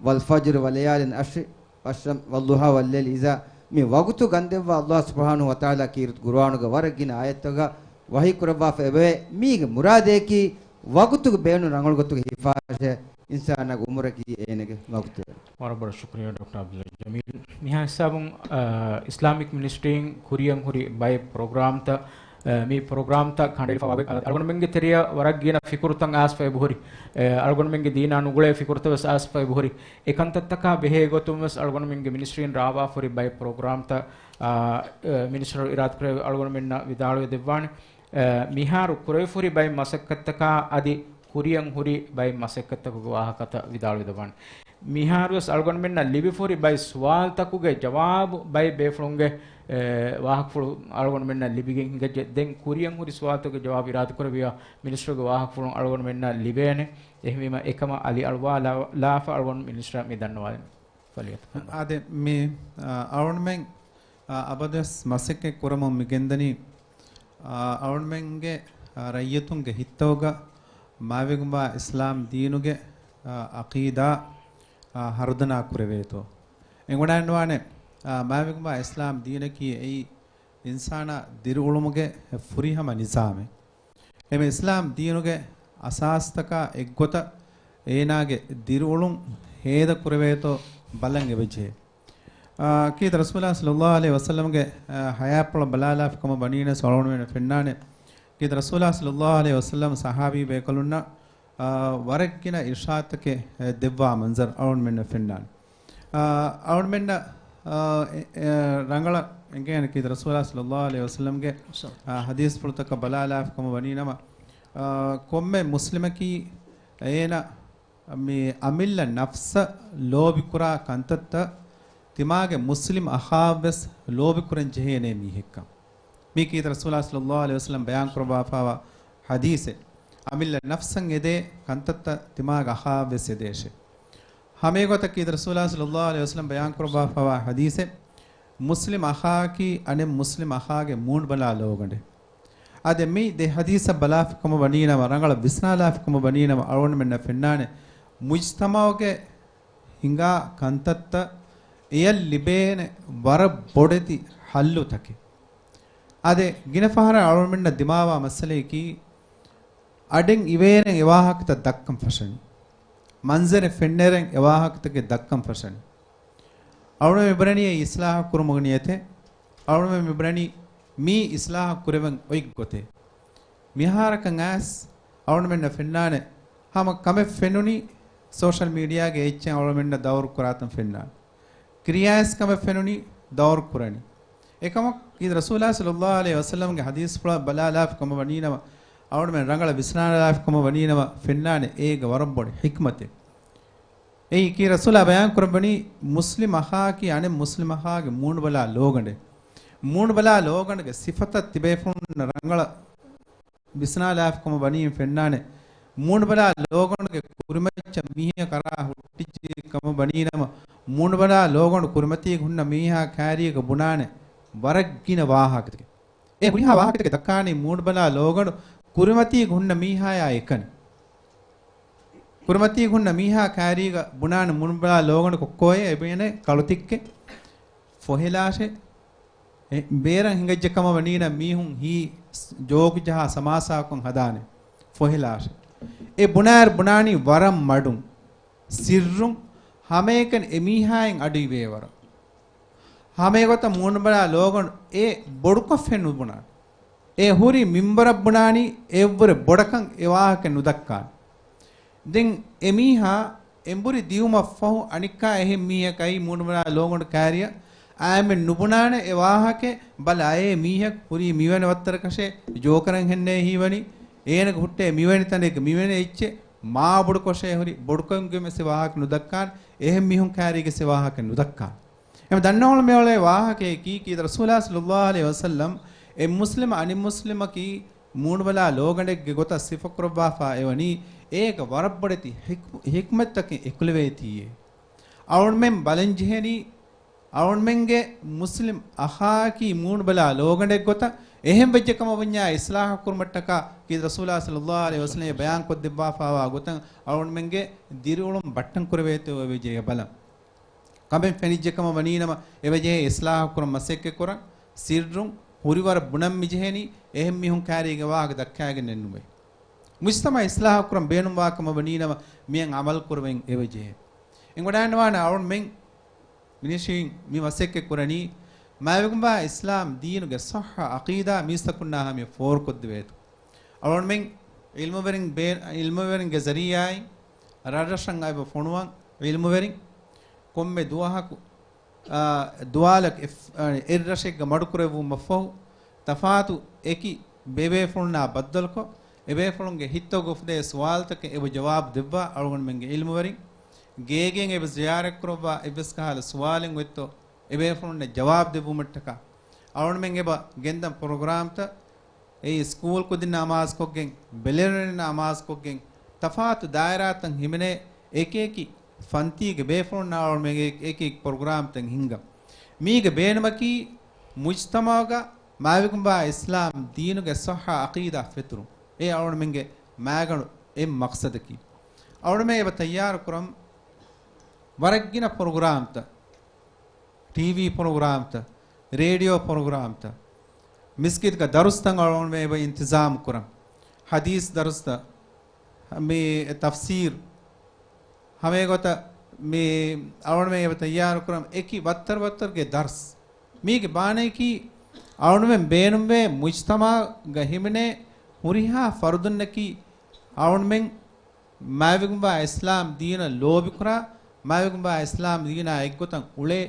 وَالْفَجْرِ وَلَيَالٍ عَشْرٍ، والشَّمْسِ وَضُحَاهَا، وَاللَّيْلِ إِذَا، މި ވަގުތު ގަންދެއްވާ އައްލާހު ސުބްޙާނަހު ވަތަޢާލާ ކީރިތި ޤުރުއާނުގަ ވަރަށް ގިނަ އާޔަތްތަކުގަ ވަޙީ ކުރައްވާފަ އެބަވޭ. މީގެ މުރާދަކީ ވަގުތުގެ ބޭނުން ރަނގަޅު ގޮތުގަ ހިފާށޭ، އިންސާނާގެ އުމުރަކީ އޭނަގެ ވަގުތެވެ. ވަރަށް ބޮޑަށް ޝުކުރިއްޔާ ޑޮކްޓަރ އަބްދުﷲ ޖަމީލް. މިހާ ހިސާބުން، އާ، އިސްލާމިކް މިނިސްޓްރީން ކުރިއަށް ހުރި ބައެއް ޕްރޮގްރާމްތައް، އާ، މި ޕްރޮގްރާމްތައް ކަނޑައެޅިފަ ވަގުތު އަޅުގަނޑުމެންގެ ތެރެއަށް ވަރަށް ގިނަ ފިކުރުތައް އައިސްފަ އެބަހުރި. އާ، އަޅުގަނޑުމެންގެ ދީނާ ނުގުޅޭ ފިކުރުތައް ވެސް އައިސްފަ އެބަހުރި. އެ ކަންތައްތަކާ ބެހޭ ގޮތުން ވެސް އަޅުގަނޑުމެންގެ މިނިސްޓްރީން ރާވާފަ ހުރި ބައެއް ޕްރޮގްރާމްތައް، އާ، އާ، މިނިސްޓަރު އިރާދަކުރެއްވި އަޅުގަނޑުމެންނަށް ވިދާޅުވެ ދެއްވާނެ. އެ، މިހާރު ކުރެވިފަ ހުރި ބައެއް މަސައްކަތްތަކާ އަދި ކުރިއަށް ހުރި ބައެއް މަސައްކަތްތަކުގެ ވާހަކަތައް ވިދާޅުވެދެއްވާނެ. މިހާރުވެސް އަޅުގަނޑުމެންނަށް ލިބިފަ ހުރި ބައެއް ސުވާލުތަކުގެ ޖަވާބު ބައެއް ބޭފުޅުންގެ، އެ، ވާހަކަފުޅު އަޅުގަނޑުމެންނަށް ލިބިގެން ހިނގައްޖެ. ދެން ކުރިއަށް ހުރި ސުވާލުތަކުގެ ޖަވާބު އިރާދަކުރެއްވިޔާ މިނިސްޓަރުގެ ވާހަކަފުޅުން އަޅުގަނޑުމެންނަށް ލިބޭނެ. އެހެންވީމަ އެކަމަށް އަލިއަޅުވާލާފަ އަޅުގަނޑު މިނިސްޓަރަށް މި ދަންނަވާލަން. އާދެ، މި، އާ، އަޅުގަނޑުމެން، އާ، އަބަދުވެސް މަސައްކަތް ކުރަމުން މި ގެންދަނީ، އާ، އަޅުގަނޑުމެންގެ، އާ، ރައްޔިތުންގެ ހިތްތަކުގަ މާވެގެންވާ އިސްލާމް ދީނުގެ، އާ، އަޤީދާ، އާ، ހަރުދަނާ ކުރެވޭތޯ. އެނގުނާންވާނެ، އާ، މާވެގެންވާ އިސްލާމް ދީނަކީ އެއީ އިންސާނާ ދިރިއުޅުމުގެ ފުރިހަމަ ނިޒާމެއް. އެމެ އިސްލާމް ދީނުގެ އަސާސްތަކާ އެއްގޮތަށް އޭނާގެ ދިރިއުޅުން ހޭދަ ކުރެވޭތޯ ބަލަން އެބަޖެހޭ. އާ، ކީރިތި ރަސޫލާ ޞައްލައްލާހު ޢަލައިހި ވަސައްލަމްގެ، އާ، ޙަޔާތްޕުޅަށް ބަލާލާފަ ކަމަށް ވަނީނަސް އަޅުގަނޑުމެންނަށް ފެންނާނެ. ކީރިތި ރަސޫލާ ޞައްލައްލާހު ޢަލައިހި ވަސައްލަމް ޞަޙާބީ ބޭކަލުންނަށް، އާ، ވަރަށް ގިނަ އިރުޝާދުތަކެއް، އެ، ދެއްވާ މަންޒަރު އަޅުގަނޑުމެންނަށް ފެންނާނެ. އާ، އަޅުގަނޑުމެންނަށް، އާ، އެ، އެ، ރަނގަޅަށް އެނގޭނެ ކީރިތި ރަސޫލާ ޞައްލައްލާހު ޢަލައިހި ވަސައްލަމްގެ، އާ، ޙަދީޘްފުޅުތަކަށް ބަލާލާފަ ކަމަށް ވަނީނަމަ، އާ، ކޮންމެ މުސްލިމަކީ އޭނަ މި އަމިއްލަ ނަފްސަށް ލޯބިކުރާ ކަންތައްތައް ތިމާގެ މުސްލިމް އަޚާއަށްވެސް ލޯބިކުރަން ޖެހޭނޭ މީހެއްކަން. މީ ކީރިތި ރަސޫލާ ޞައްލައްލާހު ޢަލައިހި ވަސައްލަމް ބަޔާންކުރައްވާފައިވާ ޙަދީޘެއް. އަމިއްލަ ނަފްސަށް އެދޭ ކަންތައްތައް ތިމާގެ އަޚާއަށްވެސް އެދޭށޭ. ހަމައެގޮތަށް ކީރިތި ރަސޫލާ ޞައްލައްލާހު ޢަލައިހި ވަސައްލަމް ބަޔާންކުރައްވާފައިވާ ޙަދީޘެއް، މުސްލިމް އަޚާއަކީ އަނެއް މުސްލިމް އަޚާގެ މޫނުބަލާ ލޯގަނޑެއް. އާދެ، މި ދެ ޙަދީޘަށް ބަލާފި ކަމަށް ވަނީނަމަ، ރަނގަޅަށް ވިސްނާލާފި ކަމަށް ވަނީނަމަ، އަޅުގަނޑުމެންނަށް ފެންނާނެ، މުޖްތަމަޢުގެ ހިނގާ ކަންތައްތައް އެޔަށް ލިބޭނެ ވަރަށް ބޮޑެތި ޙައްލުތަކެއް. އާދެ، ގިނަ ފަހަރަށް އަޅުގަނޑުމެންނަށް ދިމާވާ މައްސަލަޔަކީ، އަޑެއް އިވޭރެން އެ ވާހަކަތައް ދައްކަން ފަށަނީ. މަންޒަރެއް ފެންނައިރެން އެ ވާހަކަތަކެއް ދައްކަން ފަށަނީ. އަޅުމެން މިބުނަނީ އެ އިސްލާހު ކުރުމުގެ ނިޔަތެއް. އަޅުމެން މިބުނަނީ މީ އިސްލާހު ކުރެވެން އޮތް ގޮތެއް. މިހާރަކަށް އައިސް އަޅުމެންނަށް ފެންނާނެ ހަމަ ކަމެއް ފެނުނީ ސޯޝަލް މީޑިއާގެ އެއްޗެއް އަޅުމެންނަށް ދައުރު ކުރާތަން ފެންނާނެ. ކިރިޔާއިސް ކަމެއް ފެނުނީ ދައުރު ކުރަނީ. އެކަމަކު އީދަ ރަސޫލާ ޞައްލައްލާހު ޢަލައިހި ވަސައްލަމްގެ ޙަދީޘްފުޅަށް ބަލާލާފި ކަމަށް ވަނީނަމަ، އަޅުމެން ރަނގަޅަށް ވިސްނާލާފި ކަމަށް ވަނީނަމަ، ފެންނާނެ އޭގެ ވަރަށް ބޮޑު ޙިކްމަތެއް. އެއީ ކީ ރަސޫލާ ބަޔާން ކުރައްވަނީ މުސްލިމް އަޚާއަކީ އަނެއް މުސްލިމް އަޚާގެ މޫނުބަލާ ލޯގަނޑެއް. މޫނުބަލާ ލޯގަނޑުގެ ސިފަތައް ތިބޭފުޅުންނަށް ރަނގަޅަށް ވިސްނާލާފި ކަމަށް ވަނީ ފެންނާނެ. މޫނުބަލާ ލޯގަނޑުގެ ކުރިމައްޗަށް މީހަކަށް އަރާ ހުއްޓިއްޖެ ކަމަށް ވަނީނަމަ، މޫނުބަލާ ލޯގަނޑު ކުރިމަތީގަ ހުންނަ މީހާ ކާރީގަ ބުނާނެ ވަރަށް ގިނަ ވާހަކަތަކެއް. އެ ހުރިހާ ވާހަކަތަކެއް ދައްކާނީ މޫނުބަލާ ލޯގަނޑު ކުރިމަތީގަ ހުންނަ މީހާޔާ އެކަނި. ކުރިމަތީގަ ހުންނަ މީހާ ކާރީގަ ބުނާނެ މޫނުބަލާ ލޯގަނޑު ކޮއްކޮއޭ، އެބޭނެ ކަޅުތިއްކެއް، ފޮހެލާށޭ، އެ ބޭރަށް ހިނގައްޖެ ކަމަށް ވަނީނަ މީހުން ހީ ޖޯކް ޖަހާ ސަމާސާކޮށް ހަދާނެ ފޮހެލާށޭ. އެ ބުނާއިރު ބުނާނީ ވަރަށް މަޑުން، ސިއްރުން، ހަމައެކަނި އެ މީހާއިން އަޑު އިވޭ ވަރަށް. ހަމައެގޮތަށް މޫނުބަލާ ލޯގަނޑު އެ ބޮޑުކޮށް ފެން ނުބުނާނެ. އެ ހުރި މިންބަރަށް ބުނާނީ އެއަށްވުރެ ބޮޑަކަށް އެ ވާހަކަ ނުދައްކާނެ. ދެން އެ މީހާ އެނބުރި ދިއުމަށްފަހު އަނެއްކާ އެހެން މީހަކަށް އައި މޫނުބަލާ ލޯގަނޑު ކާރިއަށް އައިމެ ނުބުނާނެ އެ ވާހަކަ ބަލަ އޭ މީހަކު ހުރީ މިވެނި ވައްތަރަކަށޭ ޖޯކަރެއް ހެންނޭ ހީވަނީ. އޭނަގެ ހުއްޓޭ މިވެނި ތަނެއްގަ މިވެނި އެއްޗެއް މާ ބޮޑުކޮށޭ ހުރި ބޮޑުކަމުގެ މެސެ ވާހަކަ ނުދައްކާނެ. އެހެން މީހުން ކާރީގެ ސެ ވާހަކަ ނުދައްކާނެ. އެމަ ދަންނަވަޅު މިއުޅޭ ވާހަކަޔަކީ ކީ ރަސޫލާ ޞައްލައްލާހު ޢަލައިހި ވަސައްލަމް އެއް މުސްލިމަ އަނެއް މުސްލިމަކީ މޫނުބަލާ ލޯގަނޑެއްގެ ގޮތަށް ސިފަކުރައްވާފާ އެވަނީ އޭގަ ވަރަށް ބޮޑެތި ހިކް-، ހިކްމަތްތަކެއް އެކުލެވޭތީއޭ. އަޅުމެން ބަލަން ޖެހެނީ އަޅުމެންގެ މުސްލިމް އަޚާއަކީ މޫނުބަލާ ލޯގަނޑެއް ގޮތަށް އެހެން ވެއްޖެ ކަމަށް ވަންޏާ އިސްލާހު ކުރުމަށްޓަކާ ކީ ރަސޫލާ ޞައްލައްލާހު ޢަލައިހި ވަސައްލަމް ބަޔާން ކޮށްދެއްވާފާވާ ގޮތަށް އަޅުމެންގެ ދިރިއުޅުން ބައްޓަން ކުރެވޭތޯ އެވެޖެ ބަލަން. ކަމެއް ފެނިއްޖެ ކަމަށް ވަނީނަމަ، އެވެޖެހޭ އިސްލާހު ކުރަން މަސައްކަތް ކުރަން، ސިއްރުން ހުރިވަރަށް ބުނަން މިޖެހެނީ، އެހެން މީހުން ކާރީގެ ވާހަކަ ދައްކާގެން ނެއްނުމޭ. މުޖްތަމަޢު އިސްލާހު ކުރަން ބޭނުންވާ ކަމަށް ވަނީނަމަ، މިއަށް ޢަމަލު ކުރެވެން އެވެޖެހޭ. އެނގިވަޑައިގަންނަވާނެ އަޅުންމެން މިނިށީން މި މަސައްކަތް ކުރަނީ، މާތްވެގެންވާ އިސްލާމް ދީނުގެ ޞައްޙަ ޢަޤީދާ މީސްތަކުންނާ ހަމަޔަށް ފޯރުކޮށްދެވޭތޯ. އަޅުންމެން ޢިލްމުވެރިން ބޭ-، ޢިލްމުވެރިންގެ ޒަރީޢާއިން ރަށްރަށަށް އައިބަ ފޮނުވަން ޢިލްމުވެރިން ކޮންމެ ދުވަހަކު، އާ، ދުވާލަކު އެއް-، އާ، އެއްރަށެއްގަ މަޑުކުރެއްވުމަށްފަހު، ތަފާތު އެކި ބޭބޭފުޅުންނާ ބައްދަލުކޮށް، އެބޭފުޅުންގެ ހިތްތަކުގަ އުފުދޭ ސުވާލުތަކަށް އެބަ ޖަވާބު ދެއްވާ އަޅުގަނޑުމެންގެ ޢިލްމުވެރިން، ގޭގެއިން އެބަ ޒިޔާރަތްކުރައްވާ އެއްވެސް ކަހަލަ ސުވާލެއް އޮތްތޯ، އެބޭފުޅުންނަށް ޖަވާބު ދެއްވުމަށްޓަކާ، އަޅުންމެން އެބަ ގެންދަން ޕްރޮގްރާމްތައް، އެއީ ސްކޫލް ކުދިންނަށް އަމާޒުކޮށްގެން، ބެލެނިވެރިންނަށް އަމާޒުކޮށްގެން، ތަފާތު ދާއިރާތައް ހިމެނޭ އެކިއެކި ފަންތީގެ ބޭފުޅުންނާ އަޅުމެން އެކި އެކި ޕްރޮގްރާމްތައް ހިންގަން. މީގެ ބޭނުމަކީ މުޖްތަމަޢުގަ މާތްވެގެންވާ އިސްލާމް ދީނުގެ ޞައްޙަ ޢަޤީދާ ފެތުރުން. އެ އަޅުމެންގެ މާގަނޑު އެއް މަޤްޞަދަކީ. އަޅުމެން އެބަ ތައްޔާރު ކުރަން ވަރަށް ގިނަ ޕްރޮގްރާމްތައް، ޓީވީ ޕްރޮގްރާމްތައް، ރޭޑިއޯ ޕްރޮގްރާމްތައް، މިސްކިތްގަ ދަރުސްތައް އަޅުގަނޑުމެން އެބަ އިންތިޒާމް ކުރަން. ޙަދީޘް ދަރުސްތައް، މި ތަފްސީރު، ހަމައެގޮތަށް މި އަޅުގަނޑުމެން އެބަ ތައްޔާރު ކުރަން އެކި ވައްތަރު ވައްތަރުގެ ދަރުސް. މީގެ ބާނަޔަކީ އަޅުގަނޑުމެން ބޭނުންވޭ މުޖްތަމަޢުގަ ހިމެނޭ ހުރިހާ ފަރުދުންނަކީ އަޅުގަނޑުމެން މާތްވެގެންވާ އިސްލާމް ދީނަށް ލޯބިކުރާ، މާތްވެގެންވާ އިސްލާމް ދީނާ އެއްގޮތަށް އުޅޭ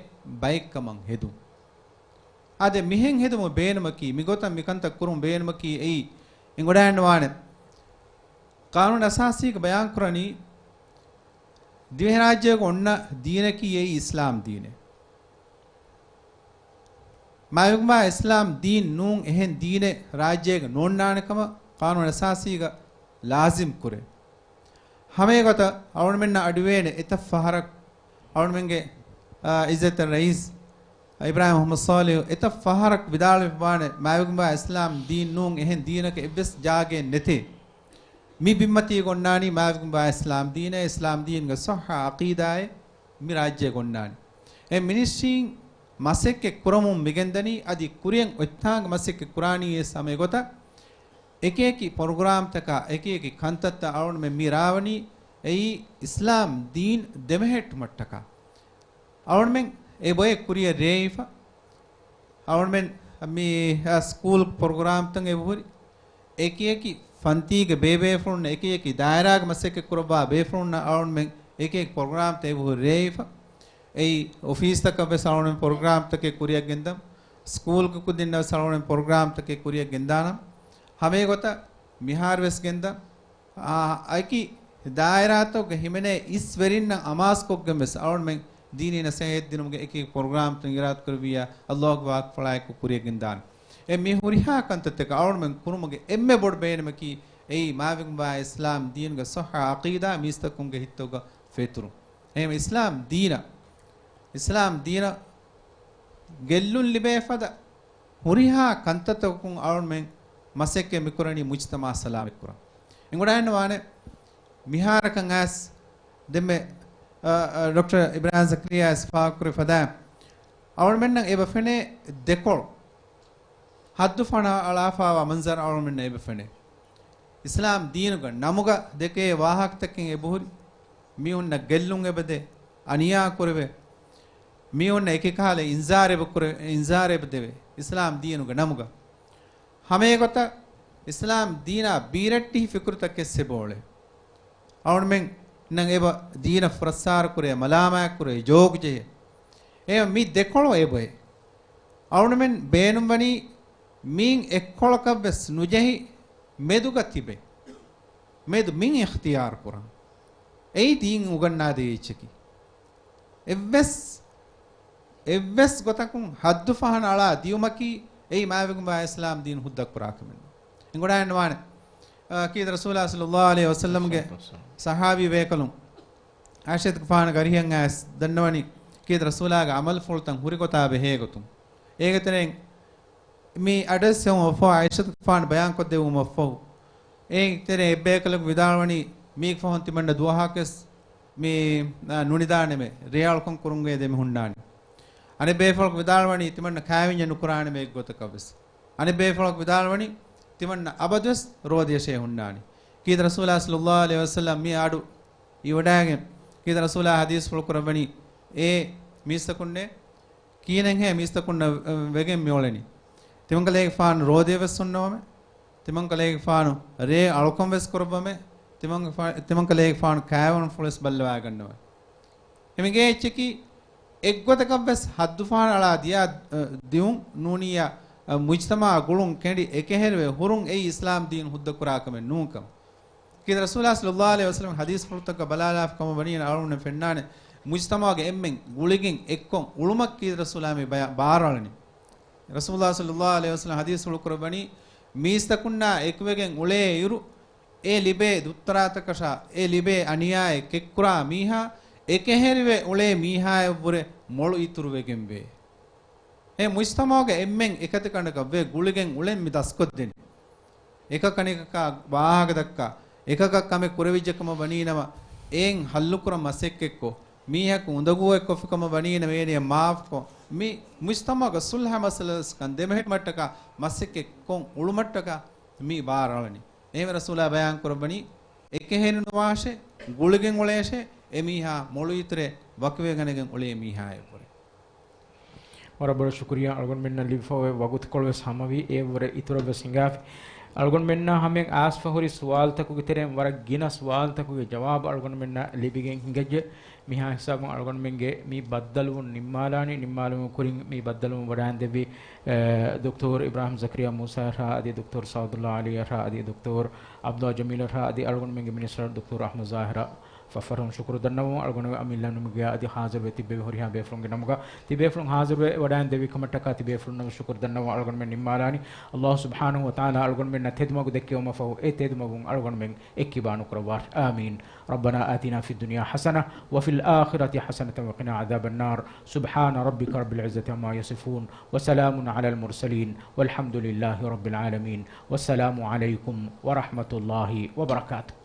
ބައެއްކަމަށް ހެދުން. އާދެ، މިހެން ހެދުމުގެ ބޭނުމަކީ، މިގޮތަށް މިކަންތައް ކުރުމުގެ ބޭނުމަކީ އެއީ، އެނގިވަޑައިގަންނަވާނެ. ޤާނޫނު އަސާސީގަ ބަޔާންކުރަނީ، ދިވެހިރާއްޖޭގަ އޮންނަ ދީނަކީ އެއީ އިސްލާމް ދީނެއް. މާތްވެގެންވާ އިސްލާމް ދީން ނޫން އެހެން ދީނެއް ރާއްޖޭގަ ނޯންނާނެ ކަމަށް ޤާނޫނު އަސާސީގަ ލާޒިމް ކުރޭ. ހަމައެގޮތަށް އަޅުގަނޑުމެންނަށް އަޑުއިވޭނެ އެތައް ފަހަރަކު އަޅުގަނޑުމެންގެ، އާ، އިއްޒަތްތެރި ރައީސް އިބްރާހިމް މުޙައްމަދު ޞާލިޙު އެތައް ފަހަރަކު ވިދާޅުވެފަވާނެ، މާތްވެގެންވާ އިސްލާމް ދީން ނޫން އެހެން ދީނަކަށް އެއްވެސް ޖާގައެއް ނެތޭ. މި ބިންމަތީގަ އޮންނާނީ މާތްވެގެންވާ އިސްލާމް ދީނޭ، އިސްލާމް ދީންގެ ޞައްޙަ ޢަޤީދާއޭ މި ރާއްޖޭގަ އޮންނާނީ. އެ މިނިސްޓްރީން މަސައްކަތް ކުރަމުން މިގެންދަނީ، އަދި ކުރިއަށް އޮތްތާނގަ މަސައްކަތް ކުރާނީ ވެސް ހަމަ އެގޮތަށް. އެކިއެކި ޕްރޮގްރާމްތަކާ، އެކިއެކި ކަންތައްތައް އަޅުގަނޑުމެން މި ރާވަނީ އެއީ އިސްލާމް ދީން ދެމެހެއްޓުމަށްޓަކާ. އަޅުގަނޑުމެން އެ ބޮއެ ކުރިއަށް ރޭވިފަ. އަޅުގަނޑުމެން މި، އަ، ސްކޫލް ޕްރޮގްރާމްތައް އެބަހުރި. އެކިއެކި ފަންތީގެ ބޭބޭފުޅުން، އެކިއެކި ދާއިރާގެ މަސައްކަތް ކުރައްވާ ބޭފުޅުންނަށް އަޅުގަނޑުމެން އެކިއެކި ޕްރޮގްރާމްތައް އެބަހުރި ރޭވިފަ. އެއީ އޮފީސްތަކަށް ވެސް އަޅުގަނޑުމެން ޕްރޮގްރާމްތަކެއް ކުރިއަށް ގެންދަން. ސްކޫލްގެ ކުދިންނަށް ވެސް އަޅުގަނޑުމެން ޕްރޮގްރާމްތަކެއް ކުރިއަށް ގެންދާނަން. ހަމައެގޮތަށް މިހާރު ވެސް ގެންދަން. އާ، އަކި ދާއިރާތަކުގެ ހިމެނޭ އިސް ވެރިންނަށް އަމާޒުކޮށްގެން ވެސް އަޅުގަނޑުމެން ދީނީ ނަސޭހަތް ދިނުމުގެ އެކި ޕްރޮގްރާމްތައް އިރާދަކުރެއްވިއްޔާ، ﷲ ގެ ވާހަކަފުޅާއެކު ކުރިއަށް ގެންދާނެ. އެ މި ހުރިހާ ކަންތައްތަކަށް އަޅުގަނޑުމެން ކުރުމުގެ އެންމެ ބޮޑު ބޭނުމަކީ، އެއީ މާތްވެގެންވާ އިސްލާމް ދީނުގެ ޞައްޙަ ޢަޤީދާ މީސްތަކުންގެ ހިތުގަ ފެތުރުން. އެހެން އިސްލާމް ދީނަށް، އިސްލާމް ދީނަށް ގެއްލުން ލިބޭ ފަދަ ހުރިހާ ކަންތައްތަކުން އަޅުމެން މަސައްކަތް މިކުރަނީ މުޖްތަމަޢަށް ސަލާމަތްކުރަން. އެނގުނާއެއްނުވާނެ، މިހާރަކަށް އައިސް ދެންމެ، އަ، އަ، ޑޮކްޓަރ އިބްރާހިމް ޒަކަރިއްޔާ އައިސް ފާހަގަކުރި ފަދައިން، އަޅުމެންނަށް އެބަ ފެނޭ ދެކޮޅު. ހައްދުފަހަނަ އަޅާފާވާ މަންޒަރު އަޅުމެންނަށް އެބަ ފެނޭ. އިސްލާމް ދީނުގަ ނަމުގަ ދެކޭ ވާހަކަތަކެއް އެބަހުރި. މީހުންނަށް ގެއްލުން އެބަދޭ، އަނިޔާ ކުރެވޭ. މީހުންނަށް އެކިކަހަލަ އިންޒާރެއް ކުރެ-، އިންޒާރެއް ދެވޭ އިސްލާމް ދީނުގެ ނަމުގަ. ހަމައެގޮތަށް އިސްލާމް ދީނާ ބީރައްޓިހި ފިކުރުތަކެއް އެބައުޅޭ. އަޅުމެންނަށް އެބަ ދީނަށް ފުރައްސާރަ ކުރޭ، މަލާމާތް ކުރޭ، ޖޯކް ޖެހޭ. އެ މި ދެކޮޅު އެބައޭ. އަޅުމެން ބޭނުންވަނީ މީން އެއްކޮޅަކަށް ވެސް ނުޖެހި މެދުގަ ތިބެ. މެދު މިން އިޚްތިޔާރު ކުރަން. އެއީ ދީން އުގަންނާދޭ އެއްޗަކީ. އެއްވެސް، އެއްވެސް ގޮތަކުން ހައްދުފަހަނަ އަޅާ ދިޔުމަކީ އެއީ މާތްވެގެންވާ އިސްލާމް ދީން ހުއްދަ ކުރާ ކަމެއް ނޫން. އެނގުނާއެއްނުވާނެ. އާ، ކީރިތި ރަސޫލާ ޞައްލައްލާހު ޢަލައިހި ވަސައްލަމްގެ ޞަޙާބީ ބޭކަލުން ޢާއިޝަތުގެފާނަށް އަރިހަށް އައިސް ދަންނަވަނީ ކީރިތި ރަސޫލާގެ ޢަމަލުފުޅުތައް ހުރި ގޮތާ ބެހޭ ގޮތުން. އޭގެ ތެރެއިން މި އަޑުއެއްސެވުމަށްފަހު، ޢާއިޝަތުގެފާނު ބަޔާންކޮށްދެއްވުމަށްފަހު، އެއިން ތެރޭ އެއްބޭކަލަކު ވިދާޅުވަނީ، މީގެ ފަހުން ތިމަންނަ ދުވަހަކަސް މި، އާ، ނުނިދާނެމެ، ރޭ އަޅުކަން ކުރުމުގައި ދެމިހުންނާނެ. އަނެއް ބޭފުޅަކު ވިދާޅުވަނީ، ތިމަންނަ ކާވެންޏެއް ނުކުރާނެމެ އެއްގޮތަކަށް ވެސް. އަނެއް ބޭފުޅަކު ވިދާޅުވަނީ، ތިމަންނަ އަބަދުވެސް ރޯދިޔަށޭ ހުންނާނީ. ކީރިތި ރަސޫލާ ޞައްލައްލާހު ޢަލައިހި ވަސައްލަމް މި އަޑު އިވަޑައިގެން، ކީރިތި ރަސޫލާ ޙަދީޘްފުޅު ކުރައްވަނީ، އޭ މީސްތަކުންނޭ، ކިހިނެއްހޭ މީސްތަކުންނަށް ވެގެން މިއުޅެނީ؟ ތިމަންކަލޭގެފާނު ރޯދިޔަ ވެސް ހުންނަވަމޭ، ތިމަންކަލޭގެފާނު ރޭ އަޅުކަން ވެސް ކުރައްވަމޭ، ތިމަން، ތިމަންކަލޭގެފާނު ކާވެނިފުޅު ވެސް ބައްލަވާގަންނަވަމޭ. އެމިގޭ އެއްޗަކީ އެއްގޮތަކަށް ވެސް ހައްދުފަހަނަ އަޅާ ދިޔާ، އަ، ދިޔުން ނޫނިއްޔާ، އަ، މުޖްތަމަޢާ ގުޅުން ކެނޑި އެކަހެރިވެ ހުރުން އެއީ އިސްލާމް ދީން ހުއްދަ ކުރާ ކަމެއް ނޫންކަމަށް. ކީރިތި ރަސޫލާ ޞައްލައްލާހު ޢަލައިހި ވަސައްލަމް ޙަދީޘްފުޅުތަކަށް ބަލާލާފަ ކަމަށް ވަނީ އަޅުގަނޑު ފެންނާނެ، މުޖްތަމަޢުގެ އެންމެން ގުޅިގެން އެއްކޮށް އުޅުމަށް ކީރިތި ރަސޫލާ މި ބަޔާ-، ބާރުއަޅަނީ. ރަސޫލާ ޞައްލައްލާހު ޢަލައިހި ވަސައްލަމް ޙަދީޘްފުޅު ކުރައްވަނީ، މީސްތަކުންނާ އެކުވެގެން އުޅޭއިރު، އެ ލިބޭ ދުއްތަރާތަކަށާ، އެ ލިބޭ އަނިޔާއެއް ކެތްކުރާ މީހާ، އެކަހެރިވެ އުޅޭ މީހާއަށްވުރެ މޮޅު އިތުރުވެގެންވޭ. އެ މުޖްތަމަޢުގެ އެންމެން އެކަތި ކަނޑަކަށް ވެ ގުޅިގެން އުޅެން މި ދަސްކޮށްދެނީ. އެކަކަށް އެކަކާ ވާހަކަ ދައްކާ، އެކަކަށް ކަމެއް ކުރެވިއްޖެ ކަމަށް ވަނީނަމަ، އެއިން ހައްލުކުރަން މަސައްކަތްކޮށް، މީހަކު އުނދަގޫއެއް ކޮށްފި ކަމަށް ވަނީނަމަ، އޭނަޔަށް މާފުކޮށް، މި މުޖްތަމަޢުގެ ޞުލްޙަ މައްސަލަ ކަން ދެމެހެއްޓުމަށްޓަކާ މަސައްކަތް ކޮށް އުޅުމަށްޓަކާ މި ބާރުއަޅަނީ. އެހެންވެ ރަސޫލާ ބަޔާން ކުރައްވަނީ، އެކަހެރި ނުވާށޭ، ގުޅިގެން އުޅޭށޭ، އެމީހާ މޮޅު އިތުރެއް ވަކިވެގަނެގެން އުޅޭ މީހާއެއްވުރެ. ވަރަށް ބޮޑަށް ޝުކުރިއްޔާ. އަޅުގަނޑުމެންނަށް ލިބިފައިވާ ވަގުތުކޮޅު ވެސް ހަމަވީ، އެއަށްވުރެ އިތުރަށް ވެސް ހިނގާފި. އަޅުގަނޑުމެންނާ ހަމަޔަށް އައިސްފަ ހުރި ސުވާލުތަކުގެ ތެރެއިން ވަރަށް ގިނަ ސުވާލުތަކުގެ ޖަވާބު އަޅުގަނޑުމެންނަށް ލިބިގެން ހިނގައްޖެ. މިހާ ހިސާބުން އަޅުގަނޑުމެންގެ މި ބައްދަލުވުން ނިންމާލާނީ. ނިންމާލުމުގެ ކުރިން މި ބައްދަލުވުން ވަޑައިންދެއްވި، އެ، ދޮކްތޯރު އިބްރާހިމް ޒަކަރިއްޔާ މޫސާއަށާ އަދި ދޮކްތޯރު ސަޢުދުﷲ ޢަލީއަށާ އަދި ދޮކްތޯރު ޢަބްދުﷲ ޖަމީލަށާ އަދި އަޅުގަނޑުމެންގެ މިނިސްޓަރ ދޮކްތޯރު އަޙްމަދު ޒާހިރަށް ފަށްފަށުން ޝުކުރު ދަންނަވަމުން، އަޅުގަނޑު އަމިއްލަ ނިމުމުގެ އަދި ހާޒިރުވެ ތިއްބެވި ހުރިހާ ބޭފުޅުންގެ ނަމުގަ ތިބޭފުޅުން ހާޒިރުވެ ވަޑައިން ދެއްވި ކަމަށްޓަކާ ތިބޭފުޅުންނަށް ޝުކުރު ދަންނަވަމުން، އަޅުގަނޑުމެން ނިންމާލާނީ. ﷲ ސުބްޙާނަހޫ ވަތަޢާލާ އަޅުގަނޑުމެންނަށް ތެދުމަގު ދެއްކެވުމަށްފަހު، އެ ތެދުމަގުން އަޅުގަނޑުމެން އެއްކިބާ ނުކުރައްވާށި. آمين. ربنا آتنا في الدنيا حسنة وفي الآخرة حسنة وقنا عذاب النار. سبحان ربك رب العزة عما يصفون. وسلام على المرسلين. والحمد لله رب العالمين. والسلام عليكم ورحمة الله وبركاته.